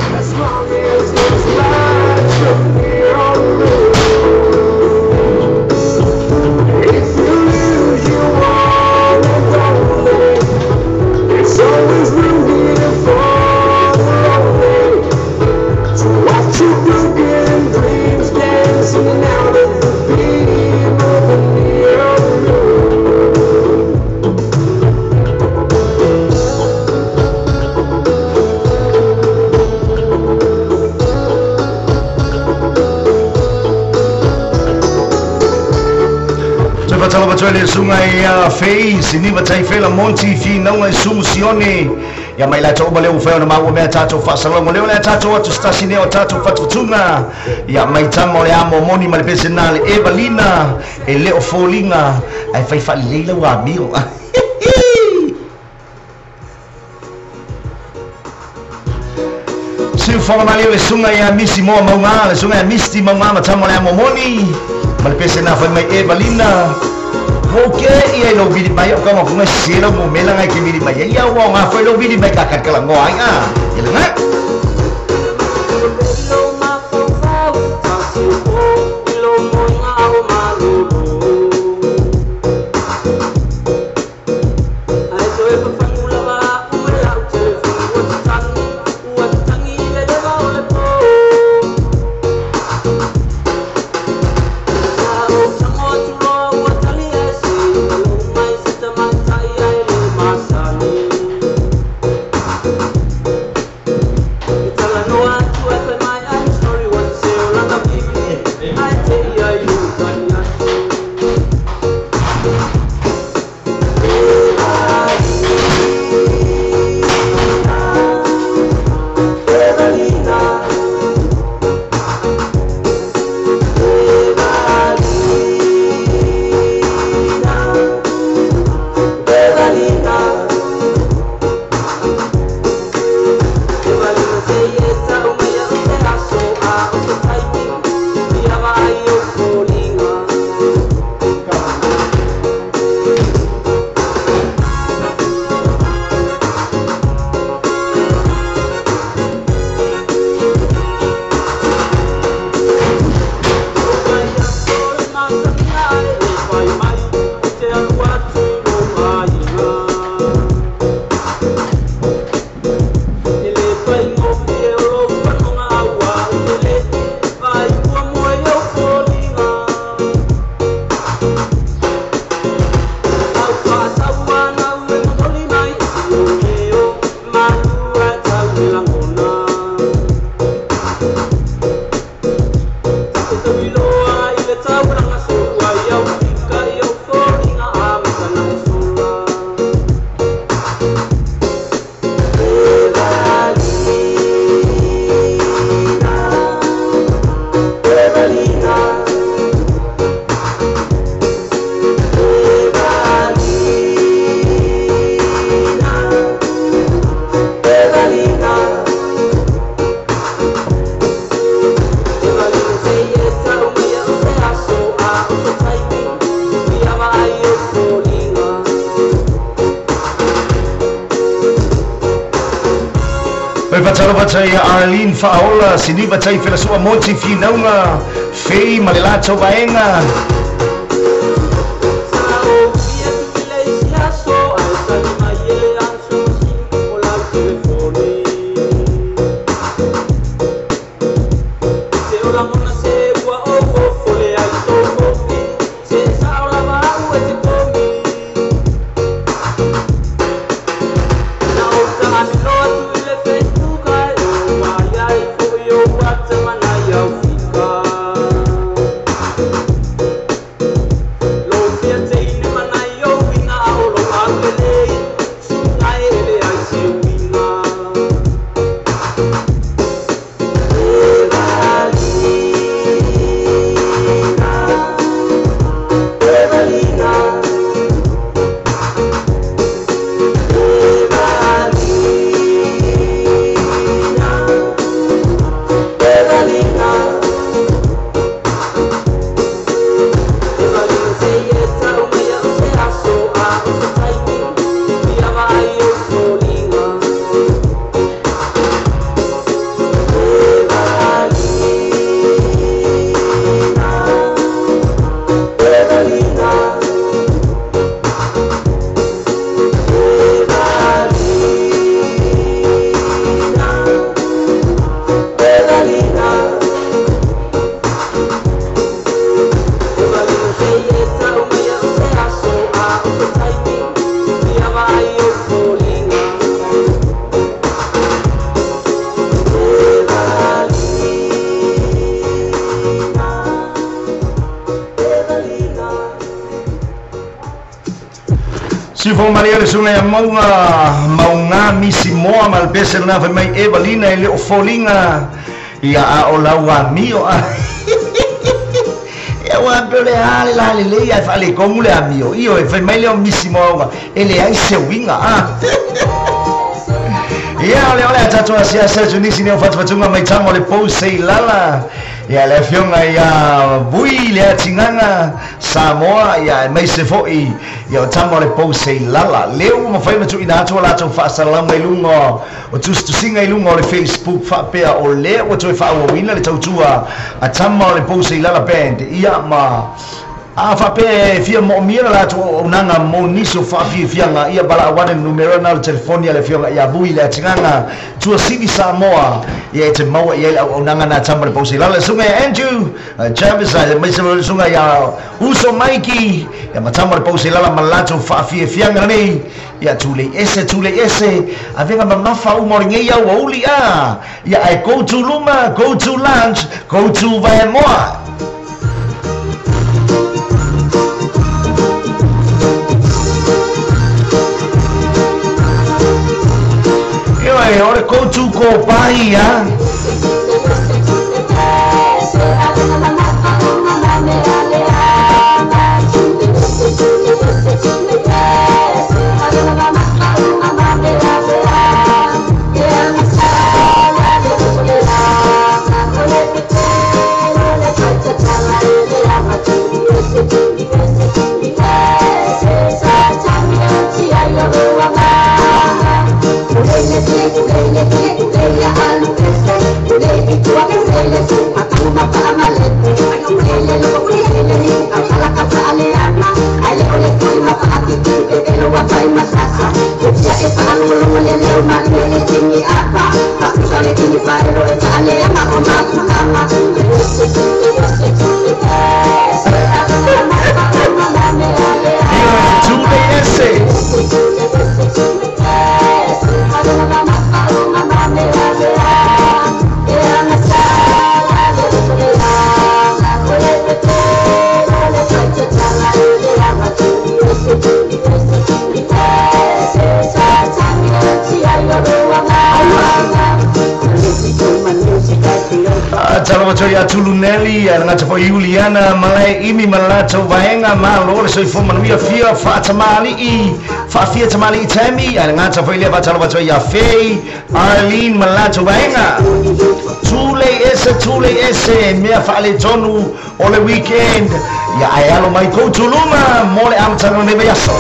Le sunga ia fei siniva taifela monti finauga i sumu sione ia mai latou uma lea ua fai ona maua mea tatou faasalauga lea o le tatou atu se tasi nea o tatou fatutuga ia mai tama o le a momoni ma le pese na le Evalina e le o foliga ae fai faalelei lau amio. Siufoga mali o le suga ia Misi Moa Mauga le suga ia Misty Mauga ma tama o le a momoni ma le pese na fai mai Evalina. Oke ia lo vili mai o ka mo se lo mo mela ngai ke vili mai ia o nga foi lo vili mai ka ka la ngoa ai a ia nga. Faatalofa ia Arlene Faaola, Siniva tai Felasua Monty Finauga, Fei ma le latou vaega. Sifo Maria le suga ia mauga maunga misi moa ma le pese lena fai mai Evalina e le o foliga ia a o lau amio a ia ua pe o le a le la lelei ae faaletonu le amio io e fai mai lea o misi moa auga e leai se uiga a ia o lea o le a tatou asiasi atu nisi nei o fatufatuga mai tama o le Pouseilala ia le afioga ia Vui le atigaga Samoa ia e maise fo'i ia o tama o le Pouseilala lea ua mafai ona tuuina atu o latou faasalalauga i luga o tusitusiga i luga o le Facebook faapea o lea ua toe faaauauina le tautua a tama o le Pouseilala Band ia ma a faapea e fia moomia le latou auaunaga mo nisi o faafiafiaga ia balaaua ane le numera na o le telefoni a le afioga ia Vui le atigaga Tuasivi Samoa ia e te maua i ai le auaunaga na tama le Pouseilala le suga ia Andrew Jarvis ae maise le suga ia Uso Maiki ia ma tama le Pouseilala ma latou faafiafiaga lenei ia tulei ese avega mamafa uma o lenei auauli a ia ae go to luma, go to lunch, go to vaemoa. Io ore go to ko pai a. Talofa ia Tuluneli, ia ngata fo Juliana, malae imi malato vaenga malo le soifua manuia fia faatamali'i faafia tamali'i taimi ia ngata fo ile faatalofa ia Fei Arlene malato vaenga tulei ese mea faaletonu o le weekend ia ae alo mai kou tuluma mo le amataga o lenei vaiaso.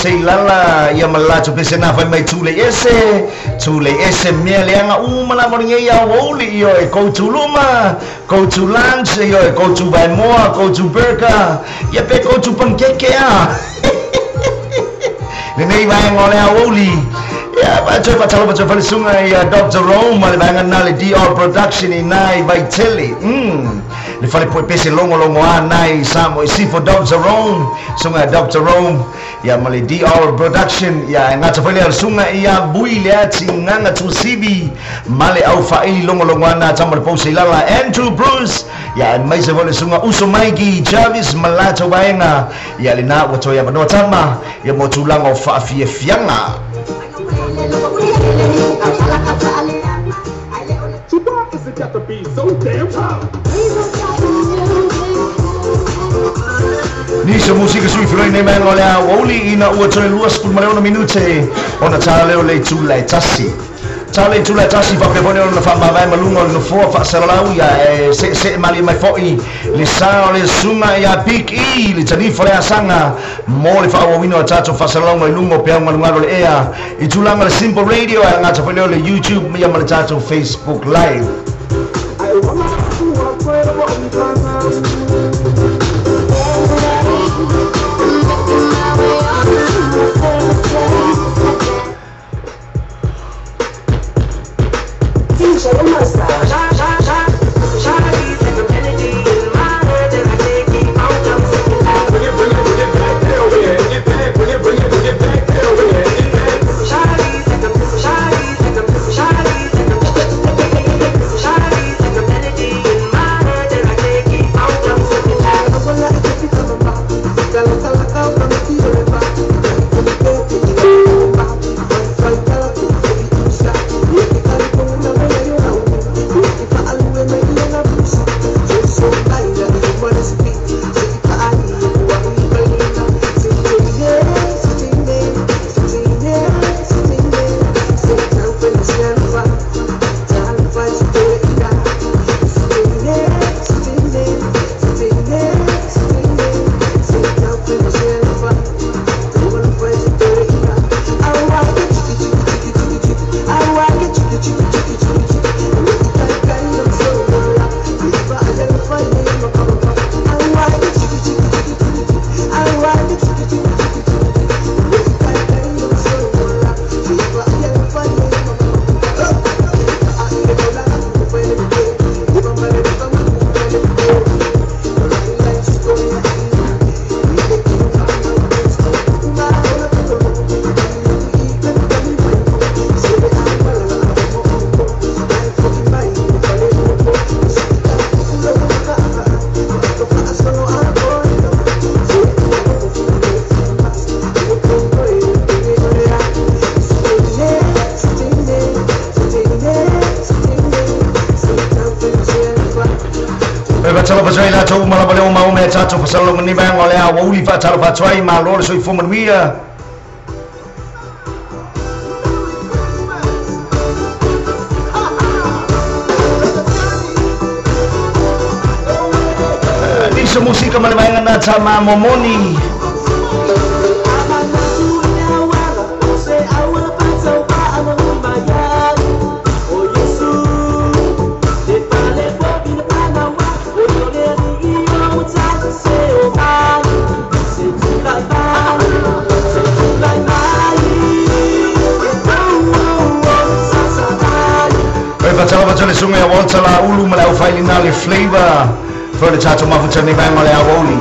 Lala ia malatu pese na fai mai tule ese mea leanga uma la mo ia ouli io e go to luma, go to lunch io e go to vaimoa, go to burger ia pe go to pancake a lenei vaenga o le aouli ia pa talo pa toe falesuga ia Dr. Rome le vaega na le DR Production i nai Vaitele le fale poe pese longo longo a nai Samo i sifo Dr. Rome sunga Dr. Rome ia ma le DR Production ia ngata foi le sunga ia bui le ati nganga tu sibi ma le au faili longo longo ana tama le pose lala Andrew Bruce ia mai se vole sunga uso maiki Jarvis malato vaenga ia le na ua toe avanoa tama ia mo tulaga o faafiafiaga. Why is it got to be so damn hot? Nisa musika sui filoi nei mai o le aouli ina ua toe 26 minute ona tā leo le tula e tasi. Tā le tula e tasi whapea pone ona whaamavae malunga o le nofoa whaasalalau ia e se se mali mai fo'i le sa o le sunga ia Big E le tanifa le asanga mo le whaawawina o tātou whaasalalauga i lunga o peau ngalungalo le ea i tulaga le Simple Radio a ngata foi leo le YouTube ia ma le tātou Facebook Live. Nisa musika ma le vaega na tama momoni. le suga ia Walter Laulu ma le aufailina le Flavor foi le tatou mafuta nei vaega o le aoauli.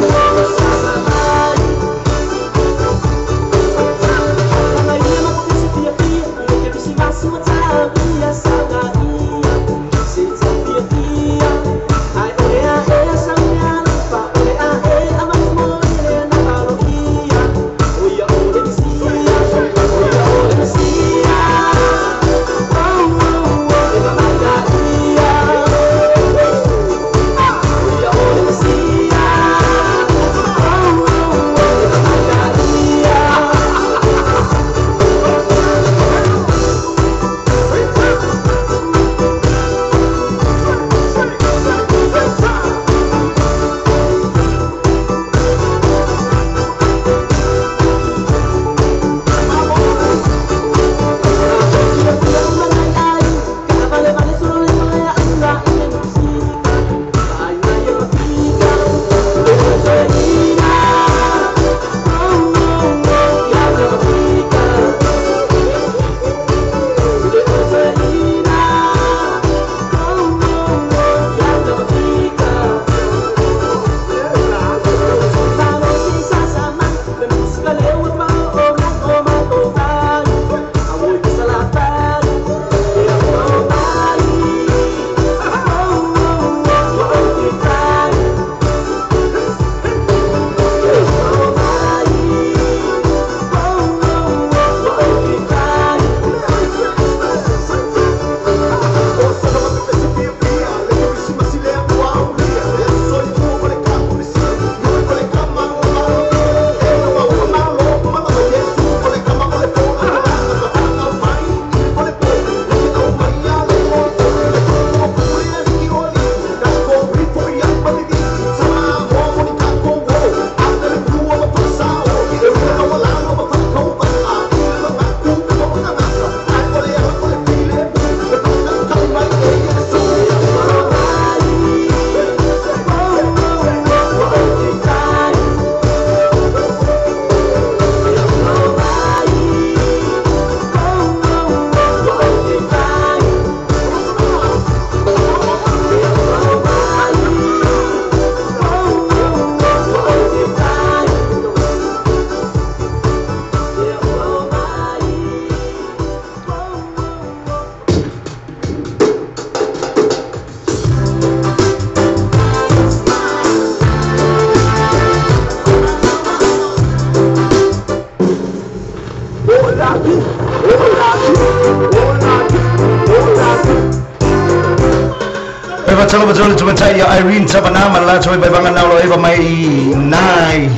Irene Tabanama la toi bai banga nalo eva mai nai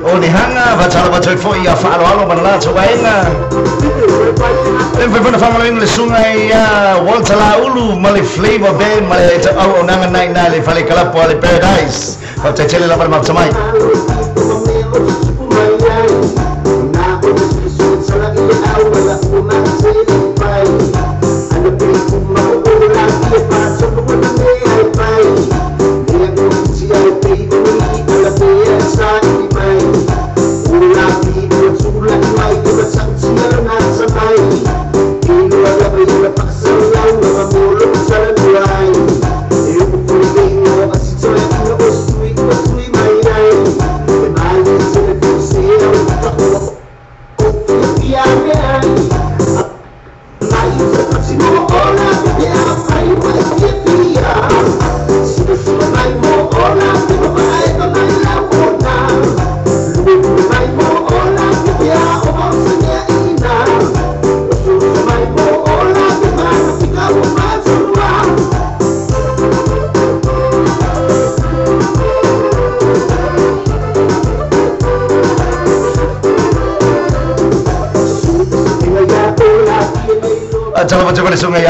o ne hanga va tala va toi foi a falo alo ma la toi vaenga le fai fana fanga le sunga ia Walter Laulu ma le Flavor Band ma le au o nanga nai nai le fale kalapo ale Paradise fa te tele la ma mai.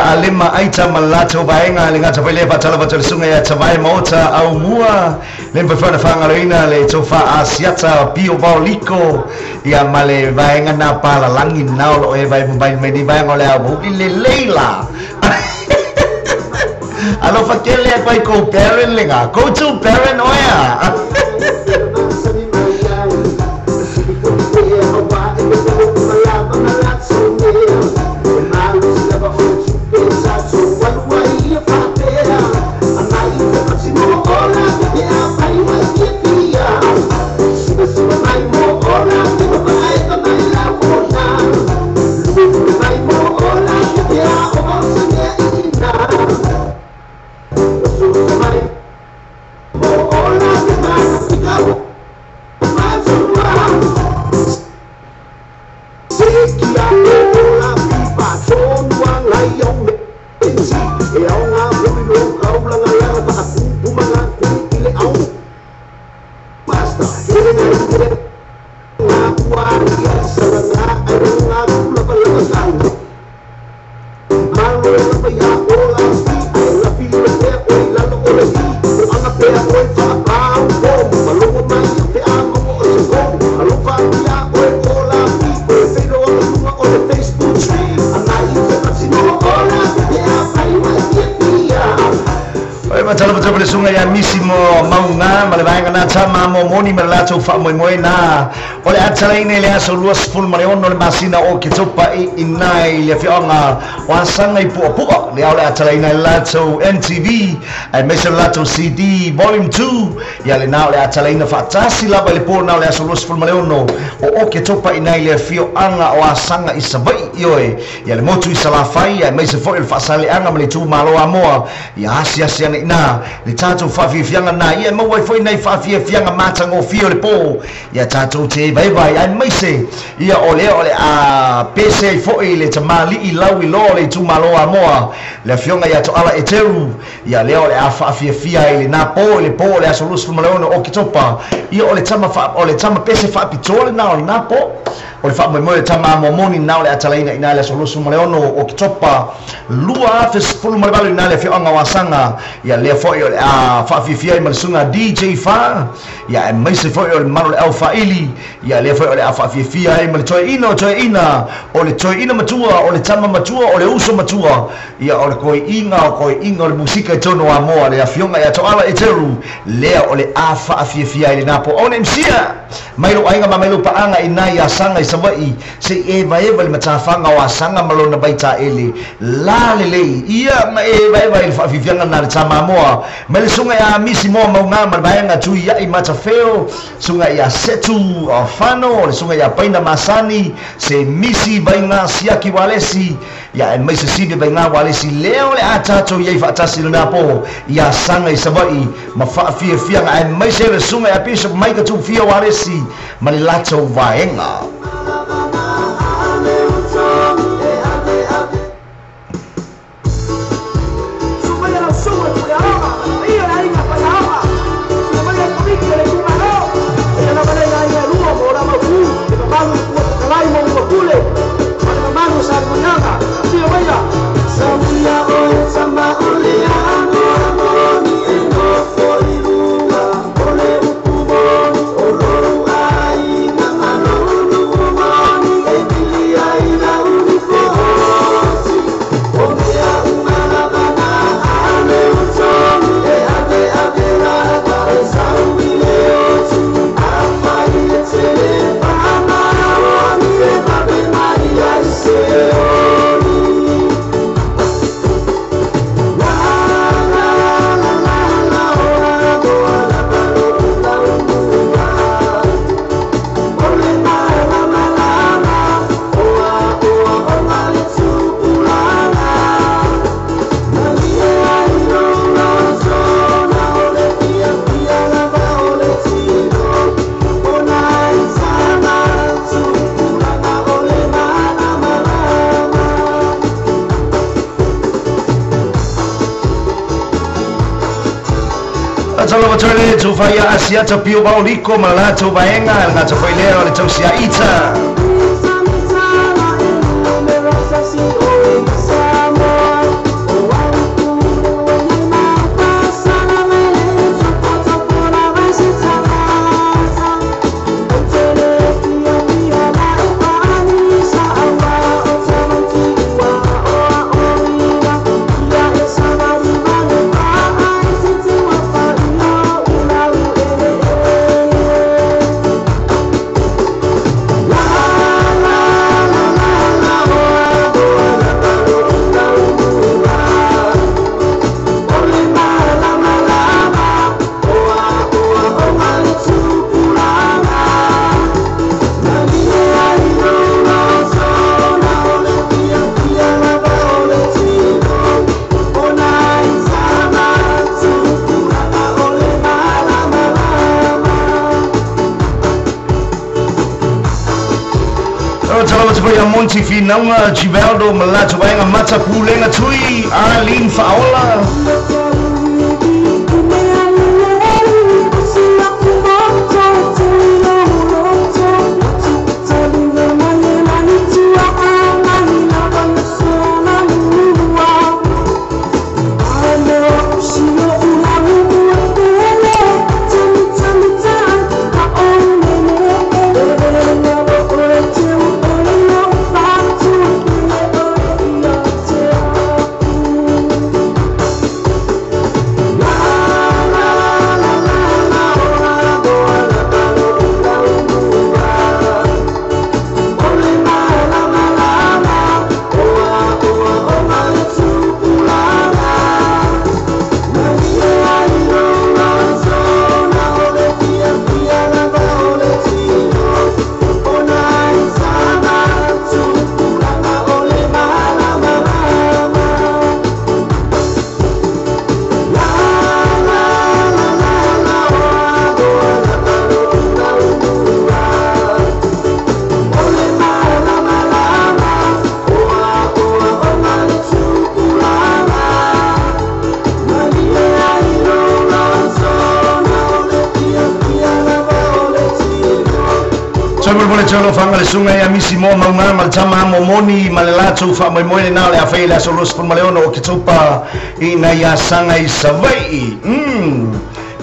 Alima aita malato vaenga le ngata pele pa tala pa sunga ya tavai mota au mua le mpa fana ina le tofa asiata pio vaoliko ia male vaenga na pala langi na lo e vai mai mai ni vaenga le au le leila alo fa kele pai ko parent le nga ko tu parent oia. le suga ia misi mo mauga ma le vaega na tama mo moni ma le latou faamoemoe na o le atalaina i le aso 26 le masina o Ketopa i ina i le afioaga o Asaga i Puapua lea o le atalaina i le latou MTV aemaise le latou CD Volume 2 ia lena o le atalaina faatasi lava i le po na o le aso 26 o Oketopa i nai le afioaga o Asaga i Savaii ioe ia le motu i Salafai aemaise foi o le faasaleaga ma le itumalo Amoa ia asiasi ane ina le tatou faafiafiaga na ia e maua ai foi nai faafiafiaga matagofie o le po ia tatou te vaevae aemaise ia o lea o le a pese ai foi le tamalii lau iloa o le itumalo Amoa le afioga ia Toala Eteru ia lea o le a faafiafia ai lena po i le po o le aso 26 Oketopa ia o le tama o le tama pese faapitoa lena o lena po o le faamoemoe le tama momoni na o le atalaina ina le aso 26 Oketopa 2018 ina le afioaga o Asaga ia lea foi o le a faafiafia ai ma le suga DJ Fa ia aemaise foi o le mamalu o le aufaili ia lea foi o le a faafiafia ai ma le toeaina o toeaina o le toeaina matua o le tama matua o le uso matua ia o le koiiga o koiiga o le musika i tonu o Amoa le afioga ia Toala Eteru lea o le a faafiafia ai lena po ona msia mai lou aiga ma mai lou paaga i nai Asaga i Savaii se i evaeva le matafaga o Asaga ma lona vaitaele la lelei ia ma evaeva i le faafiafiaga na le tamamoa mai le suga ia misi moa mauga ma le vaega tuiai matafeo suga ia Setu Fano le suga ia Paina Masani se misi vaiga siaki walesi ia aemaise sivi vaiga walesi lea o le a tatou iai faatasi lena po ia Asaga i Savaii ma faafiafiaga aemaise le suga ia Bishop Maika Tufia walesi ma le latou vaega. Tufaia asiata pio bauliko ma latou vaega le gata foi lea o le tausia ita. Monty Finaunga, Givaldo, Malato Vaega, Mata Pulenga Tui, Arlene Faola. tolo fanga le sunga ia misi mo maunga ma le tama momoni ma le latou faamoemoe lenā o le afai le aso 26 o Ketopa ina ia saga i Savai'i.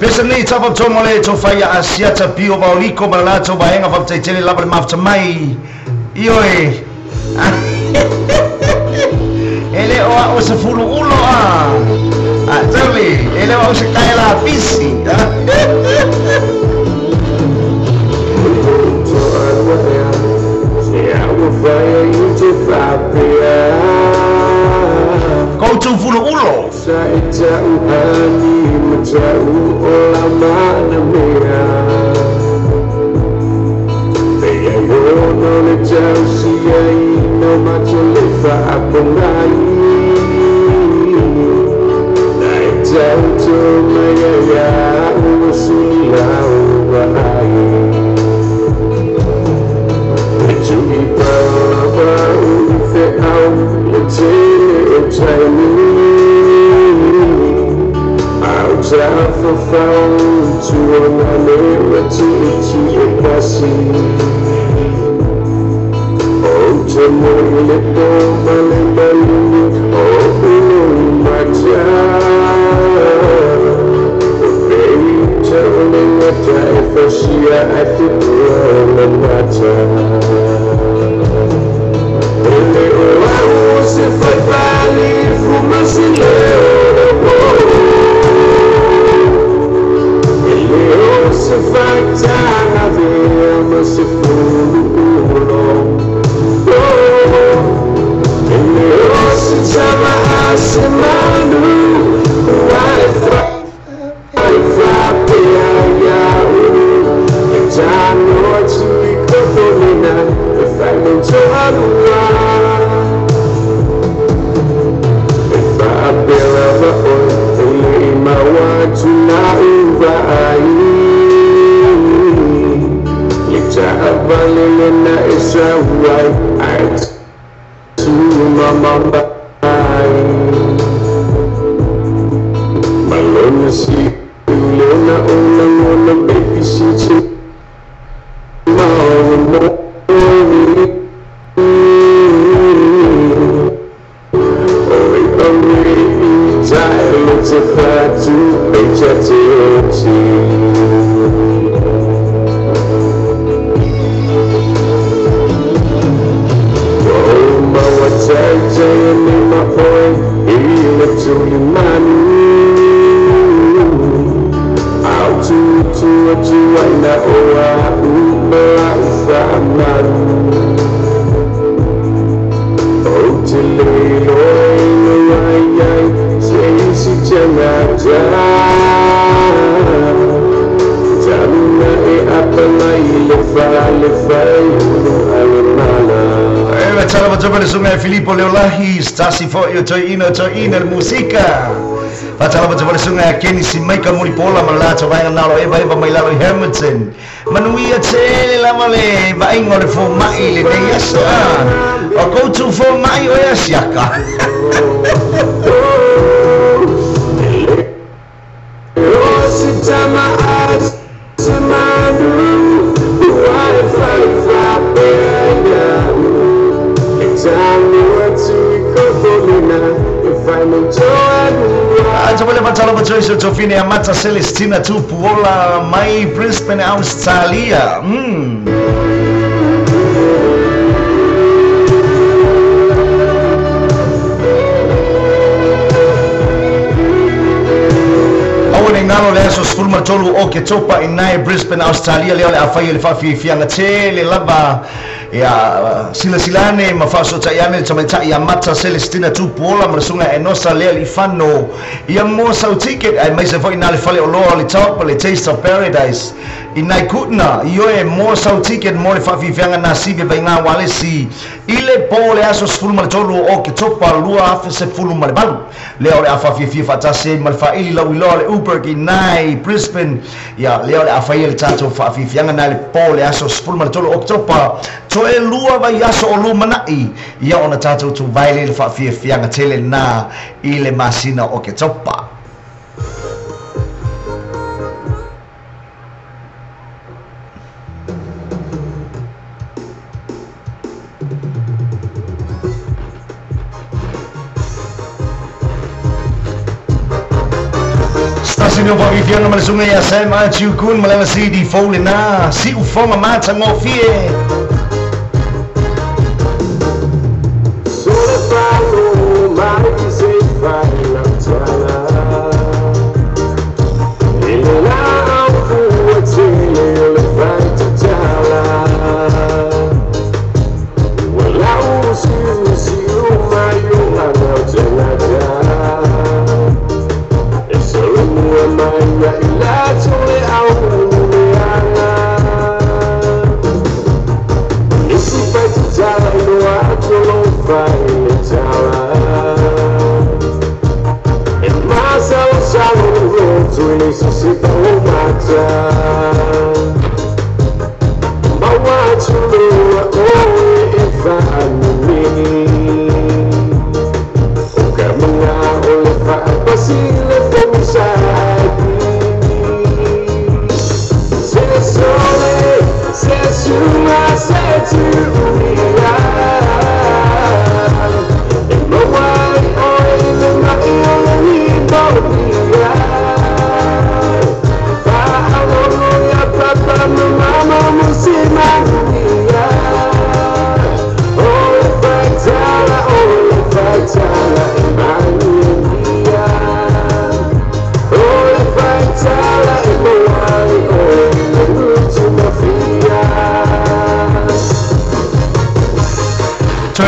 Pesa nei tapa mo le tofai a Asiata Pio Maoliko ma le latou vaega faafetaitele lava le mafuta mai. Ioe. E le o a'o se fuluulo a. A tauli, e le o a'o se kaela pisi. Koutou fuluulo. Filippo Leolahi, Stasi fo io toina musica. Fatala patala sunga Kenny Simaika Muripola malata vainga nalo eva eva mai lalo Hamilton. Manuia tele lava le vainga le fo mai le nei aso. O koutou fo mai o ia siaka. Tofine Amata Celestina Tupuola mai Brisbane, Australia. Aua ngalo le aso 13 o Ketopa i nai Brisbane, Australia lea o le afai le faafiafiaga tele lava ia silasilane ma faasotaiane le tamaitai Amata Celestina Tupuola ma le suga Enosa lea liifano ia mo sau ticket ai mai se foʻi na le fale oloa le top le Taste of Paradise i nai kutna i oe mo sau ticket mo le faafiafiaga nasivi vaiga walesi i le po le aso 13 o Ketopa 2018 lea o le afaafiafia faatasi ai ma le faaili lauiloa le Uber i nai Brisbane ia lea o le afaia le tatou faafiafiaga na le po le aso 13 o Ketopa toe lua vai aso o lumana'i ia ona tatou tuvaile le faafiafiaga tele na i le masina o Ketopa. Temi o whakifianga ma le sunga ia Sam Achiukun ma lana CD fou lena siufoga matagofie.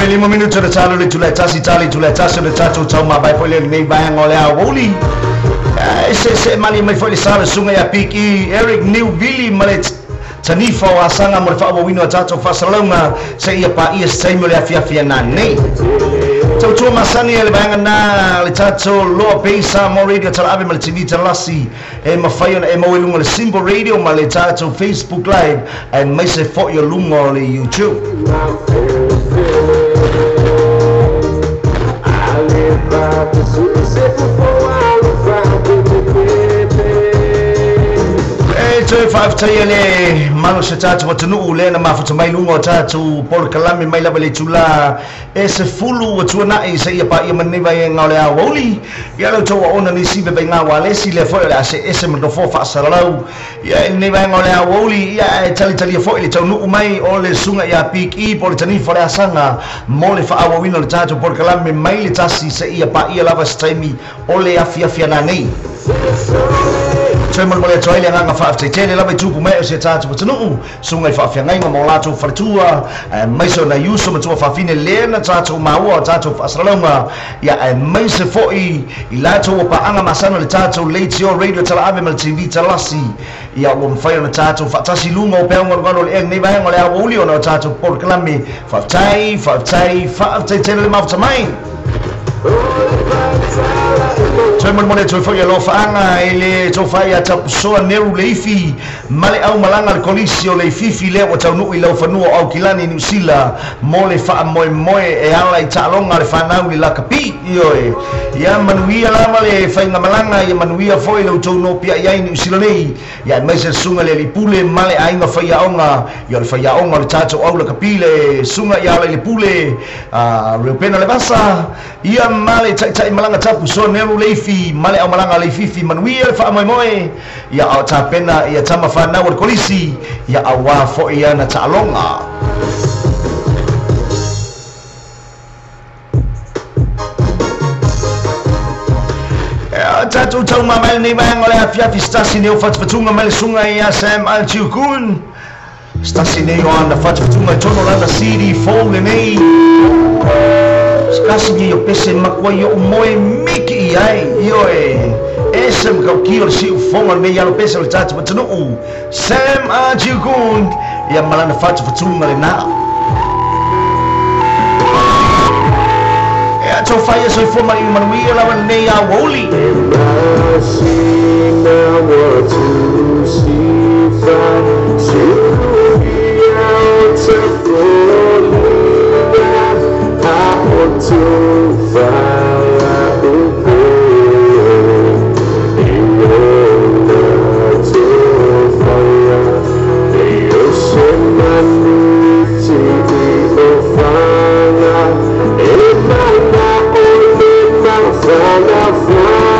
Lima minuto le talo le tula tasi tali tula tasi le tato tau ma bai foi le nei vai ngole a woli se se mali mai foi le sala sunga ya piki Eric New Billy male tanifa o asanga mo le faauauina o tatou faasalalauga seia paia se taimi o le afiafi ana nei. Tautua masani e le vaega na le tatou Loa Bay Samoa Radio Talaave ma le TV Talasi e mafai ona e maua i luga o le Simple Radio ma le tatou Facebook Live aemaise fo'i o luga o le YouTube. E toe faafetaia le malo se tatou atunuu lea na mafuta mai luga o tatou polokalame mai lava le itulā e 10 ua tuana'i seia paia manei vaega o le aoauli. Ia le outou aona nisi vevaiga ualesi lea foi o le a seese ma nofoa faasalalau ia i lenei vaega o le aoauli. Ia e talitalia foi le taunuu mai o le suga ia Piki po le tanifa o le asaga mo le faaauauina o le tatou polokalame mai le 1 seia paia lava se taimi o le afiafi ana nei. Toe molemole atu ai le agaga faafetaitele lava i tupu mai o se tatou atunuu suga i faafeagaiga ma o latou faletua aemaise o nai uso ma tuafafine lea na tatou maua o tatou faasalalauga ia aemaise fo'i i latou ua paaga masana le tatou Leitio Radio Talaave ma le TV Talasi ia ua mafai ona tatou faatasi luga o peaugalugalu o le ea lenei vaega o le aoauli ona o tatou polokalame. Faafetai faafetai faafetai tele le mafuta mai. Toe molemole atu ai foi alofaaga i le tofai ia Tapusoa Neru Leifi ma le aumalaga le kolisi o Leififi lea ua taunuu i laufanua o Aukilani Niu Sila mo le faamoemoe e ala i taaloga le fanau le lakapi. Ioe ia manuia lava le faigamalaga ia manuia foi le outou nopiai ai Niu Sila nei ia aemaise le suga le alipule ma le aiga faiaoga ia o le faiaoga o le tatou au lakapi le suga ia ala i le pule Reupena Levasa ia ma le taitai malaga Tapusoa Neru Leifi ma le aumalaga Leififi manuia le faamoemoe ia ao tapena ia tama fanau o le kolisi ia auā fo'i ana taaloga. Tatou taumamai lenei vaega o le afiafi se tasi nei o fatufatuga mai le suga ia Sam Altiukun se tasi nei o ana fatufatuga i tonu o lana CD fou lenei. Kasi ni o pese makua i o moe miki i ai ioe ese makauki o le siufoga lenei alo pese o le tatou atunuu Sam Achiukun ia ma lana fatufatuga lenā. E ato whai e soifua mai manuia lava lenei aoauli. Fana, fana,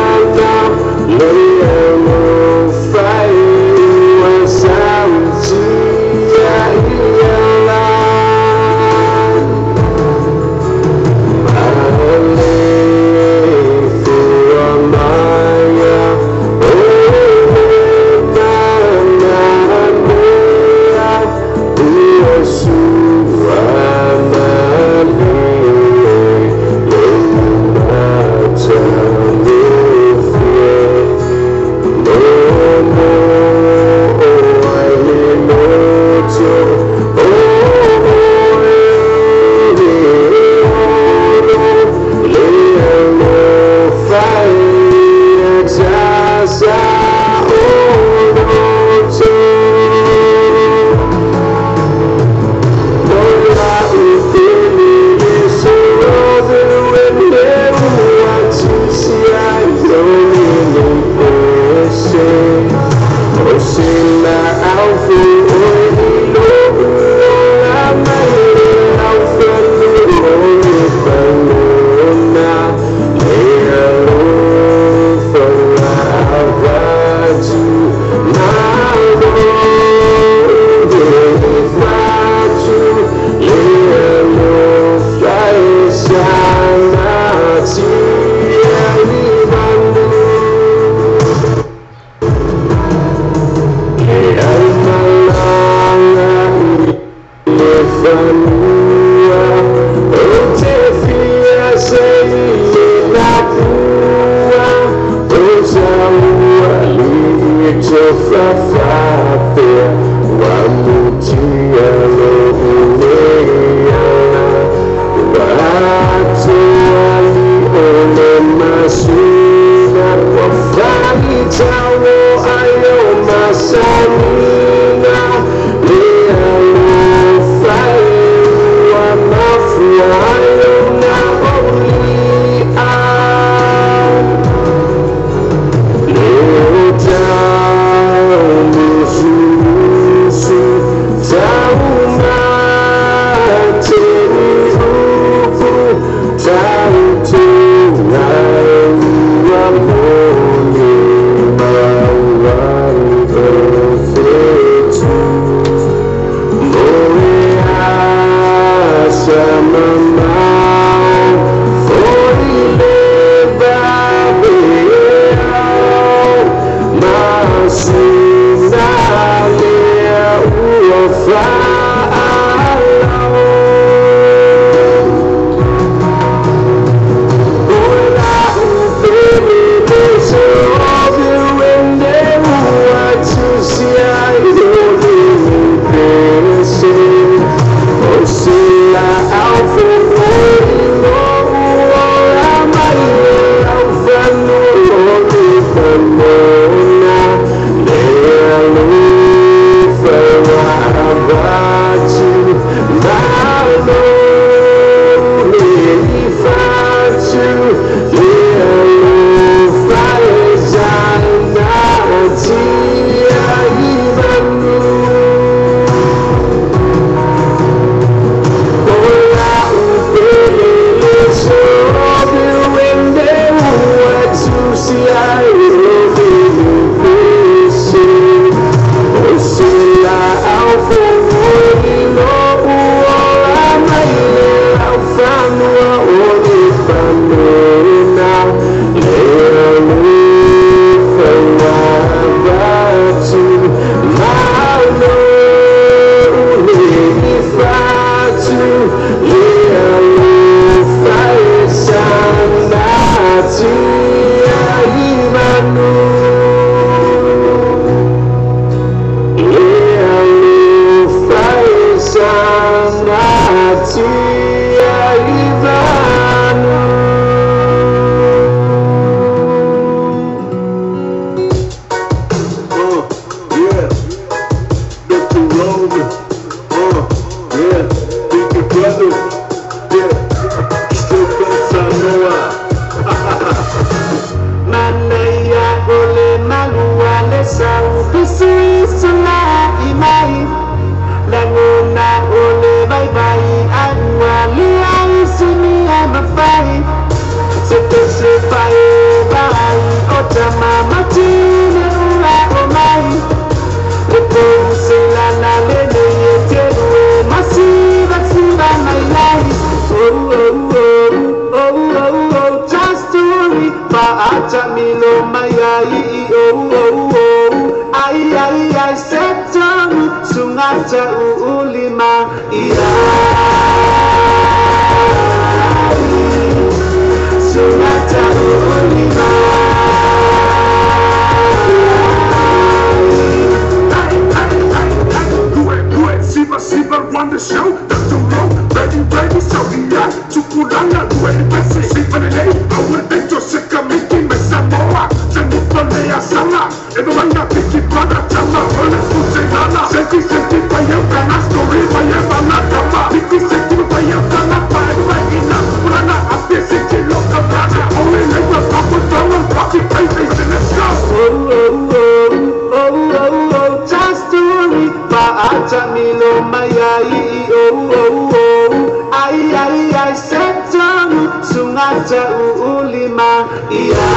Ai ai ai setanu sungata ulima ia.